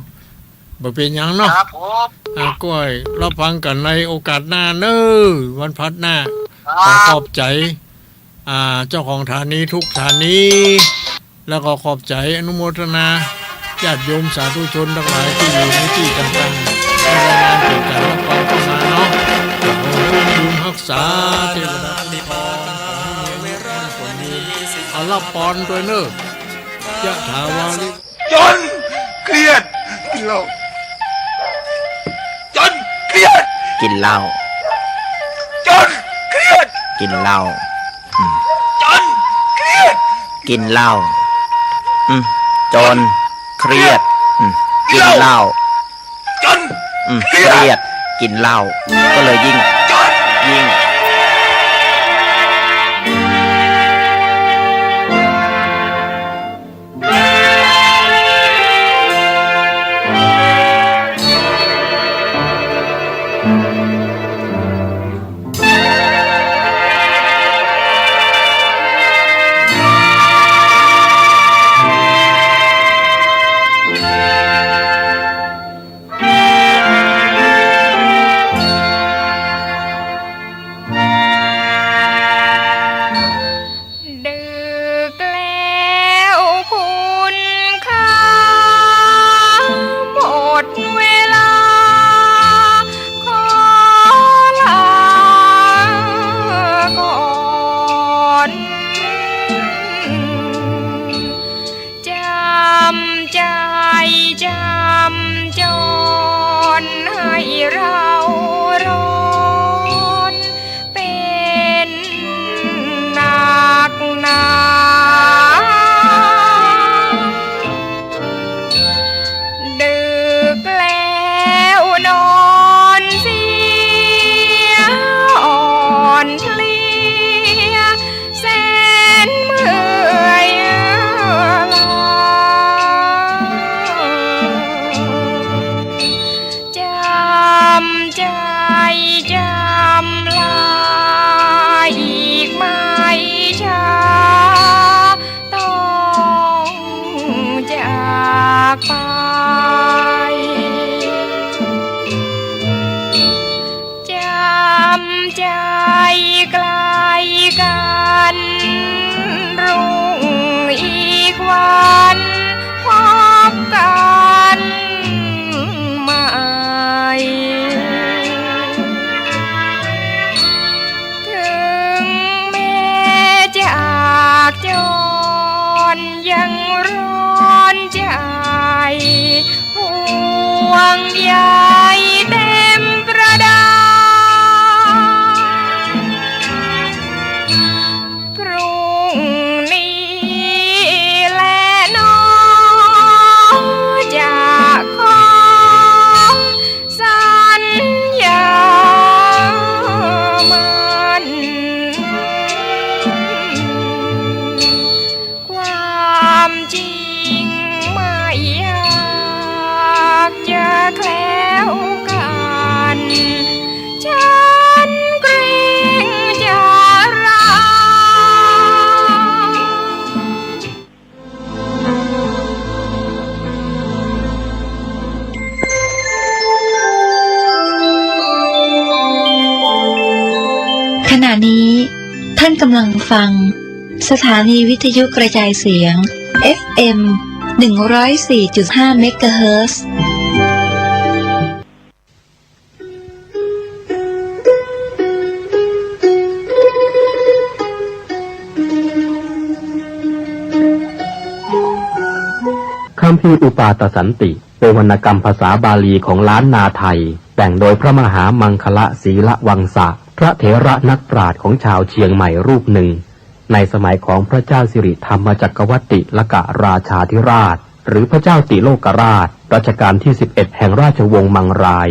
บ่เป๋นหยังเนาะ ครับผม อ่า ก้อยรับฟังกั๋นในโอกาสหน้าเน่อ วันพฤหัสหน้า ครับ ขอขอบใจ๋ อ่า เจ้าของสถานีทุกสถานี แล้วก็ขอบใจ๋อนุโมทนาญาติโยมสาธุชนตังหลายตี้อยู่ในตี้ต่างๆ ตี้รายงานเกี่ยวกับรับฟังเข้ามาเนาะ ขอบุญฮักษาเตวดาคุ้มครอง ขอให้มีอายุมั่นขวัญยืน เอาละปอนตวยเน่อ ยะถาวาริ จนเครียดกินเหล้า จนเครียดกินเหล้า จนเครียดกินเหล้า อืม จนเครียดกินเหล้า อืม จนเครียด อืม กินเหล้า จน อืม เครียด เครียดกินเหล้า ก็เลยยิ่ง จน ยิ่ง จำใจจำจนให้เราร้อนเป็นหนักหนา ดึกแล้วนอนเสียอ่อนเพลีย แสนเมื่อยล้า จำใจจำลา อีกไม่ช้าต้องจากไป จำใจไกลกัน รุ่งอีกวันพบกันใหม่ ถึงแม้จากจรยังร้อนใจ ห่วงใยเต็มประดา พรุ่งนี้แลหนอ จะขอสัญญามั่น ความจริงไม่อยากจะแคล้วกัน ฉันเกรงจะร้าย ขณะนี้ท่านกำลังฟัง สถานีวิทยุกระจายเสียง เอฟเอ็ม หนึ่งร้อยสี่จุดห้า เมกะเฮิรตซ์ คัมภีร์อุปาทสันติ เป็นวรรณกรรมภาษาบาลีของล้านนาไทย แต่งโดยพระมหามังคละสีละวังสะ พระเถระนักปราชญ์ของชาวเชียงใหม่รูปหนึ่ง ในสมัยของพระเจ้าสิริธรรมจักรวรรติลกราชาธิราช หรือพระเจ้าติโลกราช รัชกาลที่สิบเอ็ด แห่งราชวงศ์มังราย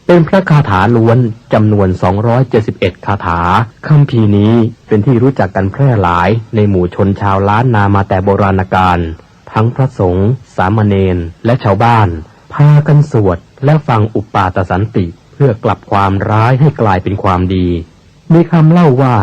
เป็นพระคาถาล้วนจำนวนสองร้อยเจ็ดสิบเอ็ดคาถา คัมภีร์นี้เป็นที่รู้จักกันแพร่หลายในหมู่ชนชาวล้านนามาแต่โบราณกาล ทั้งพระสงฆ์ สามเณร และชาวบ้าน พากันสวดและฟังอุปาทสันติ เพื่อกลับความร้ายให้กลายเป็นความดี มีคำเล่าว่า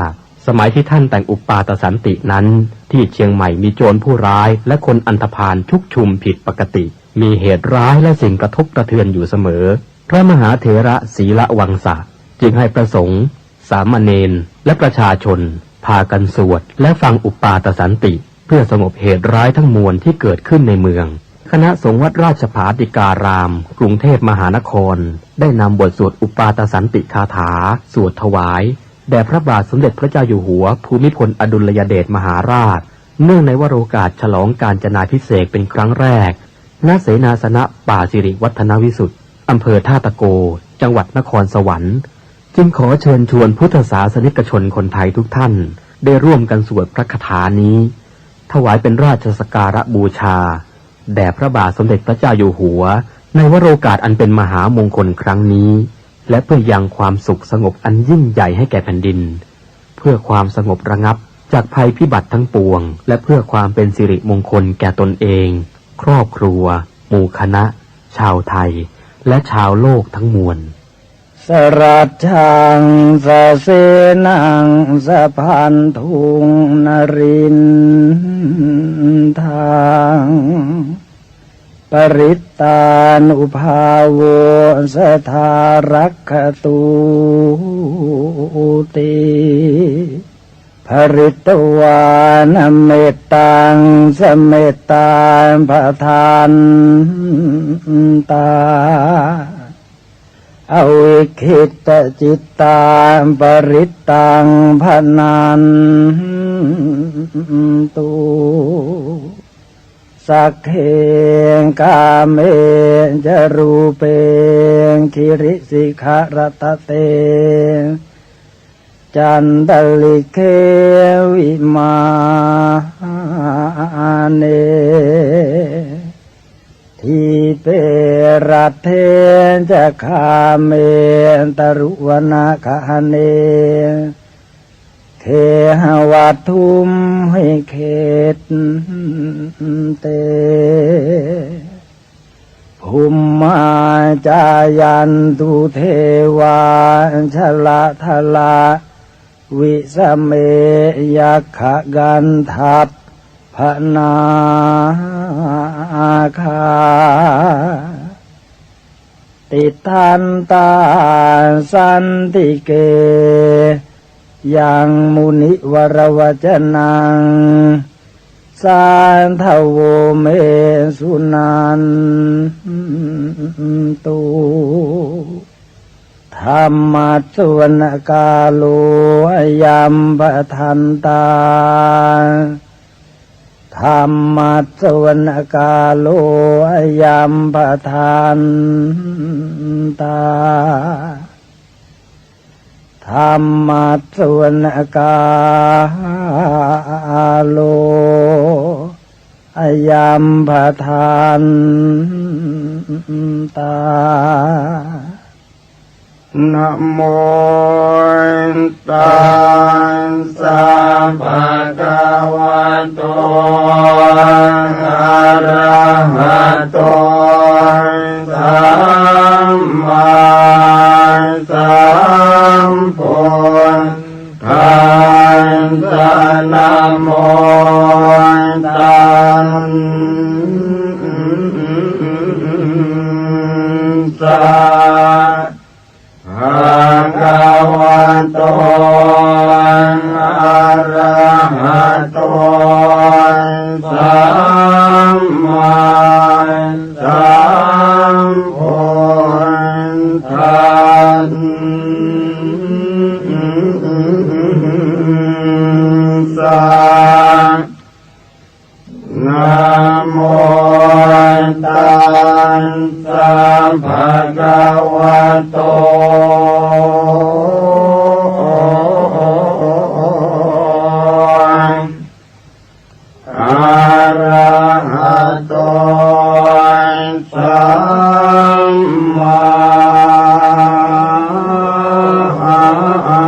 สมัยที่ท่านแต่งอุปาทสันตินั้น ที่เชียงใหม่มีโจรผู้ร้ายและคนอันธพาลชุกชุมผิดปกติ มีเหตุร้ายและสิ่งกระทบกระเทือนอยู่เสมอ พระมหาเถระสีละวังสะ จึงให้พระสงฆ์ สามเณร และประชาชน พากันสวดและฟังอุปาทสันติ เพื่อสงบเหตุร้ายทั้งมวลที่เกิดขึ้นในเมือง คณะสงฆ์วัดราชผาติการาม กรุงเทพมหานคร ได้นำบทสวดอุปาทสันติคาถา สวดถวาย แด่พระบาทสมเด็จพระเจ้าอยู่หัวภูมิพลอดุลยเดชมหาราช เนื่องในวโรกาสฉลองกาญจนาภิเษกเป็นครั้งแรก ณ เสนาสนะป่าสิริวัฒนวิสุทธิ์ อำเภอท่าตะโก จังหวัดนครสวรรค์ จึงขอเชิญชวนพุทธศาสนิกชนคนไทยทุกท่าน ได้ร่วมกันสวดพระคาถานี้ ถวายเป็นราชสักการะบูชา แด่พระบาทสมเด็จพระเจ้าอยู่หัว ในวโรกาสอันเป็นมหามงคลครั้งนี้ และเพื่อยังความสุขสงบอันยิ่งใหญ่ให้แก่แผ่นดิน เพื่อความสงบระงับจากภัยพิบัติทั้งปวง และเพื่อความเป็นสิริมงคลแก่ตนเอง ครอบครัว หมู่คณะ ชาวไทย และชาวโลกทั้งมวล สรัจจัง สเสนัง สพันธุง นรินทาง ปริตตานุภาโว สทารักขตูติ ปริตวานะเมตตัง สเมตตาปะทันตา อวิคขิตตจิตตา ปริตตัง พะนัน sagge kāme ca rūpe girisikharataṭe cantalikkhe vimāne dīpe raṭṭhe ca gāme taruvanagahane gehavatthumhi khette bhummā cāyantu devā jalathalavisame yakkhagandhabbanāgā tiṭṭhantā santike yaṃ munivaravacanaṃ sādhavo me suṇantu. Dhammassavanakālo ayambhadantā. Dhammassavanakālo ayambhadantā. Dhammassavanakālo ayambhadantā. Namo tassa bhagavato arahato sammāsambuddhassa. Namo tassa bhagavato arahato sammāsambuddhassa. Namo tassa bhagavato arahato sammā sambuddhassa.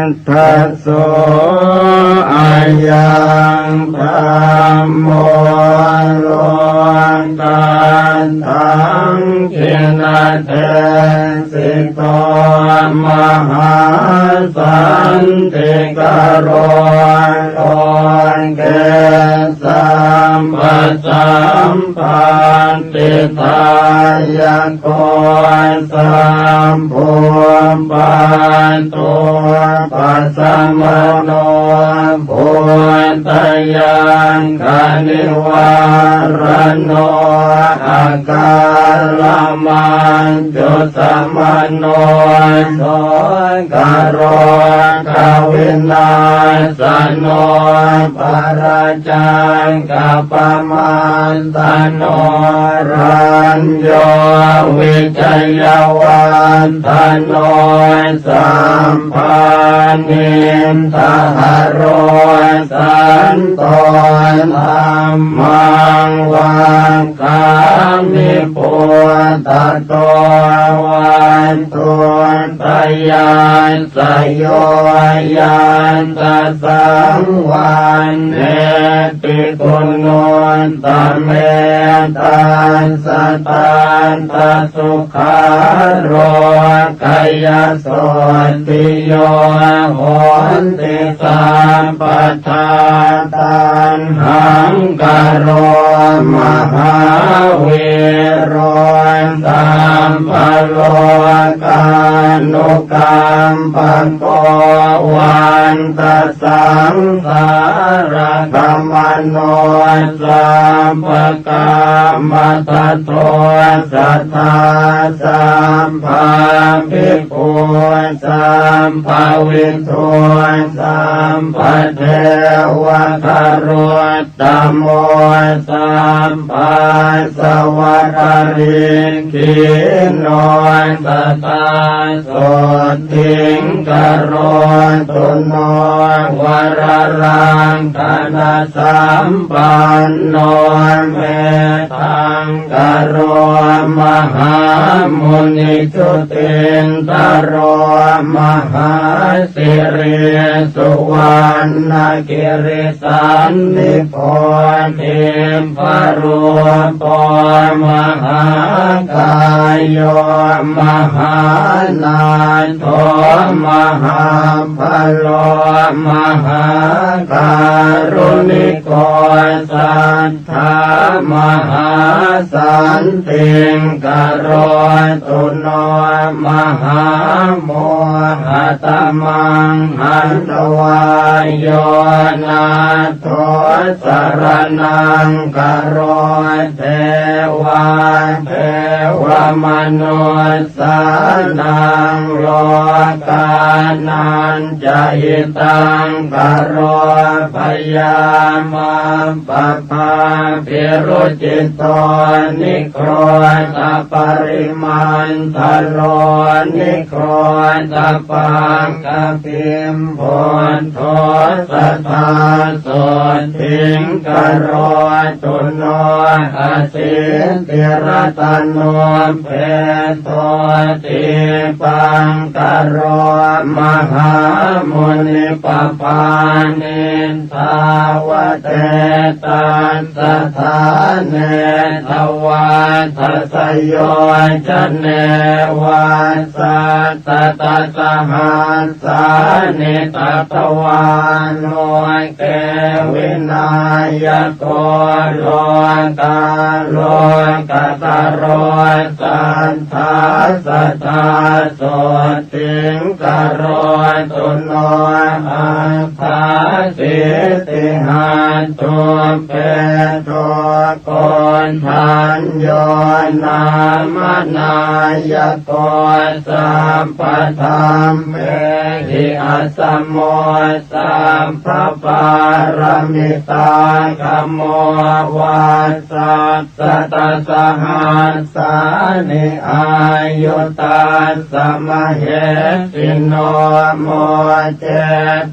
Suddhodhaso ayaṃ dhammo lokatthaṃ jinadesidho mahāsantikaro loke sabbasampatti dāyako sabbupaddopasamaṇo bhūtayakkhanivāraṇo akālamaraṇasamaṇo sokarogavināsano para- cchākapamātano rañño vijayavaḍḍhano sabbāniddhaharo santo dhammaṃ vadāmi pujatato vatthuttayas- sayo yattha saṃvaṇṇeti guṇuttame tassa tattha sukhārogyasotthi yo honti sabbadā. Taṇhaṅkaro mahāvīro sa- พโลกานุกัมปโก วัตตะสังสารกมโน สัพพกามาทะโท สัทธาสัพพาภิกขุ สัพพวิทู สัพพเทวครุตตโม สัพพาสวะปะริกขีโน สะทาโสตถิง กโรตุโน วรรักขณสัมปันโน เมตตัง กโร มหามุนิ จุตินทโร มหาสิริ สุวรรณคิริ สันนิโพธิ พรูโป มหากาโย มหานาถโถ มหาพโล มหาการุณิโก สัทธา มหาสันติง กโรตุโน มหาโมหะตมัง หันวาโย นาถโถ สรณัง กโร เทวาเทวมนุสสานัง โลกานัญจะหิตัง กโร พยามาปปาภิรุจิโต นิโครธปริมันธโล นิโครธปักขปิม โพธโธ สัทธาโสตถิง กโรตุโน อสิทธิรัตโนเปโธ ทีปังกโร มหามุนิปปานิทาวเตตัสสะฐาเน ทวาทะสโยจะเน วาสัสสะตะสหัสสานิ ตะทวาโนเก วินายโก โลกาโลกัสสโร สัทธาสัทธาโสตถิง กโรตุโน อัฏฐาสิทธิหัตถุ เปโธ โกณฑัญโญ นามนายโก สัพพะธัมเมหิ อัสสโม สัพพะปารมิตา ขโม วาสัสสะตะสหัสสานิ อายุตัสสะมะเหสิโน โมเจ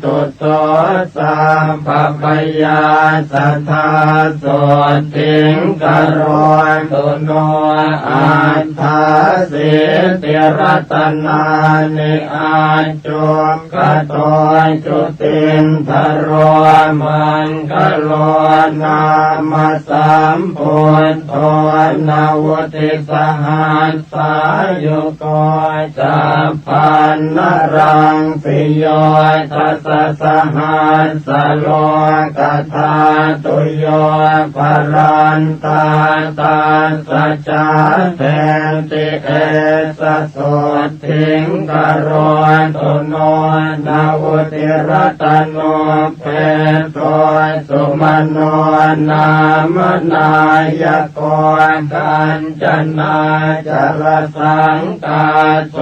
ตุ โส สัพพะพยาสัทธาโสตถิง กโรตุโน อัฏฐาสิทธิรัตนานิ อัจจุกขโต จุตินทโร มังคโล นามะสัมพุทโธ นวุติสหัสสายุโก สัพพัญญะรังสิโย ทัสสะสหัสสะโลกธาตุโย ภะรันตะ ทัสสะจาเทติ เอสะโสตถิง กโรตุโน นวุติรัตโน เปโธ สุมโน นามนายโก กัญจนาจลสังกาโส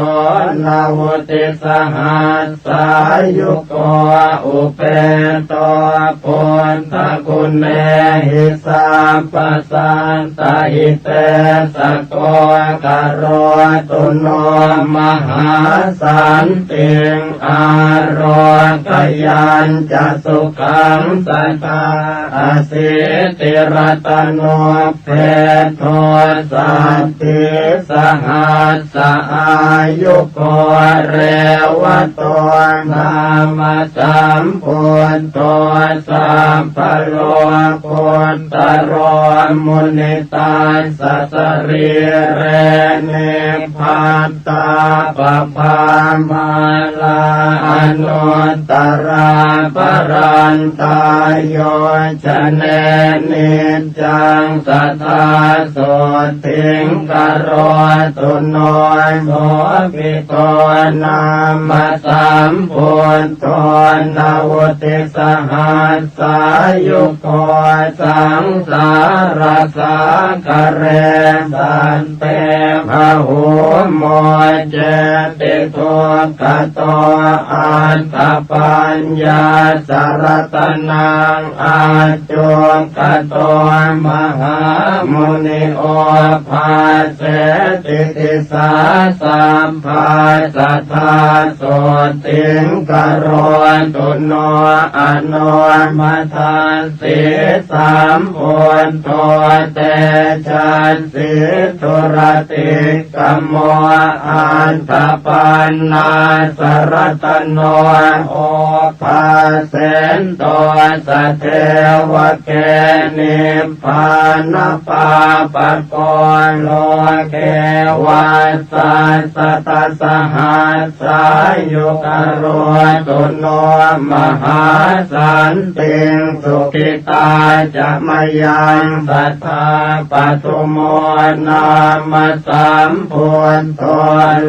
นวุติสหัสสายุโก อุเปโต ปุทธะกุเณหิ สัพพะสัตตะหิเตสะโก กโรตุโน มหาสันติง อาโรกะยัญจะสุขังสะดา อสิทธิรัตโน เปโธ สัตถิสหัสสะอายุโก เรวะโต นามะสัมพุทโธ สัพพะโลกุตโต มุนิตัสสะสะรีเร นิพพัตตาปะภามาลา อนุตตราปะรา Antā yojane niccaṃ sadā sotthiṃ karotu no. Sobhito nāma sambuddho navuttisahassāyugo saṃsārasāgare sante bhūmo ceti duggado. Aṭṭhapaññāsaratanaṃ accupaṭṭhito mahāmuni obhāseti disā sabbā sadā sotthiṃ karotu no. Anomadassī sambuddho tejassī duratikkhamo aṭṭhapaññāsaratano obhāsento sadevake nibbānapāpako loke vassasatasahassāyu karotu no mahāsantiṃ. Sukhitā ca mayaṃ sadā padumo nāma sambuddho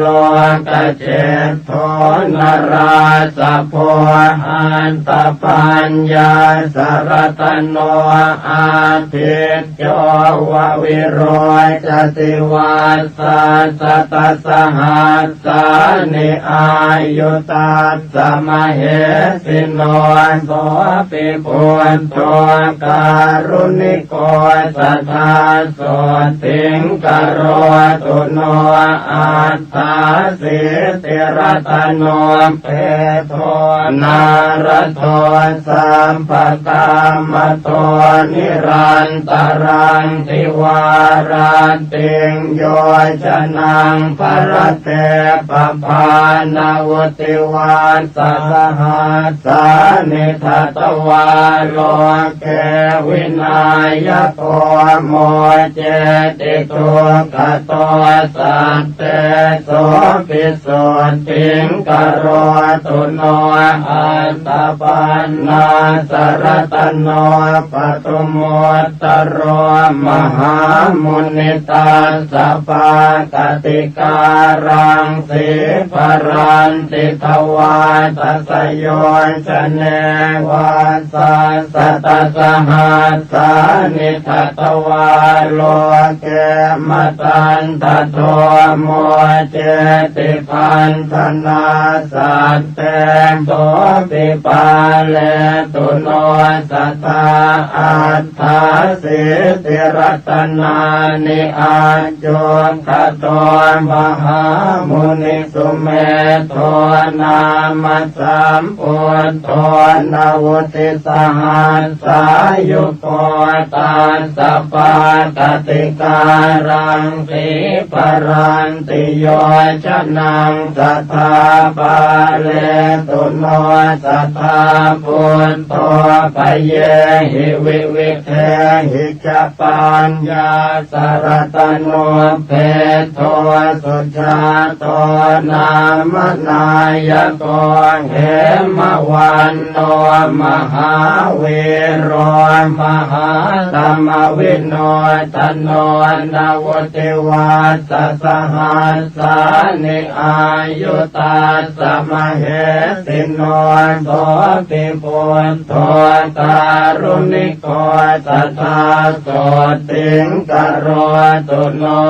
lokaje dho narāsabho aṭṭhapaññāsaratano ādicco va virocati vassasatasahassāni āyu tassa mahesino. Sopi buddho kāruṇiko sadā sotthiṃ karotu no aṭ ṭhāsītiratanopeto nārado sabbakāmato nirantaraṃ divārattiṃ yojanaṃ bharate pabhāṇavuttivassasahas sāni datvā loke vināyako moceti dukkhado. Sattesopi sotthiṃ karotu no aṭṭhapaṇṇāsaratano padumuttaro mahāmuni. Tassa pākati kāraṃ sīparanti dvādasayojane vassasatasahassāni datvā loke matandado moceti bhaṇḍanā. Sattesopi pāletu no sadā aṭ ṭhāsītiratanāni aññukkhato mahāmuni. Sumedho nāma sambuddho navuttisahassāyugo tassa pākati kāraṃ sīparanti yojanaṃ sadā pāletu no sadā buddho bhayehi vivi dhehi ca paññāsaratanopeto sujāto nāma nāyako hemavanto mahāvīro mahāsamavinodano navuttivassasahas sāni āyu tassa mahesino. Sopi buddho kāruṇiko sadā sotthiṃ karotu no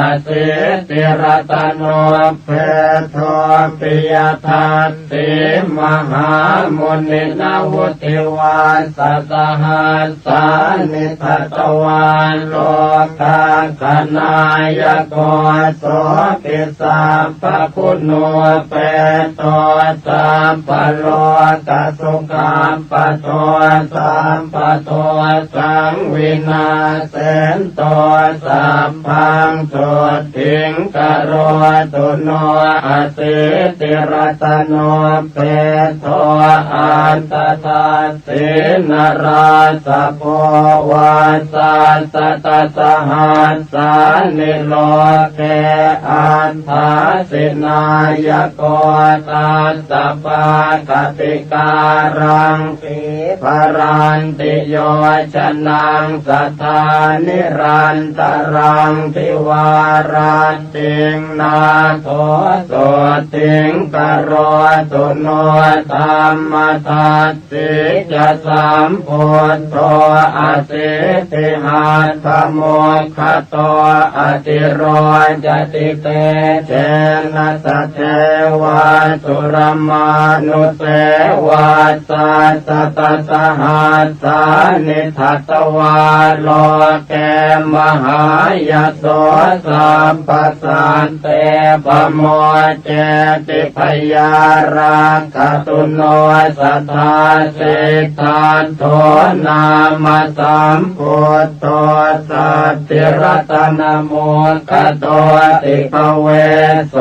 asītiratanopetho piyadassī mahāmuni navuttivassasahas sāni datvā lokagganāyako sopi sabbaguṇūpeto sabbalokasukappato sabbadosaṃ vināsento sabbaṃ sotthiṃ karotu no asītiratanopetto aṭṭhadassī narāsabho vassasatasahassāni loke aṭṭhāsi nāyako tassa pākati kāraṃ รัง สี พรันติ โยจนัง สัทธา นิรันตรัง ทิวารัตติง นาโถ โสตถิง กโรตุ โน ธัมมทัส สี จะ สัมพุทโธ อสีติหัตถมุขโต อติโรจติ เตเจนะ สะเทวะ สุรมานุเสวะ สัสสะ ตะ สหัสสานิ ทัตวา โลเก มหายโส สัพพะ สันเต ปะโมจเจติ พยารักขตุ โน สัทธา สิทธัตโถ นามะ สัมพุทโธ สันติรัตนมุขโต ติภเวสโส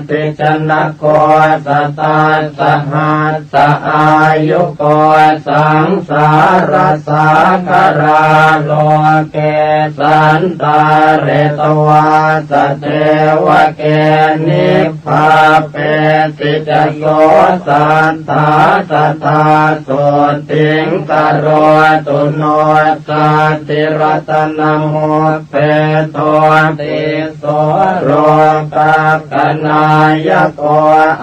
ติ จนะโค สะ ตัสสะหัสสะ อายุโก สังสารสาขะรา โลเก สันตาเร ตวาสะ เทวะเก นิพพาเปติ จะ โส สัทธา สัทธา โสตถิง กโรตุ โน สันติรัตนมุขเปโท ติสโส โลกักขะนายโก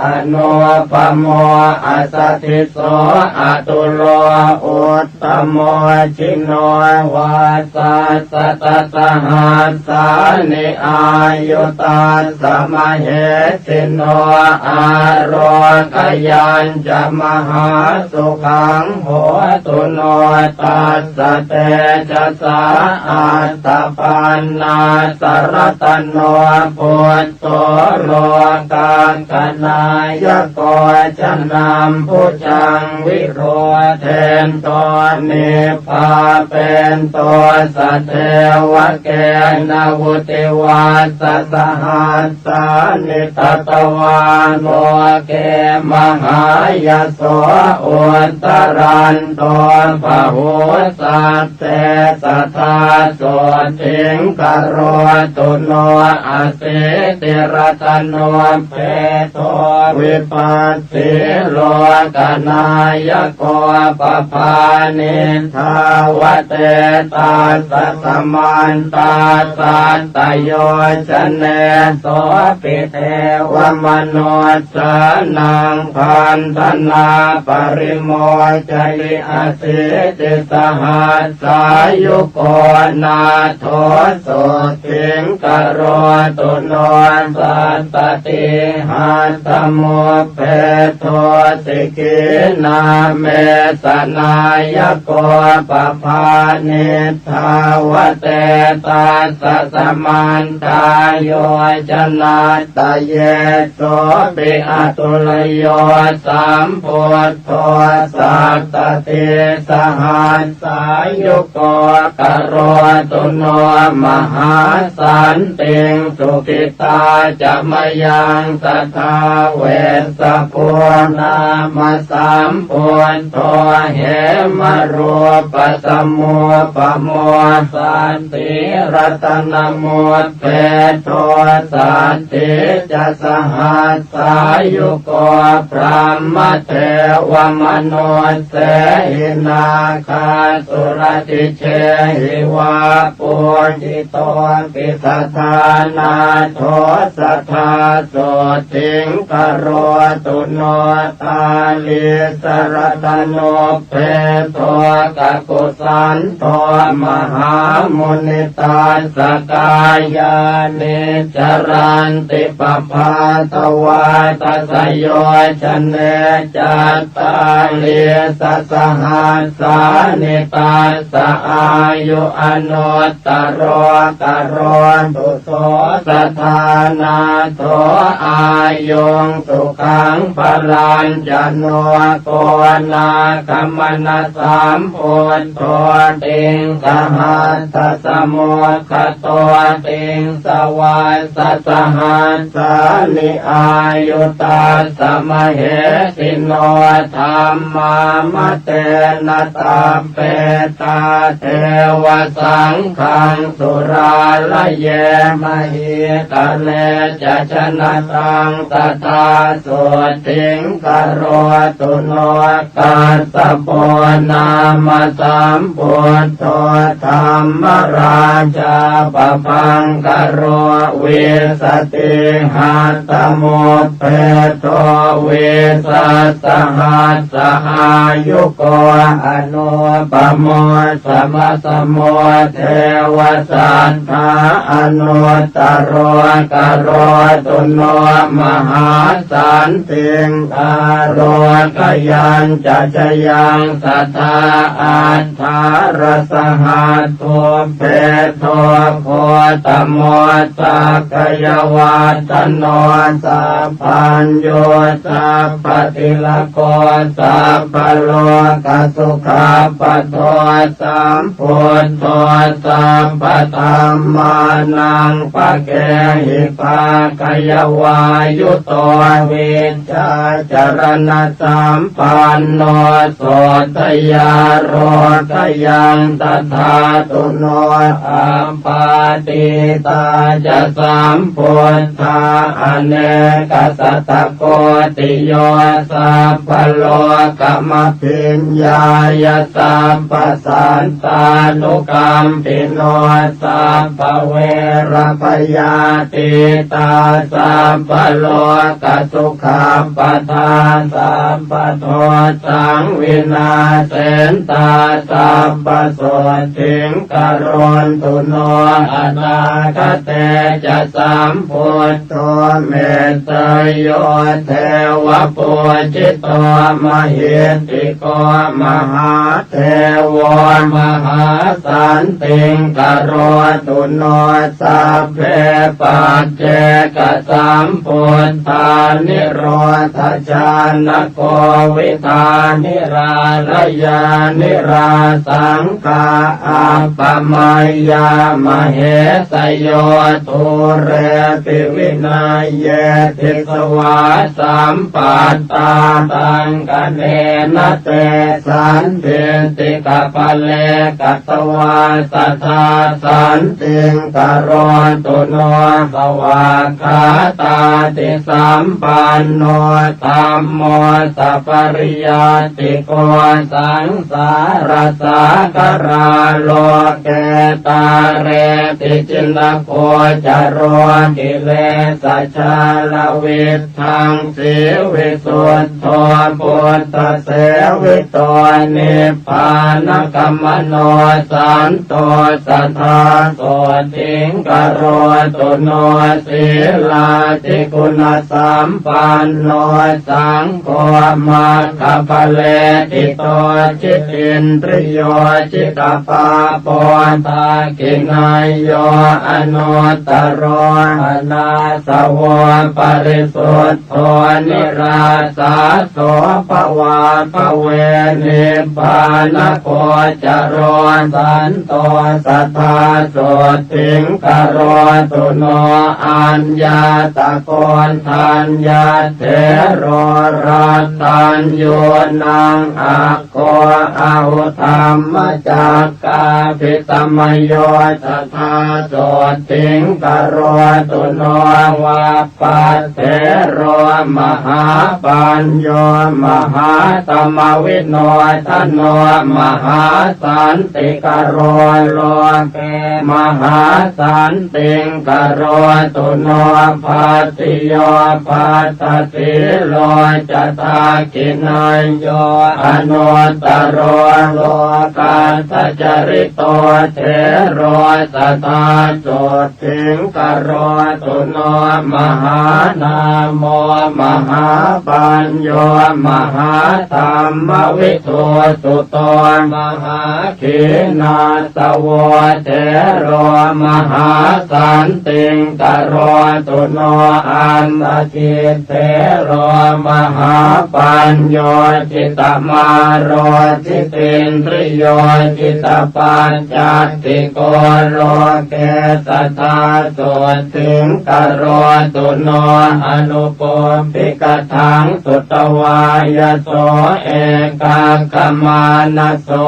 อนุปโม อัสสะ ทิสโส อตุโล อุตตโม ชิโน วาสัสสะ ตะ สหัสสานิ อายุตัสสะ มะเหสิโน อาโรกะยัญจะ มหาสุขัง โหตุ โน ตัสสะ เตจะสา อัตถปันนาสะ รัตโน ปุตโต โลกักขะนายโก ชนะมพุจัง วิโรเทนโต นิพพาเปโต สะ เทวะเกนะ วุติวัสสะ สหัสสานิ ทัตวา โลเก มหายโส อุตตรันโต ปะหูสัตเต สะ ทา โสตถิง กโรตุ โน อสีติรัตโน เปโท วิปัสสี โลกะนายโก ปะภา นิฏฐาวะเต ตัสสะ สะมันตา สัตตะโยชะเน โสปิ เทวะมนุสสานัง พันธนา ปะริโมชะยิ อสีติสหัสสายุโก นาถโส โสตถิง กโรตุ โน สันตะ ติหัตถมุพเพ โท สิขีนา เมสะนายโก ปะภา นิฏฐาวะเต ตัสสะ สะมันตา โยชะนัตตะเย โสปิ อตุลโย สัมพุทโธ สัตตะ ติสหัสสายุโก กโรตุ โน มหาสันติง สุขิตา จะ มะยัง สะ ทาเวสสะ โพ นามะ สัมพุทโธ เหมะรูปะ สะ มุปปะโม สันติรัตนมุพเพ โท สันติจะ สหัสสายุโก พรหมะ เทวะ มนุสเสหิ นาคาสุรติเชหิวา ปูญิโตปิ สะ ทานาโถ สะ ทา โสตถิง กโรตุ โน ตาลีสะ รัตโน เพโท กะกุสันโท มหามุนิ ตัสสะ กายานิจจะรันติ ปะภา ทวาทะสะโยชะเน จัตตาลีสะ สหัสสานิ ตัสสะ อายุ อนุตตะโร กโรตุ โส สะ ทานาโถ อายุง สุขัง พะลัญจะ โน โกนาคมะนะ สัมพุทโธ ติง สหัสสะ สะ โมคคะโต ติง สะ วัสสะ สหัสสานิ อายุตัสสะ มะเหสิโน ธัมมามะเตนะ สัพเพตา เทวะ สังฆัง สุราระเย มะหิตะเล จะ ชนะตัง สะ ทา โสตถิง กโรตุ โน kassapo nāma sambuddho dhammarājā pabhaṅkaro vīsatihastamiddho vīsasahassāyugo anūpamo samasamo devasat thā anuttaro karotu no mahāsantiṃ ārogayañca jayaṃ sadā aṭṭhārasahassubbe do gotamo sakyavatthano sabbaññū sabbatilako sabbalokasukhapado sambuddho sabbadhammānaṃ pakehi bhāgayavāyuto vijjācaraṇasampanno sotthaṃ ārogayaṃ tathā tu no appātītā ca sambuddhā anekasatakoṭiyo sabbalokama bhiññāya sabbasattānukampino sabbaverabhayātītā sabbalokasukhapadā sabbadosaṃ vināsentā sabbasotthiṃ karontu no anāgate ca sambuddho metteyyo devapūjito mahit tiko mahādevo mahāsantiṃ karotu no sabbe paccekasambuddhā nirodhajānako vidhānirālayā nirāsaṅ kā appamayyā mahesayo dūrepi vinayyeti svāsampattā taṅkanena te sandiṭṭhikapale katvā sadā santiṃ karotu no svākkhātādisampanno dhammo sapariyattik ko saṃsārasāgarā loke tāre pi jinagocaro kilesajālaviddhaṃ sīvisuddho buddhasevi to nibbānagamano santo sadā sotthiṃ karotu no sīlādiguṇasampanno saṅgho maggaphaleniṭṭhito jitindriyo jitapāpo dakkhiṇeyyo anuttaro anāsavo parisud dho nirāsāso bhavābhave nibbānagocaro santo sadā sotthiṃ karotu no aññātakoṇḍaññathero rattaññūnaṃ aggo ahu dhammacak kābhisamayo sadā sotthiṃ karotu no vappaṭṭhero mahāpañño mahātamavinodano mahāsantikaro loke mahāsantiṃ karotu no bhaddiyo bhaddasīlo ca dakkhiṇeyyo anuttaro lokassacari to thero sadā sotthiṃ karotu no mahānāmo mahāpañño mahādhammavidū suto mahākhīṇassavo thero mahāsantiṃ karotu no antaki thero mahāpañño jitamāro jitindriyo jitapaccattiko loke sadā sotthiṃ karotu no anupubbikathaṃ sutvā yaso ekaggāmānaso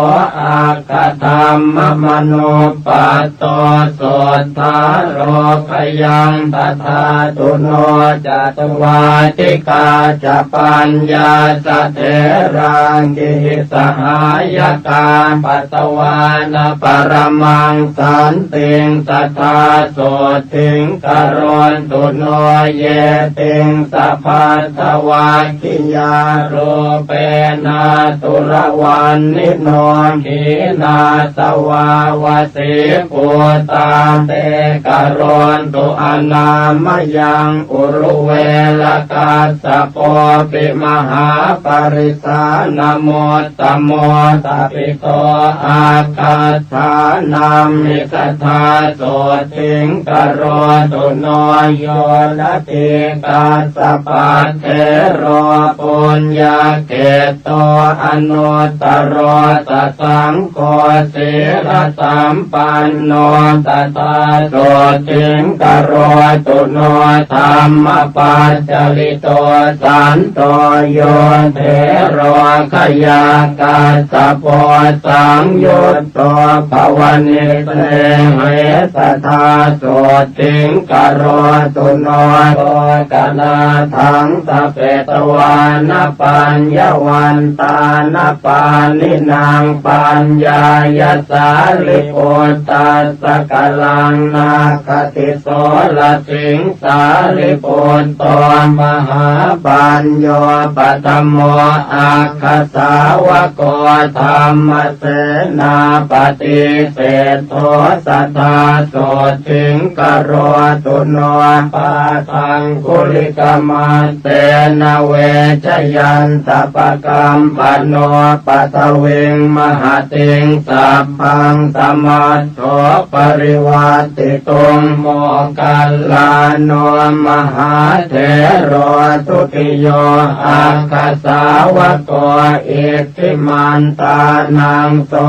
aggadhammamanuppatto suddhālokayaṃ tadā tu no catvādikā ca paññā theraṃ girigasahāyakā, patvāna paramaṃ santiṃ sadā sotthiṃ karontu no. Ye tiṃsa bhantavaggiyā rūpena turavanṇino, khīṇāsavā vasībhūtā te karontu anāmayaṃ. Uruvela kassapopi mahāparisānamuttamo, sabhito aggaṭṭhānamhi sadā sotthiṃ karotu no. Yo natthi kassapathero puññakkhettro anuttaro, sasaṅ gho sīlasampanno sadā sotthiṃ karotu no. Dhammapaccalito santo yo thero khayaṃ kassapo, saṃyutto bhāvanissese sadā sotthiṃ karotu no. Lokanaṭṭhaṃ sape tvāna paññavantāna pāṇinaṃ, paññāya sārīputtassa kalaṃ nakkhatisolaṃ. Sārīputto mahāpañño paṭhamo aggasāvako, dhammasenāpati seṭṭho sadā sotthiṃ karotu no. Pādaṅgulimālena vejayantapakampano, paṭhaviṃ mahatiṃ sabbaṃ samatto parivaṭṭituṃ, moggallāno mahāthero dutiyo aggasāvako, iddhimantānaṃ so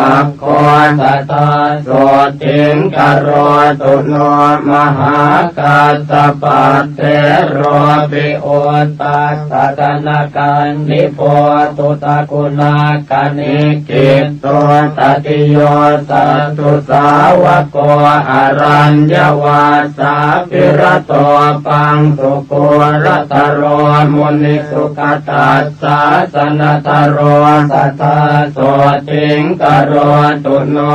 ag go sadā sotthiṃ karotu no. Mahākassapatheropi uttarakanāgaṇḍipo, suddakuṇāganikkhitto tatiyo saddhusāvako, araññavāsābhirato paṃsukulataro muni, sukhatassāsanataro sadā sotthiṃ karotu no.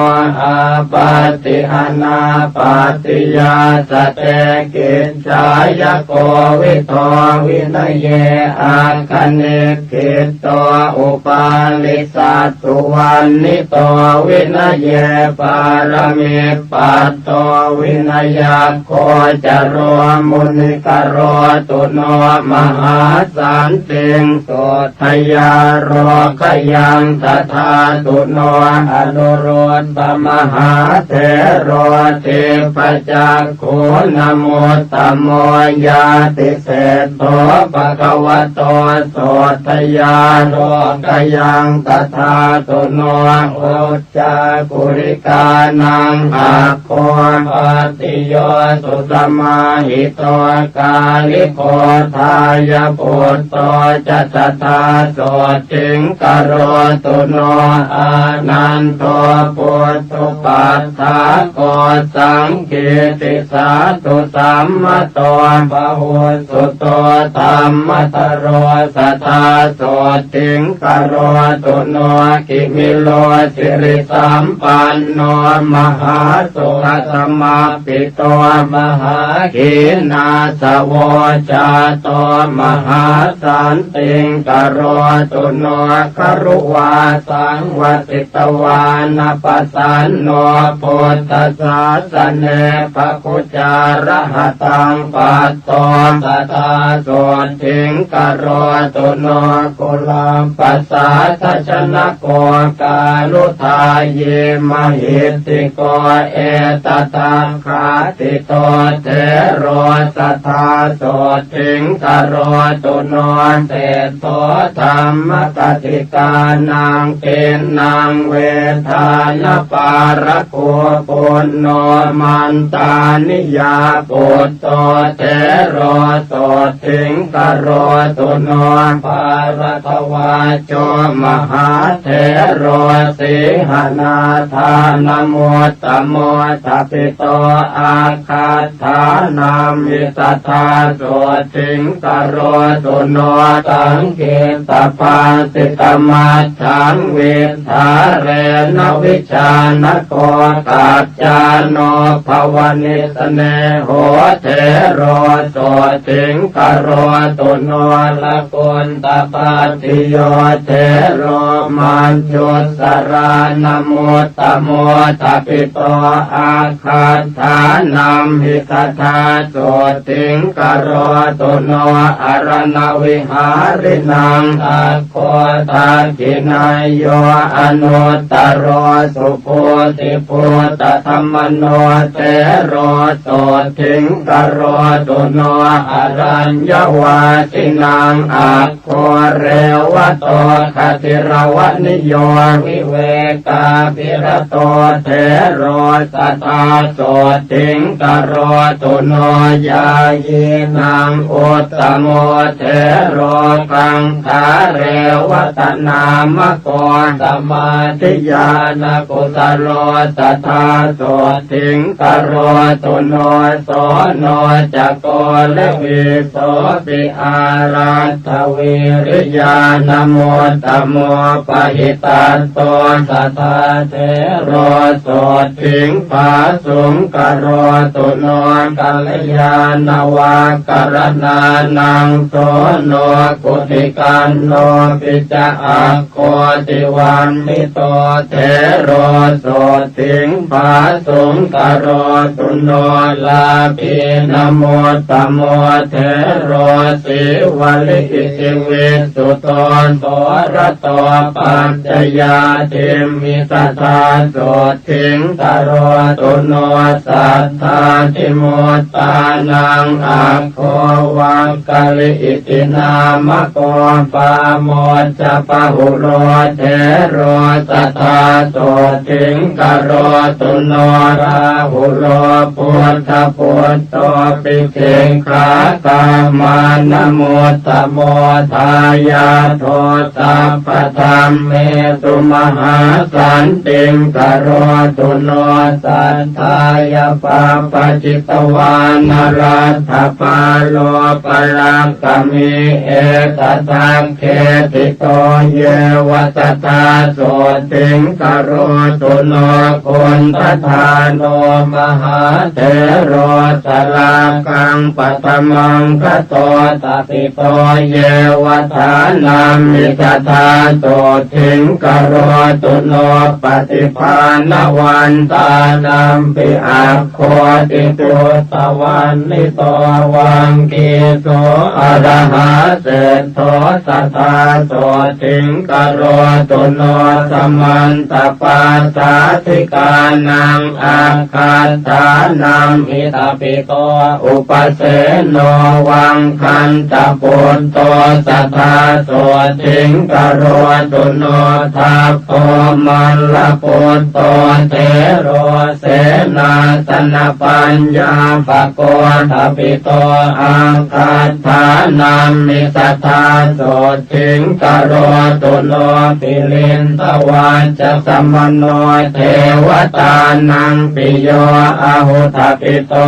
Āpatti anāpattiyā satthe kicchāya kovido vinaye, agganikkhitto upālisā suvaṇṇito vinaye, pāramipatto vinayaggo caro muni, karotu no mahāsantiṃ suddhayā lokayaṃ dadhātu no. Anuruddhamahāthero dibbacakkhuṇamuttamo, ñātiseṭṭho bhagavato suddhayā lokayaṃ dadhātu no. Uccakulikānaṃ aggo bhaddiyo susamāhito, kāliko thāya putto ca sadā sotthiṃ karotu no. Ānando putthu- paddako saṅkītisāthu sammato, bahussuto dhammadharo sadā sotthiṃ karotu no. Kimilo sirisampanno mahāsukhasamappito, mahākhīṇāsavo jāto mahāsan- tiṃ karotu no. Garuvāsaṃ vasitvāna pasanno buddhasāsane, bhāgūjārahataṃ patto sadā sotthiṃ karotu no. Kuḷapasādajanako kāruññacittā hiddhiko, etadaggahaṃ- ṭhito thero sadā sotthiṃ karotu no. Seṭṭho dhammasaddhitānaṃ tiṇṇaṃ vedānapālago, puṇṇo mantāniyāputto thero sotthiṃ karotu no. Bhāradvājo mahāthero sīhānādānamuttamo, sabhito aggaṭṭhānamhi sadā sotthiṃ karotu no. saṅ kittapāsitamajjhaṃ, viddhārena vijānako kaccāno bhavanissane ho, thero sotthiṃ karotu no. Laguttapattiyo thero majjhussarānamuttamo, thabito ag gaṭṭhānamhi sadā sotthiṃ karotu no. Araṇavihārinaṃ aggo dakkhiṇeyyo anuttaro, subhūtibhūtadhammano thero sotthiṃ karotu no. Araññavāsinaṃ ag go revato gatiravaniyo, vivekābhirato thero sadā sotthiṃ karotu no. Ñāyīnaṃ uttamo thero gaṅgārevatanāmako, samādhiñāṇakusalo sadā sotthiṃ karotu no. Soṇo ca ko Levi sopi āraddhavīriyānamuttamo, pahitatto sadā thero sotthiṃ phāsuṃ karotu no. Kalyāṇavākaraṇānaṃ Soṇo Guṭikannopi ca ag go Tivaṇṇito thero sotthiṃ phāsuṃ karotu no. Lābhīnamuttamo thero Sīvalī iti visuto, sorato pañcayattimhi sadā sotthiṃ karotu no. Saddādhimuttānaṃ aggo Vaggalī iti nāmako, Pāmojjabahulo thero sadā sotthiṃ karotu no. Rāhulo Buddhaputtopi Sikkākamānamuttamo, Dāyādo sabbadhammesu Mahāsantiṃ karotu no. Saddhāya pabbajitavāna Laddhapālo palakkhamī, etadakkheṭṭhito yeva sadā sotthiṃ karotu no. Kundadāno mahāthero Sārākaṃ paṭhamaṅ gato, thapi to yeva dānamhi sadā sotthiṃ karotu no. Paṭibhāṇavantānampi aggo Tiṭṭhuttavaṇṇito, Vaggīso arahāseṭṭho sadā sotthiṃ karotu no. Samantapāsādhikānaṃ ag gaṭṭhānamhi thapi to Upasenno Vaggantaputtho sadā sotthiṃ karotu no. Dabbo Mallaputto thero Senāsanapaññāpako, thapi to aggaṭṭhānamhi sadā sotthiṃ karotu no. Pilindavajjasamaṇo devatānaṃ piyo ahu, thapi to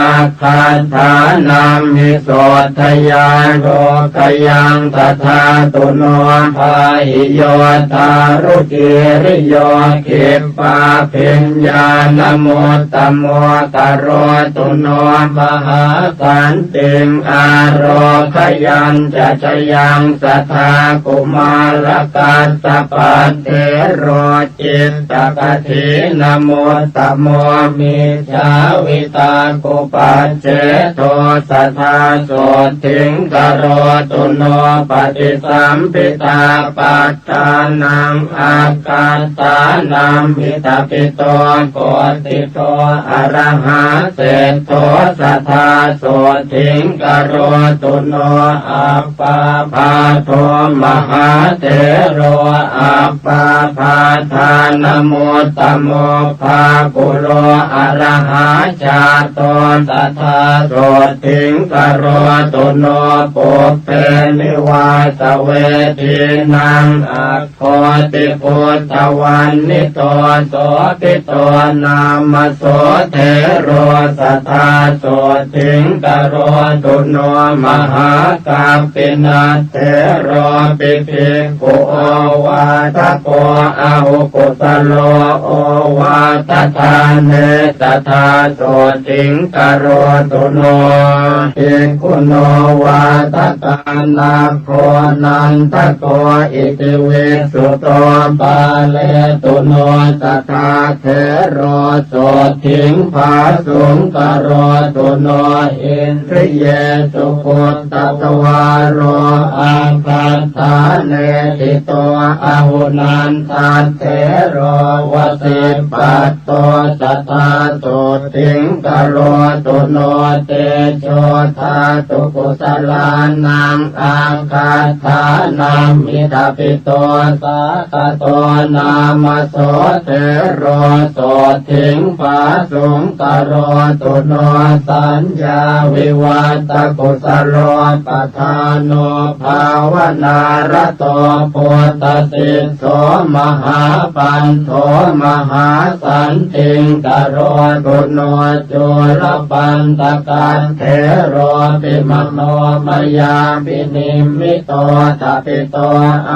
aggaṭṭhānamhi sotthayaṃ lokayaṃ sadā tu no. Pāhi yo Dārucīriyo Khippābhiñāṇamuttamo, karotu no mahāsantiṃ ārogayañca jayaṃ sadā. Kumārakassapathero Cittagadīnamuttamo, Mijjhāvitakkupaccēdo sadā sotthiṃ karotu no. Paṭisamphidāpaddānaṃ aggaṭṭhānamhi thapi to Koṭṭhito arahāseṭṭho sadā sotthiṃ karotu no. Ap pābādho mahāthero Appābādānamuttamo, Bākulo arahajāto sadā sotthiṃ karotu no. Pubbenivāsavedīnaṃ aggo Ti Buddhavaṇṇito sobhito nāma so thero sadā sotthiṃ karotu no mahākappinas theropi bhikkhu ovādako ahu kusalo ovādadāne sadā sotthiṃ karotu no bhikkhuno vādakānakkho nandako iti visuddho pāletu no sadā thero sotthiṃ phāsuṃ karotu no indriyesu guttatvāro aggaṭṭhāne ṭhito ahu nandathero vasipatto sadā sotthiṃ karotu no tejodhātu kusalānaṃ aggaṭṭhānamhi thabito sāgato nāma so thero sotthiṃ phāsuṃ karotu no saññāvivatthakusalo padhāno bhāvanārato buddhasisso mahāpanthā mahāsantiṃ karotu no cūḷapaṇḍakathero pi mano mayā vinimmi to thabito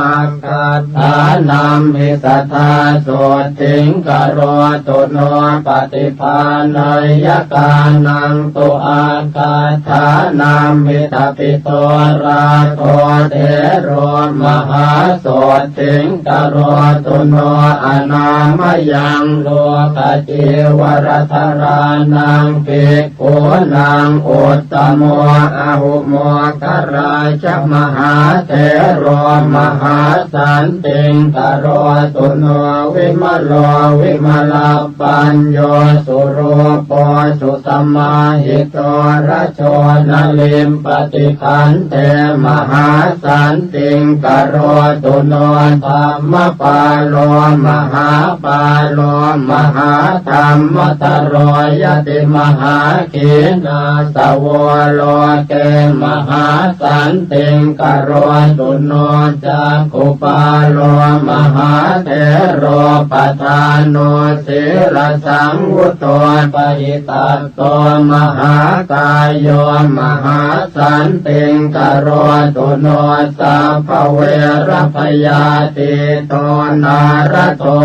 aggaṭṭhānamhi sadā sotthiṃ karotu no paṭibāhaneyyakānaṃ tu aggaṭṭhānamhi thabito rāgo thero mahāsotthiṃ karotu no anāmayaṃ lokacīvaradharānaṃ bhik khūnaṃ uttamo ahu moggallāja mahāthero mahāsantiṃ karotu no vimalo vimalapañño surūpo susamāhito rajo na limpati khandhe mahāsantiṃ karotu no dhammapālo mahāpālo mahādhammaddharo yati mahā khīṇāsavo loke mahāsantiṃ karotu no cakkhupālo mahāthero padhāno sīlasaṃvutto pahitatto mahākāyo mahāsantiṃ karotu no sabbaverabhayātīto nārado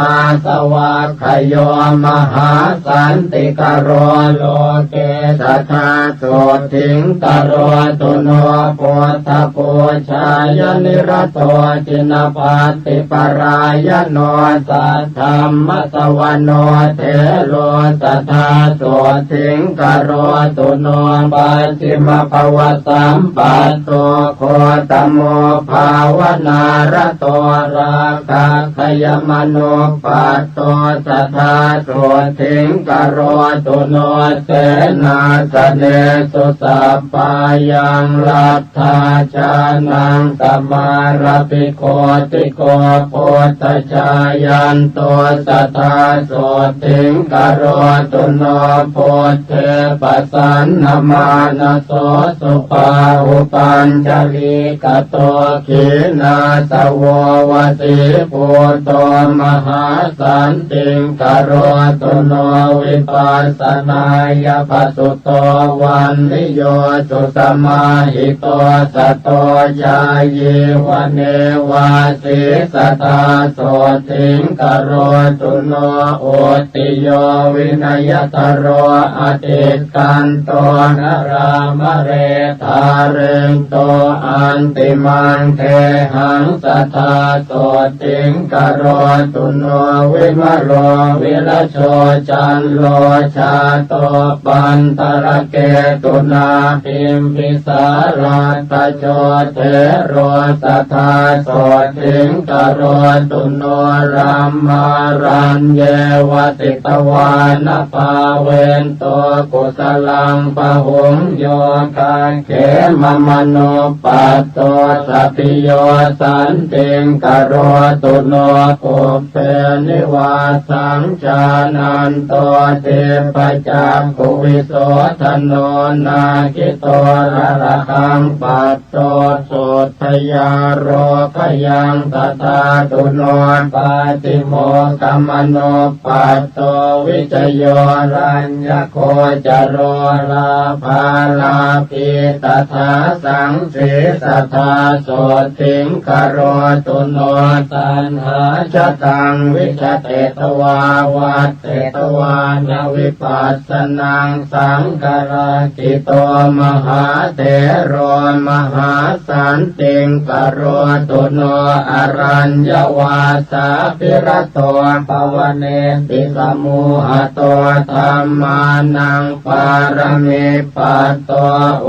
āsava kkhayō mahāsantikaro loke sadā sotthiṃ karotu no buddhapūjāya nirato jinapattiparāyano saddhammasavaṇo thero sadā sotthiṃ karotu no pacchimabhavasampatto gotamo bhāvanārato rāgaggayamanuppat to sadā sotthiṃ karotu no senāsanesu sabbā yaṃ laddhā jānaṃ samārabhi koti ko buddhajāyanto sadā sotthiṃ karotu no buddhe pasannamānaso subāhupañjalī gato khīṇāsavo vasībhūto mahāsantiṃ karotu no vipassanāya pasuto vaṇṇiyo susamāhito sato cāyīva nevāsī sadā sotthiṃ karotu no utti yo vinayatharo atik kanto nalāmare dhārento antimaṃ gehaṃ sadā sotthiṃ karotu no vimalo virajo cando jāto paṇḍaraketunā bimbisāraddhajo thero sadā sotthiṃ karotu no brahmāraññe vasi tvāna pāvento kusalaṃ bahuṃ yo gagkhemamanuppaddo sabbīyo santiṃ karotu no pubbenivāsaṃ jānanto dibbacakkhuvisodhano nāgito lalahaṃ pat to sotthayā rogabhayaṃ tadā tuno, pātimokkhamanuppaddo vijayo raññagocaroḷābhā lābhī tadā saṃ sī sadā sotthī karotu no. Taṇhājataṃ vijatetvā vadetvāna vipassanaṃ saṅgarakkhi to mahāthero mahāsantiṃ karotu no. Araññavāsābhirato bhavane ti samūhato dhammānaṃ pāramippaddo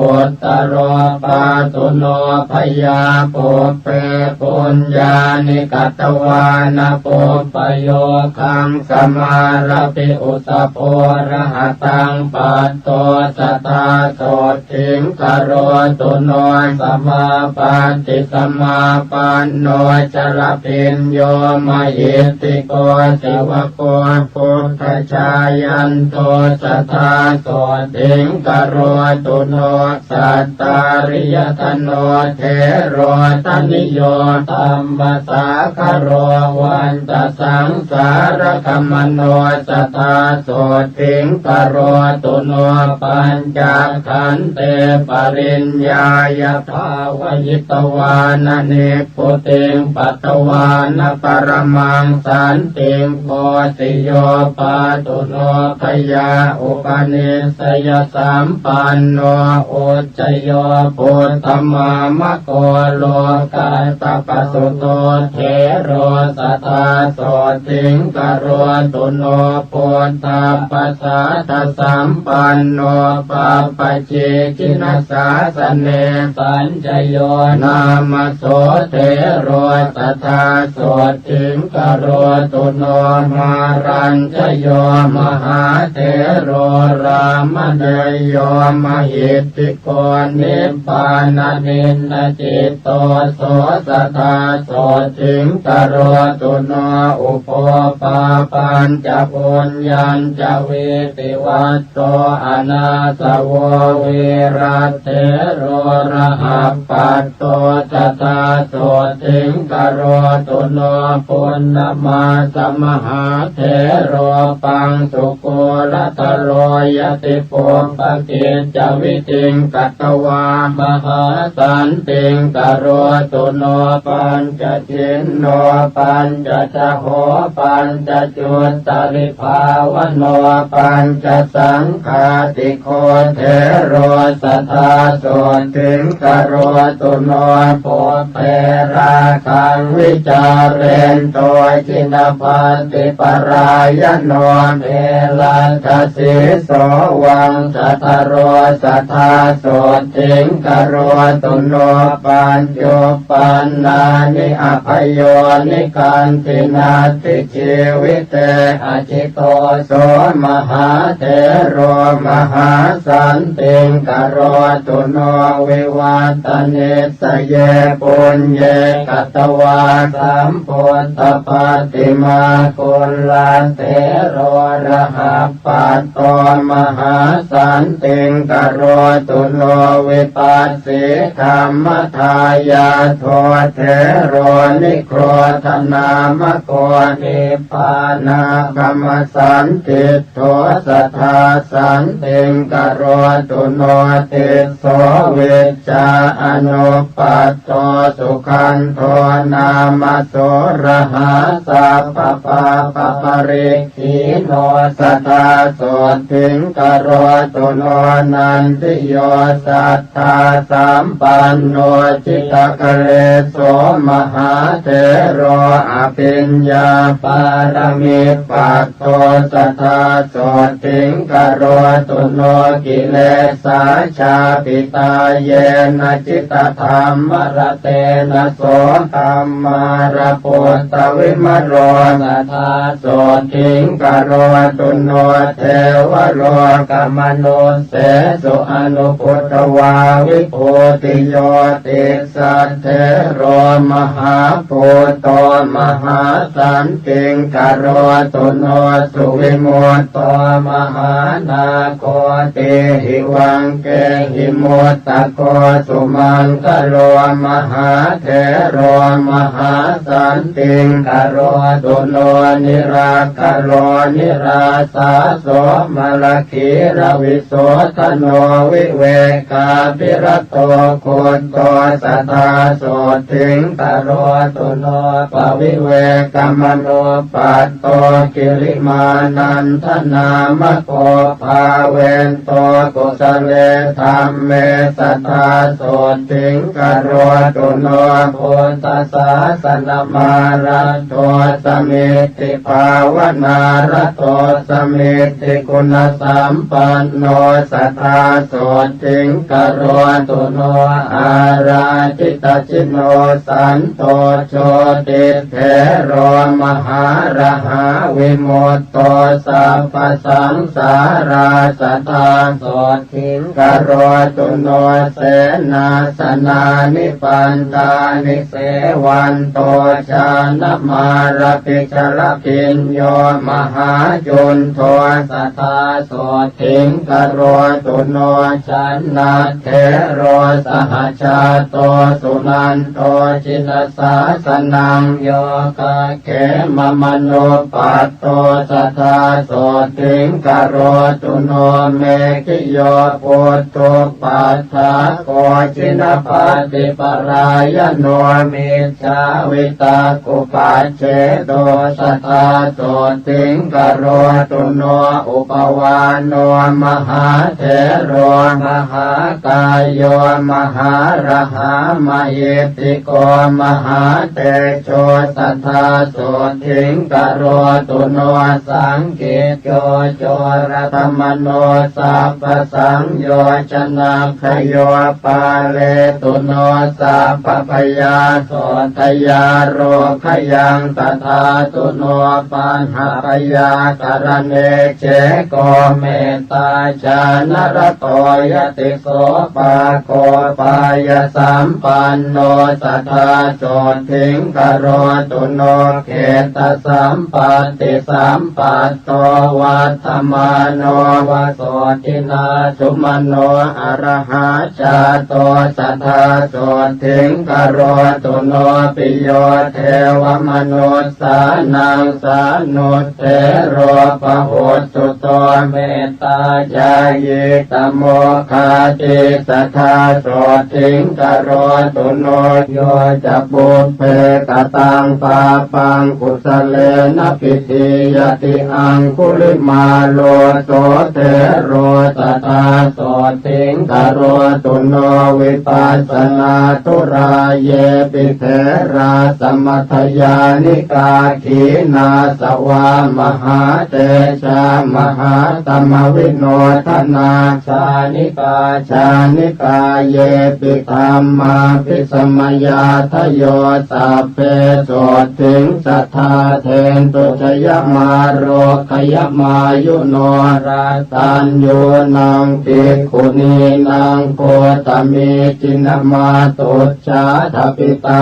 uttaro pāthu no bhayā. Pubbe puññāni katvāna pubbayogaṃ samārabhi usabho rahataṃ patto sadā sotthī karotu no. Samāpatti samāpanno jalapiñño mahiddhiko savako buddhajāyanto sadā sotthī karotu no. Sattāriyaṭṭhano thero taṇhiyo dhammasāgaro vantasaṃsāragamano sadā sotthī karotu no. Pañcakkhandhe pariññāya bhāvayitvāna nibbutiṃ patvāna paramaṃ santiṃ kho siyo pāthu no bhayā. Upanissayasam panno ujjayo buddhamāmako lokassapasuto thero sadā sotthī karotu no. Buddhappasaddhasampanno pabbajī jinasāsane sañjayo nāma so thero sadā sotthī karotu no. Mārañjayo mahāthero rāmaññeyyo mahiddhiko nibbānadiṭṭhacitto so sadā sotthī karotu no. Ubho pāpañca puññañca vītivatto anāsavo vīrathero rahappat to sadā sotthī karotu no. Punnamassa mahāthero paṃsukulataro yatipuppakiccavidhiṃ katvā mahāsantiṃ karotu no. Pañcachinno pañcacaho pañcacuttalibhāvano pañcasaṅghāti ko thero sadā sotthī karotu no. Pubbe rāgaṃ vicārento jinapattiparāyano geladdasīso vaṃsadharo sadā sotthī karotu no. Pañcuppannāni abhayonikandhi natthi jīvite ajito so mahāthero mahāsantiṃ karotu no. Vivattanisaye puññe katvā sambuddhapaṭimā kullathero rahappat to mahāsantiṃ karotu no. Vipassī dhammadāyādo thero nigrodhanāmako nibbānāgamasaṃ diṭṭho sadā santiṃ karotu no. Tisso vijjā anuppat to sugandho nāma so rahā sabbapāpaparikkheeno sadā sotthī karotu no. Nandiyo satthā sampanno jitakalēso mahāthero abhiññāpāramipat to sadā sotthī karotu no. Kilesā chāpitā yena jitadhammaratena so kammāraputtavimalo sadā sotthī karotu no. Devalokamanussāsu anupuddavā vibhūtiyo tis saṭṭhero mahābhūto mahāsantiṃ karotu no. Suvimutto mahānāgo tīhivaṅkehi muttako sumaṅgalo mahāthero mahā santiṃ karotu no nirakkaro nirāsā somalakkhiravisuddhano vivekābhirato gutto sadā sothiṃ karotu no pavivekamanuppat to girimanandanāmako bhāvento kusale dhamme sadā sothiṃ karotu no buddhasāsanamāraddho samiddhibhāvanāraddho samiddhiguṇasampanno sadā sothiṃ karotu no ārādhitacino santo jotitthero mahārahā vimutto sabbasaṃsārā sadā sothiṃ karotu no senāsanāni pantāni sevanto jānamārabhijarabhiñño mahāyundho sadā sothiṃ karotu no canda tthero sahajāto sunan to jinasāsanaṃ yogakkemamanuppaddo sadā sothiṃ karotu no meghiyo puthuppaddako jinappaṭiparāyano micchāvitakkupacchedo sadā sothiṃ karotu no upavāno mahāthero mahākāyo mahārahā mahiddhi ko mahātejo sadā sothiṃ karotu no saṅkicco coratamano sabbasaṃyojanakkayo pāletu no sabbabhayā sotthayarogayaṃ tadā tu no pahābhayākaraṇe je ko mettāñāṇarato yati sopāgo pāyasampanno sadā sothiṃ karotu no khettasampattisampatto vaḍḍhamāno va sotthinā sumano arahā jāto sadā sothiṃ karotu no piyo devamanussānaṃ sānutthero bahussuto mettāñāyī tamokhāti sadā sothiṃ karotu no yo ca pubbe kataṃ pāpaṃ kusalena pidhīyati aṅgulimālo so thero sadā sothiṃ karotu no vipassanātturā yepi therā samatthayānikā khīṇāsavā mahātejā mahātamavinodhanā jānikā jānikā yepi dhammābhisamayādayo sabbe sothiṃ sadā dentu jayamārogayamāyuno. Rataññūnaṃ bhikkhunīnaṃ gotamī jinamātuj jātapitā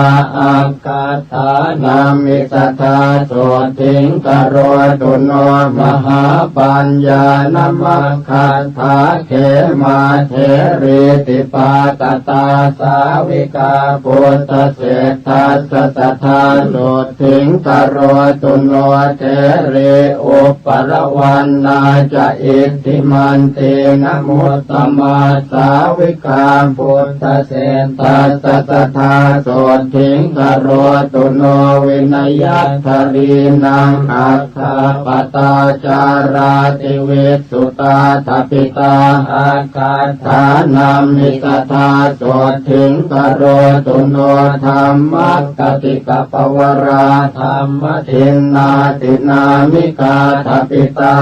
aggaṭṭhānamhi sadā sothiṃ karotu no mahāpaññānamaggaṭṭhā khemā therī dipākatā sāvikā buddhaseṭṭhassa sadā sothiṃ karotu no therī upalavaṇṇā ca iddhimantinamuttamā sāvi kā buddhaseṭṭhassa sadā sothiṃ karotu no vinayattharīnaṃ aggappattācārā tivissutā tthapitā aggaṭṭhānamhi sadā sothiṃ karotu no dhammakkhatikappavarā dhamma dinnā dināmikā tthapitā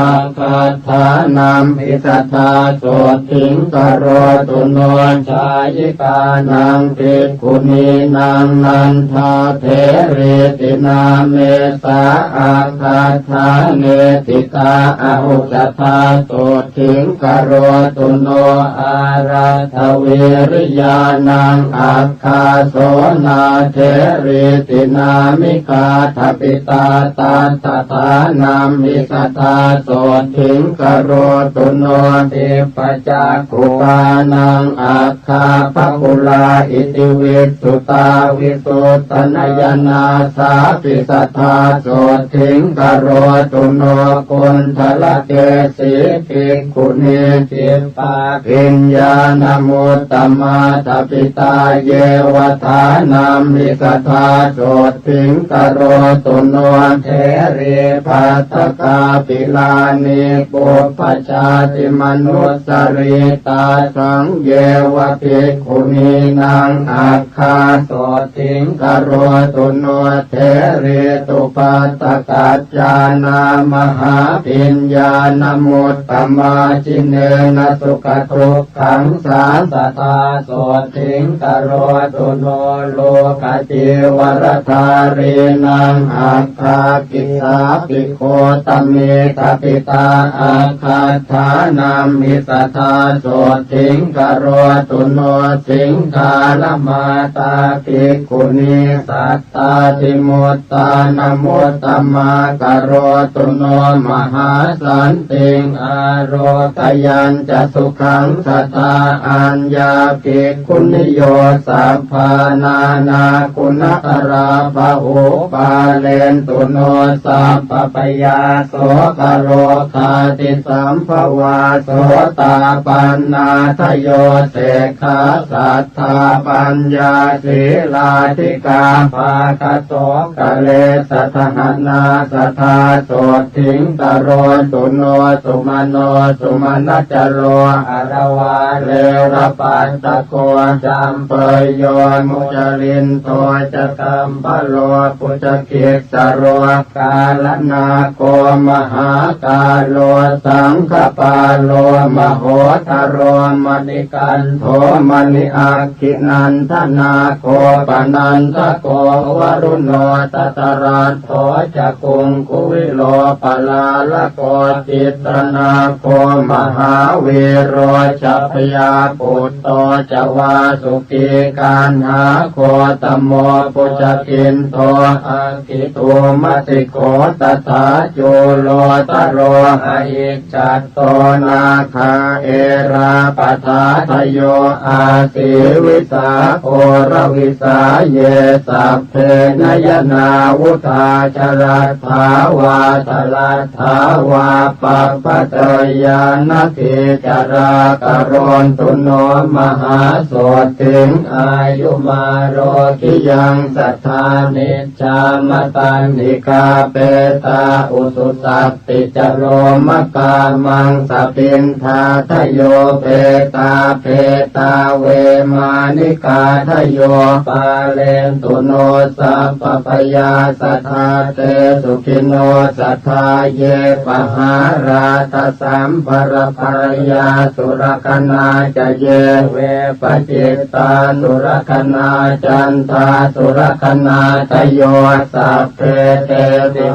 aggaṭṭhānamhi sadā sothiṃ karotu no jhāyikānaṃ bhikkhunīnaṃ nandatherīti nāme sā aggaṭṭhāne ṭhitā ahu sadā sothiṃ karotu no āraddhavīriyānaṃ ag gā sonā therīti nāmikā tthapitā tatthaṭṭhānamhi sadā sothiṃ karotu no dibbacakkukānaṃ aggappakula iti vissutā visu Nayana sāpi sadā sotthiṃ karotu no. Kuṇḍalakesī bhikkhunī khippābhiññāṇamuttamaṭṭhapitā yeva dānaṃ hi sadā sotthiṃ karotu no. Therī bhaddakā pilānī puppajātimanus sarī, tāsaṃ yeva bhikkhunīnaṃ agghā sotthiṃ karotu no. Therī tubhaddakaccānā mahābhiññāṇamuttamā, jinānā sukhadukkhaṃ sā sadā sotthiṃ karotu no. Lokacīvaradhārīnaṃ agghā kissāpi gotamī thapitā, aggaṭṭhānamhi sadā sotthiṃ karotu no. Siṅgālamātā bhikkhunī saddātimuttāṇamuttamā, karotu no mahāsantiṃ ārogayañca sukhaṃ sadā. Aññā bhikkhuniyo sabbā nānāguṇakarā bahū, pālentu no sabbabhayā sokaro gātisambhavā. Sotāpannā dayo sekhā saddā paññā sīlādhikā, bhāgā sokale sadahaṇā sadā sotthiṃ karotu no. Sumano sumanacaro aravā verappattako, sampayyo mucalindo ca kambhalo bhujagissaro, gālanago mahākālo saṅkhapālo mahottharo, maṇikanto maṇi-agghinandanako panandako varuṇo dhataraṭṭho ca kuṅkuvīlo palālako, citranago mahāvīro jabhayā putto ca vāsu kī, kaṇhā gotamo bhujagindho aggidhummatigo tathā, cūḷotaro ahicchatto nāgā erāpathā dayo, āsīvisā ghoravisā ye sabbe nayanā vudhā, jalad dhā vā thaladdhā vā pabbajeyya nadīcarā, karontu no mahāsotthiṃ āyumārogyāṃ sadā. Nicchā mataṇhikā petā ujusabbicaro makā, maṃsapiṇḍādayo petā, phetā vemānikādayo, pālentu no sabbabhayā sadā. Te sukhino sadā ye pahārādasammbarabhayā, surakkhaṇā ca ye vepacittā surakkhaṇā, candāsurakkhaṇādayo, sabbe te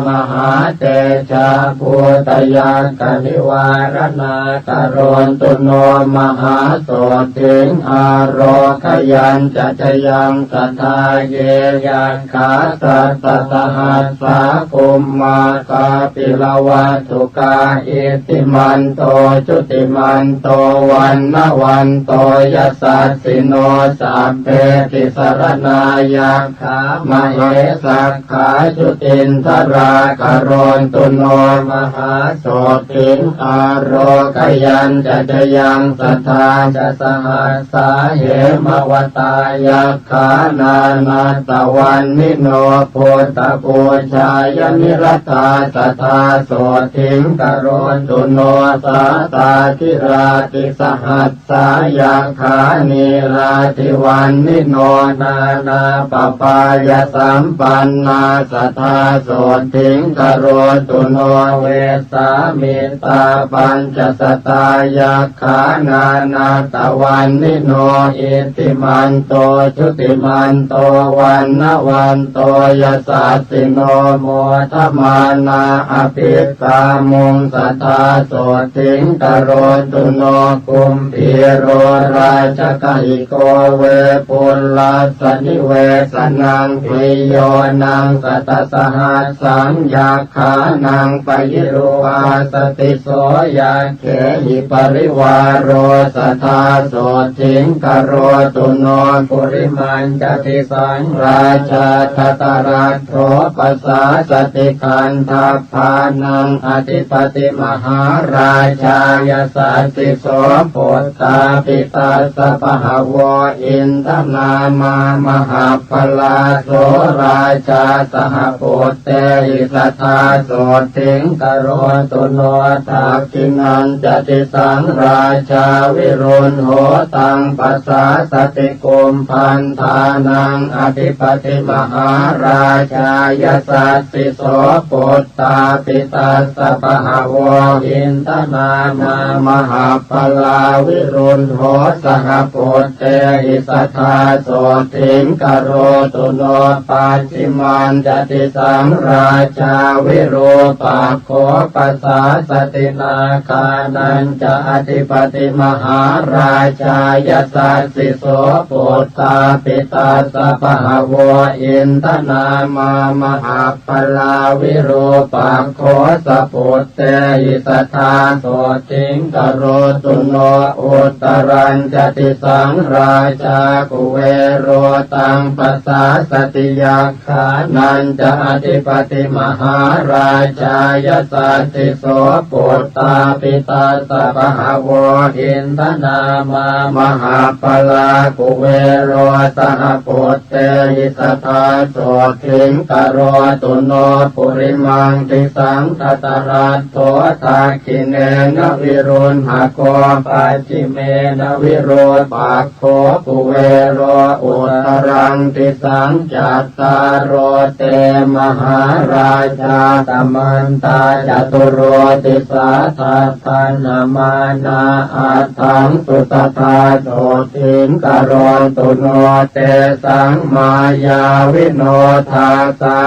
mahātejabhūtā yakkhanivāraṇā, karontu no mahāsotthiṃ ārogayañca jayaṃ sadā. Ye yakkhā sattasahassā bhummā kāpilavatthu kā, iddhimanto jutimanto vaṇṇavanto yasassino, sabbe tisaraṇā yakkhā mahesakkhā jutintarā, karontu no mahāsotthiṃ ārogayañca jayaṃ sadā. Chasahassā hemavatā yak khā nānattavaṇṇino, buddhapūjāya niratā sadā, sotthiṃ karontu no. Sātāgirātisahassā yakkhā nīlādhivaṇṇino, nānāpapāyasampannā sadā, sotthiṃ karontu no. Vessāmi tā pañcasatā yakkhā nānattavaṇṇino, iddhimanto jutimanto vaṇṇavanto yasassino, modamānā abhikkāmuṃ sadā, sotthiṃ karontu no. Kumbhīro rājagahiko vepullassa nivesanaṃ, bhiyyo naṃ satasahassaṃ yak khānaṃ payirupāsati, so yakkhāhi parivāro sadā, sotthiṃ karotu no. Purimañca disaṃ saṃ rājā dhataraṭṭho pasāsati, gandhabbānaṃ adhipati mahārājā yasassi so. Puttāpi tassa bahavo indanāmā mahabbalā, so rājā saha puttehi sadā sotthiṃ karotu no. Dakkhiṇañca disaṃ rājā virūḷho taṃ pasāsati, kumbhaṇḍānaṃ adhipati mahārājā yasassi so. Puttāpi tassa bahavo indanāmā mahabbalā, virūḷho saha puttehi sadā sotthiṃ karotu no. Pacchimañca disaṃ rājā virūpakkho pasāsati, nāgānañca adhipati mahārājā yasassi so. Puttāpi tassa bahavo indanāmā mahabbalā, virūpakkho saputtehi sadā sotthiṃ karotu no. Uttarañca disaṃ rājā kuvero taṃ pasāsati, yak khānañca adhipati mahārājā yasassi so. Puttāpi tassa bahavo indanāmā mahabbalā, kuvero saha puttehi sadā sotthiṃ karotu no. Purimaṃ disaṃ dhataraṭṭho dakkhiṇena virūḷhako, pacchimena virūpak kho kuvero uttaraṃ disaṃ. Cattāro te mahārājā samantā caturo disā, daddallamānā aṭṭhaṃsu sadā sotthiṃ karotu no. Tesaṃ māyāvino dāsā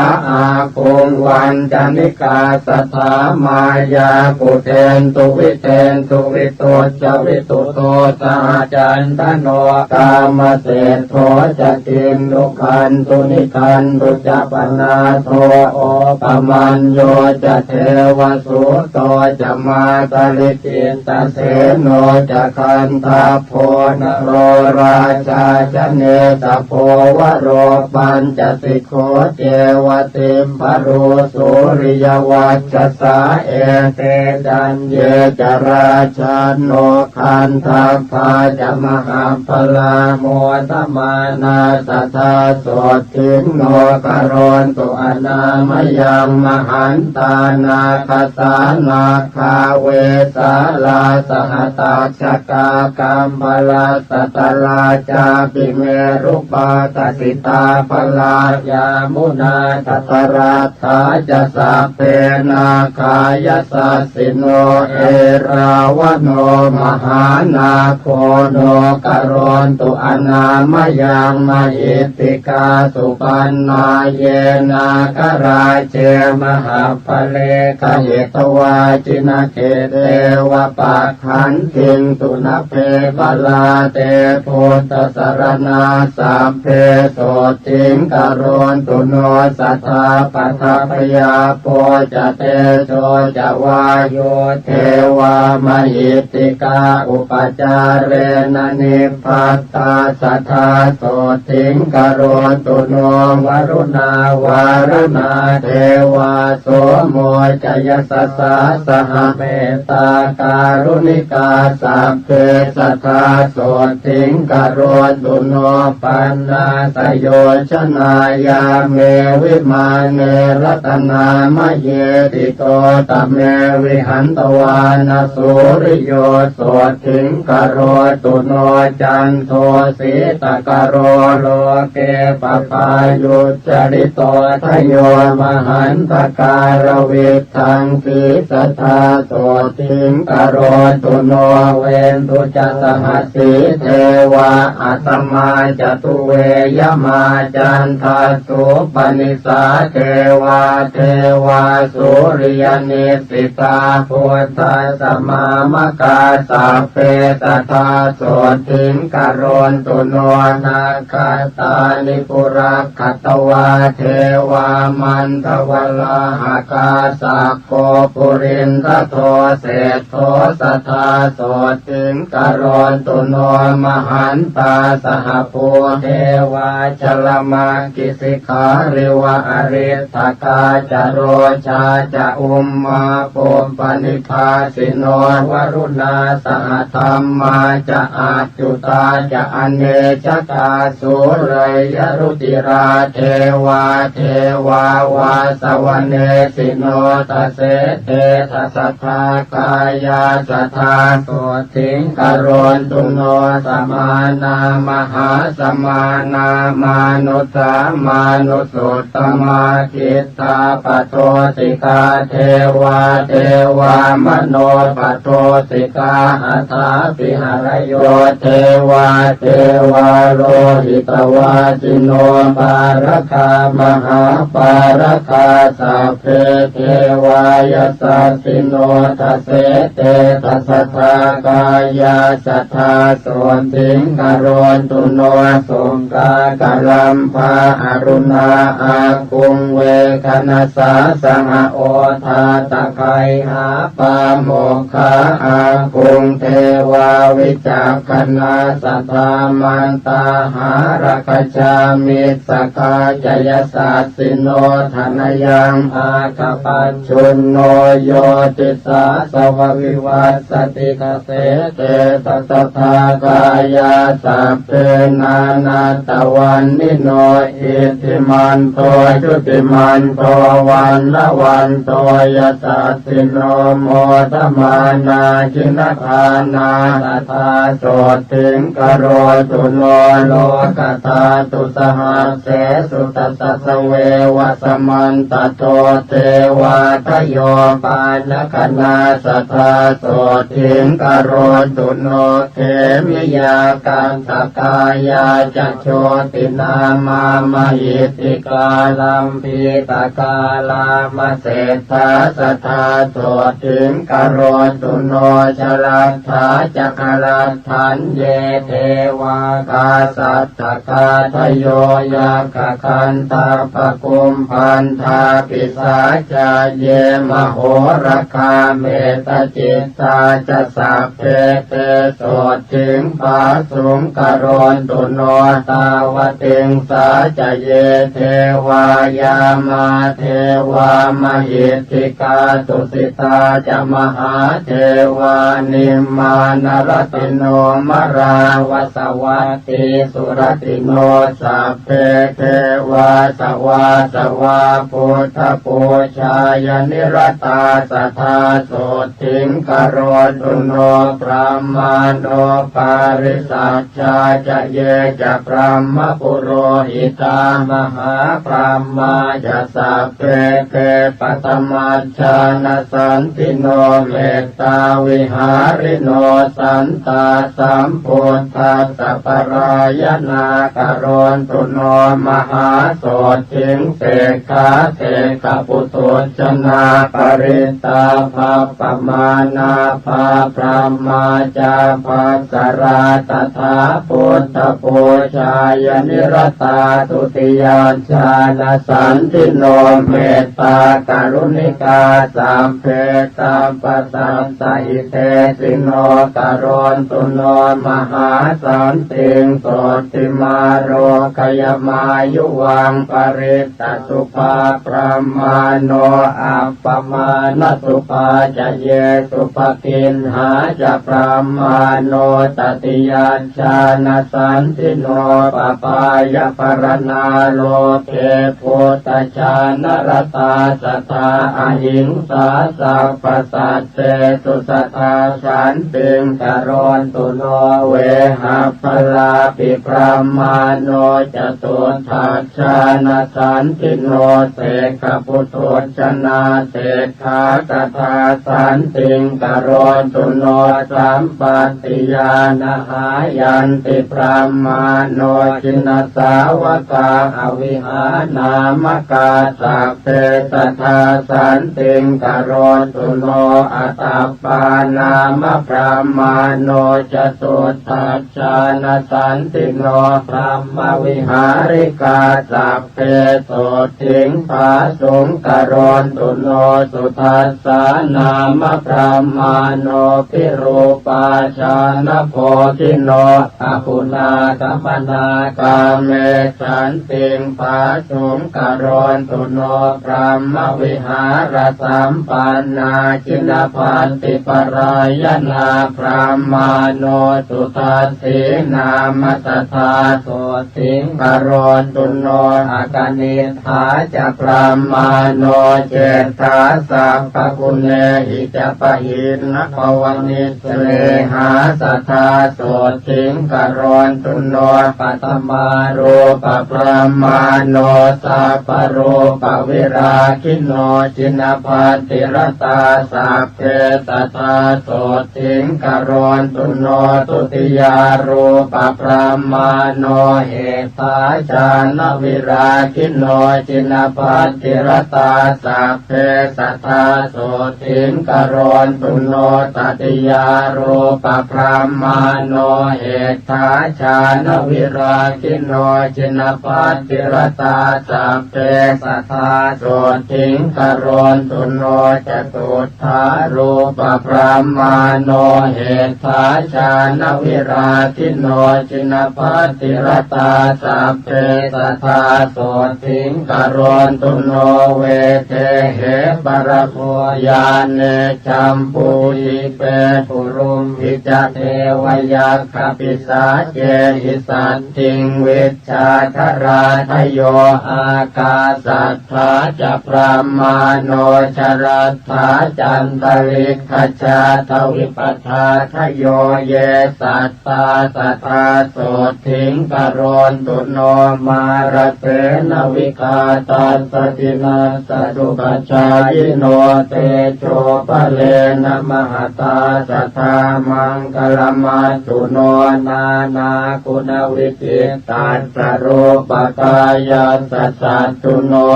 āguṃ vañcanikā saṭhā, māyā kuṭeṇḍu veṭeṇḍu vitucca vituṭo saha candano, kāmaseṭṭho ca kinnughaṇḍu nighaṇḍu ca panādo opamañño ca devasūto ca mātali cittaseno ca gandhabbo naḷorājā janesabho varo pañcasikho ceva timbarū suriyavacchasā, ete caññe ca rājāno gandhabbā ca mahabbalā modamānā sadā sotthiṃ no karontu anāmayaṃ. Mahantā nāgasā nāgā vesālā saha tacchakā, kambalassatarā cāpi merupākasitā balā, yāmunā dhataraṭṭhā ca sabbe nāgā yasassino, erāvaṇo mahānāgo no karontu anāmayaṃ. Mahiddhikā supaṇṇā ye nāgarāje mahapphale, gahetvā jinakhetvā pakkhantiṃ tunabhe balā, te buddhasaraṇā sabbe sotthiṃ karontu no sadā. Paṭhaviāpo ca tejo ca vāyo devā mahiddhikā, upacārena nibba tā sadā sotthiṃ karontu no. Varuṇā vāruṇā devā somo ca yasasā saha, mettākāruṇikā sabbe sadā sotthiṃ karontu no. Paṇṇāsayojanāya me vimāne ratanāmaye, ṭhito tame vihatvāna sūriyo sotthiṃ karotu no. Cando sītakaro loke pabhāyuccariṭo dayo, mahantakāraviddhaṃ sīsadā sotthiṃ karotu no. Veṇḍu ca sahasī devā asamā ca duve yamā, candassūpanisā devā devā sūriyanissitā, buddhassamāmakā sabbe sadā sotthiṃ karontu no. Nakkhattāni purakkhatvā devā mandavalāhakā, sakko purindado seṭṭho sadā sotthiṃ karontu no. Mahantā sahabhū devā Jalamaggisihāriva ariṭṭhakā ca rojā ca ummāpupphanibhāsino varuṇā sahadhammā ca accutā ca anejakā sūleyyarucirā devā devā vāsavanesino dasete dasadhā kāyā sadā sotthiṃ karontu no. Samānā mahāsamānā mānusā mānusuttamā khiḍḍāpadūsikā devā devā manopadūsikā athāpi harayo devā devā lohitavāsino pāragā mahāpāragā sabbe devā yasassino dasete dasadhā kāyā sadā sotthiṃ karontu no. Sukkā karambā aruṇā āguṃ veghanasā saha odātagayhā pāmokkhā āguṃ devā vicakkhaṇā sadā mantā hāragajā missakā ca yasassino thanayaṃ āgapajjunno yo disāsava vivassati dasete dasadhā kāyā sabbe nānattavaṇṇino iddhimanto jutimanto vaṇṇavanto yasassino modamānā jinagānā sadā sotthiṃ karontu no. Lokadhātu sahassesū dasasāveva samantato devā hadayo pāṇagaṇā sadā sotthiṃ karontu no. Khemiyā kaṭṭhakāyā ca jotināmā mahiddhikā lambītakā lāmaseṭṭhā sadā sotthiṃ karontu no. Jaladdhā ca galaddhaññe devā gāsaṭṭhakā hadayo yakkhagandhabbakumbhaṇḍā pisācā ye mahoragā mettajid dā ca sabbe te sotthiṃ phāsuṃ karontu no. Tāvatiṃsā ca ye devā yāmā devā mahiddhikā tusitā ca mahādevā nimmānaratino marā vasavat tī suratino sabbe devā savāsavā buddhapūjāya niratā sadā sotthiṃ karontu no. Brahmāṇo pārisajjā ca ye ca brahmapurohitā mahābrahmā ca sabbe te paṭhamajjhānasantino mettāvihārino santā sambuddhassaparāyanā karontu no mahāsotthiṃ. Sekkhā sekkhaputhujjanā parittā bhappamānā bhabrahmā ca bhassarā tathā buddhapūjāya niratā dutiyajjhānasantino mettākaruṇikā sabbe sabbasat tahitesino karontu no mahāsantiṃ. Sotthimārogayamāyuvaṃ parittasubhābrahmāno appamāṇasubhā ca ye subhakiṇhā ca brahmāno tatiyajjhānasantino pabāyaparaṇā loke bhūtajānaratā sadā ahiṃsā sabbasat tesu sadā santiṃ karontu no. Vehapphalābhī brahmāno catuddajjhānasantino sekkhaputhujjanā sekkhākatā santiṃ karontu no. Sampattiñāṇañāyanti brahmāno jinasāvakā avihānāmakā sabbe sadā santi karontu no. Atappā nāma brāhmaṇo catuddassānasandino brahmavihārikā sabbe sotthi bhāsuṃ karontu no. Sudassā nāma brāhmaṇo virūpakkho jhānabhogino aguṇāgamano kāme santi bhāsuṃ karontu no. Brahmavihārasampannā jinapattiparāyanā brāhmaṇo sudassī nāma sadā sotthi karontu no. Akaniṭṭhā ca brāhmaṇo ceṭṭhā sabbaguṇehi ca pahiṇṇabhavanis slehā sadā sotthi karontu no. Paṭhamārūpabrāhmaṇo sabbarūpavirāgino jinapattiratā sabbe sadā sotthi karontu no. Dutiyārūpabrāhmaṇo heṭṭhācānavirāgino jinapattiratā sabbe sadā sotthi karontu no. Tatiyārūpabrāhmaṇo heṭṭhācānavirāgino jinapattiratā sabbe sadā sotthi karontu no. Catuddhārūpabrāhmaṇo heṭṭhācānavirāgino jinapattiratā sabbe sadā sotthi karontu no. Vedehi paramo ñāṇi jambudīpe guḷumbhi ca devayakkhapisācehi saddhiṃ vijjādharādayo ākāsaṭṭhā ca brāhmaṇo jalaṭṭhā cantalikkhañca dvipadādayo ye sat tā sadā sotthi karontu no. Mārasenā vighātassa jinassa supajjhāyino tejobbalena mahatā sadā maṅgalamāttu no. Nānāguṇavijittassa rūpakāyassa satthuno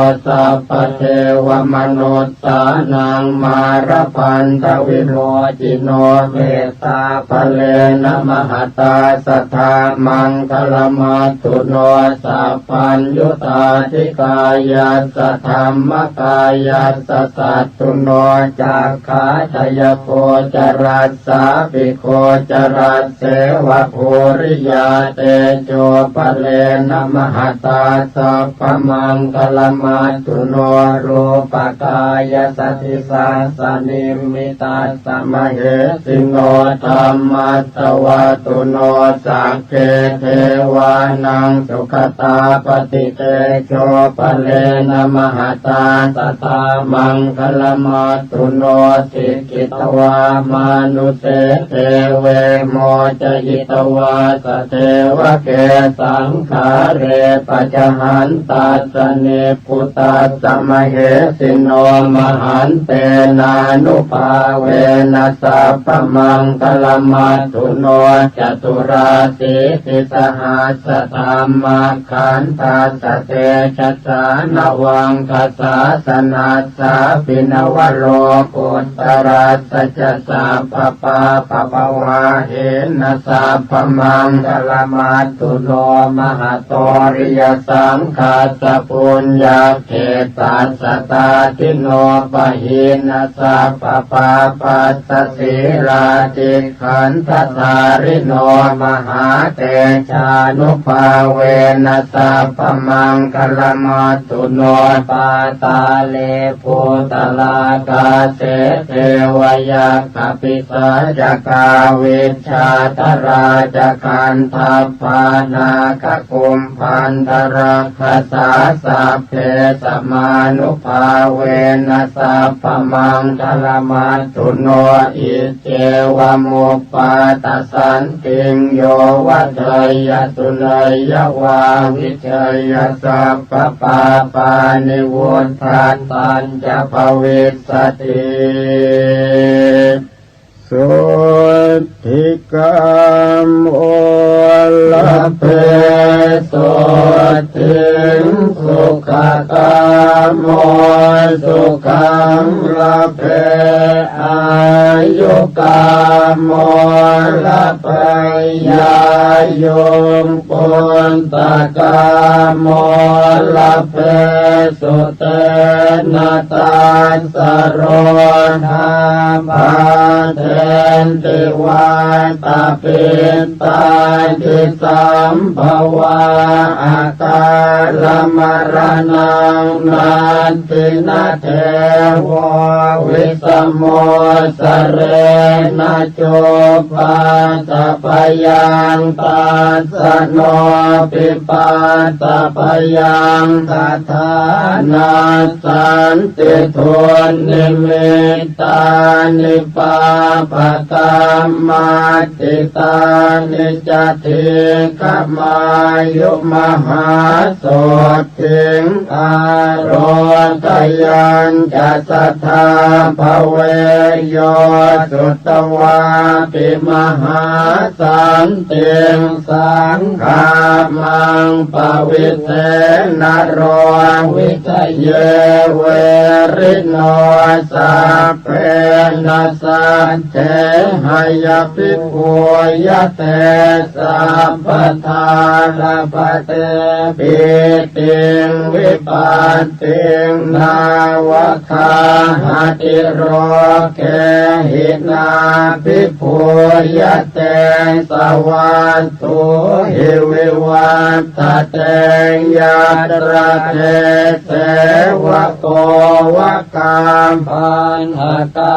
sabbadevamanus sānaṃ mārabaddhavimocino mettābalena mahatā sadā maṅgalamāttu no. Sabbaññutaādhikāyassa dhammikāyassa satthuno cakkhādayagocaras seva Boriyā tejobbalena mahatā sabbamaṅgalamāttu no. Rūpakāyasdisassa nimmitassa mahesino dhammassavatthuno sagge devānaṃ sugatāpati tejobbalena mahatā sadā maṅgalamāttu no. Diṭ khitvā mānuse deve mocayitvā sadevake saṅkhāre pañcahantassa nibbutassa mahesino mahantena nubhāvena sabbamaṅgalamāttu no. Caturāsītisahassadhammakkhandhassa tejasā navaṅgasāsanassapi navaloku ttarassa ca sabbapāpaggaho hīnassa sabbamaṅgalamāttu no. Mahaturiyasaṅghassa puññakkhettassa taddinopahīnassa sabbapāpassa sīlādi kkhandhadhārino mahātejānubhāvena sabbamaṅgalamāttu no. Pātāli bhūtalākāse devayakkhapisācakā vijjādharā ca gandhabbā nāgakumbhandarakkhasā sabbe samānubhāvena sabbamaṅgalamāttu no. Iccevamuppātasantiṃ yo vaḍḍheyya suṇeyya vā vijeyya sabbapāpāni vuḍḍhatañca bhavissati. Sotthi kāmo labhe sotthi, sukhakāmo sukhaṃ labhe ayukāmo labhe ñāyuṃ, puttakaāmo labhe sutena tassa rogā bādenti vattapittādisaṃ bhavā akālamaraṇaṃ natthi na devo visamo sarena cupaddapayantassa no pipaddapayang tathā nassanti dunnimit tāni pāpakammātītāni ca dīghamāyumahāsothiṃ ārodhayañca sadā bhaveyyuṃ. Sutvāpi mahāsantiṃ saṅgāmaṃ pavise naro vijaye verino sabbe na sacce hayabhibhūya te sabbathā labhate pītiṃ vipattiṃ nāva gahati roge hinābhibhūya tesa vatthuhi vivaḍḍhate. Yatra deseva kho vakā paṇḍakā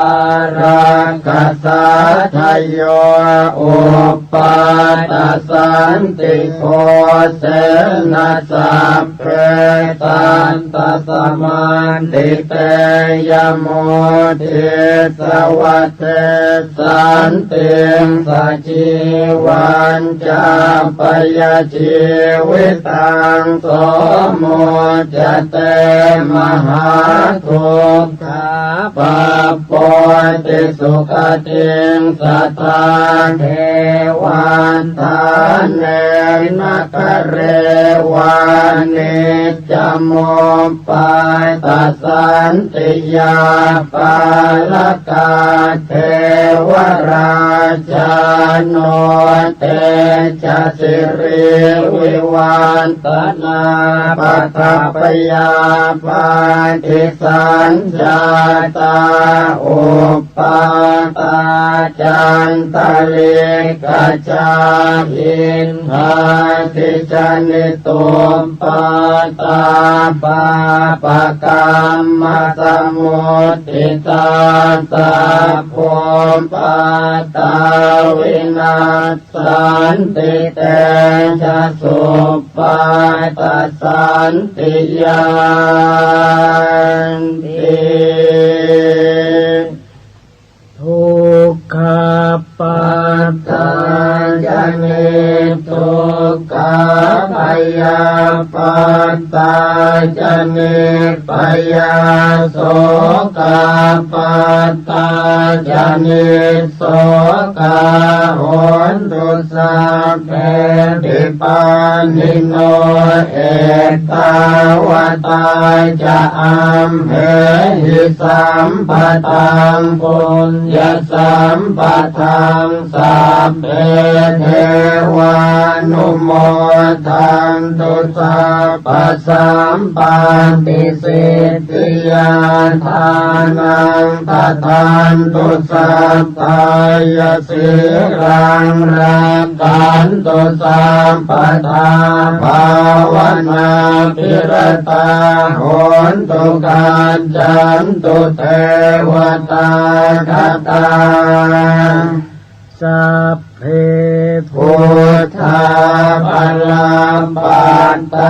rakkasādayo uppādasanti kho senā sabbe tattha samaṇḍite. Yamudissa vadesantiṃ sajīvañca apayajīvitaṃ so muccate mahāduk khappattisukhatiṃ sadā. Devadāne nagare vā niccamuppassasantiyā pālakā devarājāno te ca sirīrivaḍḍhanā paggabyāpātisañjātā uppādā cantalikkajā indhādijanituppādā pāpakammāsamuditā sabbūpādā vinas santi tejasuppassasantiyāti. Dukkhappattā ca niddukkhā bhayappattā ca nibbhayā sokappattā ca ni sokā hontu sabbepi pāṇino. Ettāvatā ca amhehi sambhataṃ puññasampadaṃ sabbe devānumodantu sabbasampattisi ddhiyā. Dānaṃ dadantu saddhāya sīlaṃ rakkhantu sabbadā bhāvanābhiratā hontu gacchantu devatāgatā. Sabbe buddhā balappattā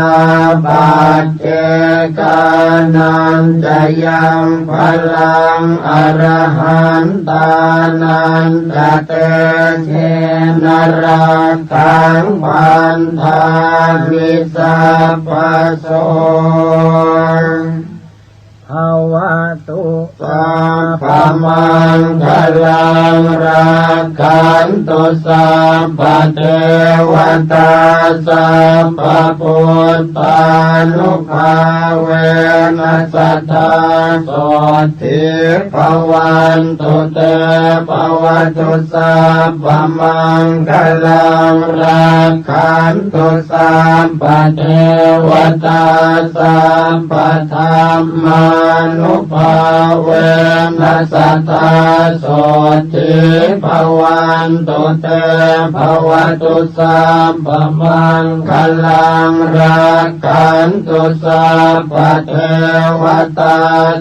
paccekānañca yaṃ balaṃ arahantānañca tejena rakkhaṃ bandhāmi sabbaso. bhavatu sabbamaṅgalaṃ, rakkhantu sabbadevatā, sabbabuddhānubhāvena sadā sotthī bhavantu te. Bhavatu sabbamaṅgalaṃ, rakkhantu sabbadevatā, sabbadhammānubhāvena sadā sotthī bhavantu te. Bhavatu sabbamaṅgalaṃ, rakkhantu sabbadevatā,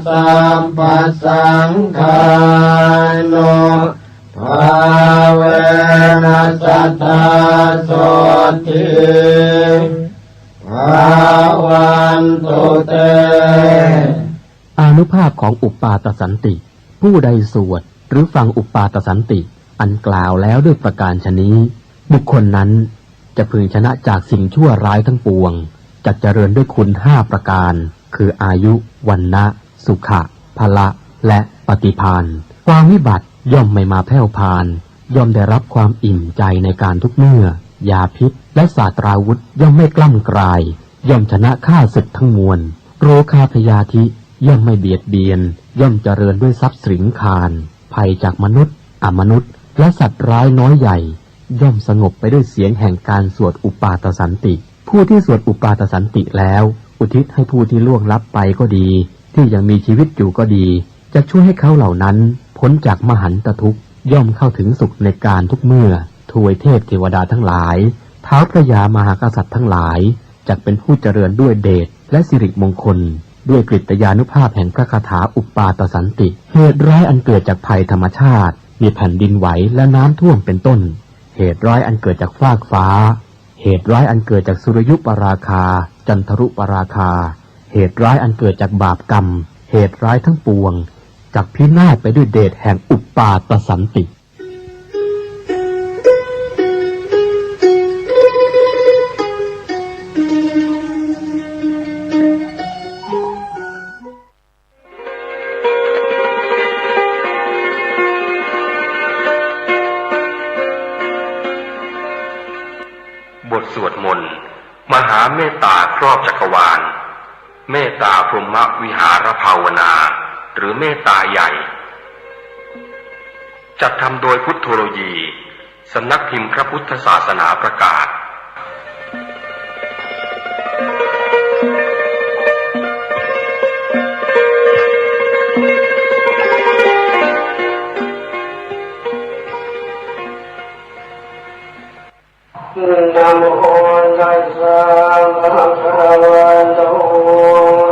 sabbasaṅghānubhāvena sadā sotthī bhavantu te. อานุภาพของอุปปาตสันติ ผู้ใดสวดหรือฟังอุปปาตสันติอันกล่าวแล้วด้วยประการฉะนี้ บุคคลนั้นจะพึงชนะจากสิ่งชั่วร้ายทั้งปวง จักเจริญด้วยคุณห้าประการ คืออายุ วรรณะ สุขะ พละ และปฏิภาณ ความวิบัติย่อมไม่มาแผ่วพาน ย่อมได้รับความอิ่มใจในการทุกเมื่อ ยาพิษและสาตราวุธย่อมไม่กล้ำกลาย ย่อมชนะข้าศึกทั้งมวล โรคาพยาธิย่อมไม่เบียดเบียน ย่อมเจริญด้วยทรัพย์สิริงคาร ภัยจากมนุษย์ อมนุษย์ และสัตว์ร้ายน้อยใหญ่ ย่อมสงบไปด้วยเสียงแห่งการสวดอุปปาตสันติ ผู้ที่สวดอุปปาตสันติแล้ว อุทิศให้ผู้ที่ล่วงลับไปก็ดี ที่ยังมีชีวิตอยู่ก็ดี จะช่วยให้เขาเหล่านั้นพ้นจากมหันตทุกข์ ย่อมเข้าถึงสุขในการทุกเมื่อ ทวยเทพเทวดาทั้งหลาย ท้าวพระยามหากษัตริย์ทั้งหลาย จักเป็นผู้เจริญด้วยเดชและสิริมงคล ด้วยกฤตยานุภาพแห่งพระคาถาอุปปาตสันติ เหตุร้ายอันเกิดจากภัยธรรมชาติ มีแผ่นดินไหวและน้ำท่วมเป็นต้น เหตุร้ายอันเกิดจากฟากฟ้า เหตุร้ายอันเกิดจากสุริยุปราคา จันทรุปราคา เหตุร้ายอันเกิดจากบาปกรรม เหตุร้ายทั้งปวง จักพินาศไปด้วยเดชแห่งอุปปาตสันติ บทสวดมนต์มหาเมตตาครอบจักรวาล เมตตาพรหมวิหารภาวนา หรือเมตตาใหญ่ จัดทำโดยพุทโธโลยี สำนักพิมพ์พระพุทธศาสนาประกาศ Namo tassa bhagavato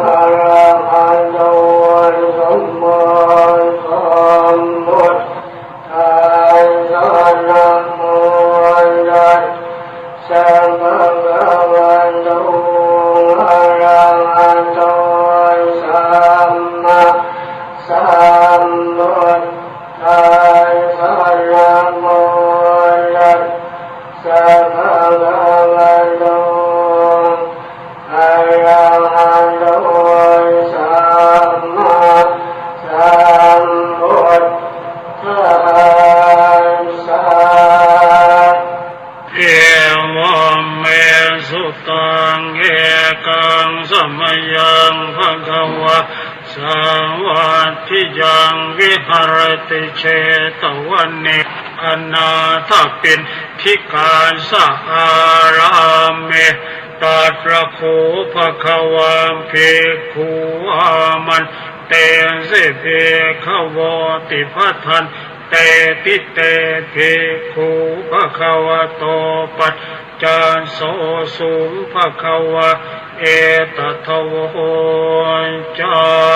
arahato sammāsambuddhassa. Namo tassa bhagavato arahato sammāsambuddhassa. Namo tassa bhagavato arahato sammāsambuddhassa. Evaṃ me sutaṃ. Ekaṃ samayaṃ bhagavā sāvatthiyaṃ viharati jetavane anāthapiṇḍikassa ārāme. Tatra kho bhagavā bhikkhū āmantesi bhikkhavoti. Bhadanteti te bhikkhū bhagavato paccassosuṃ. Bhagavā etadavoca.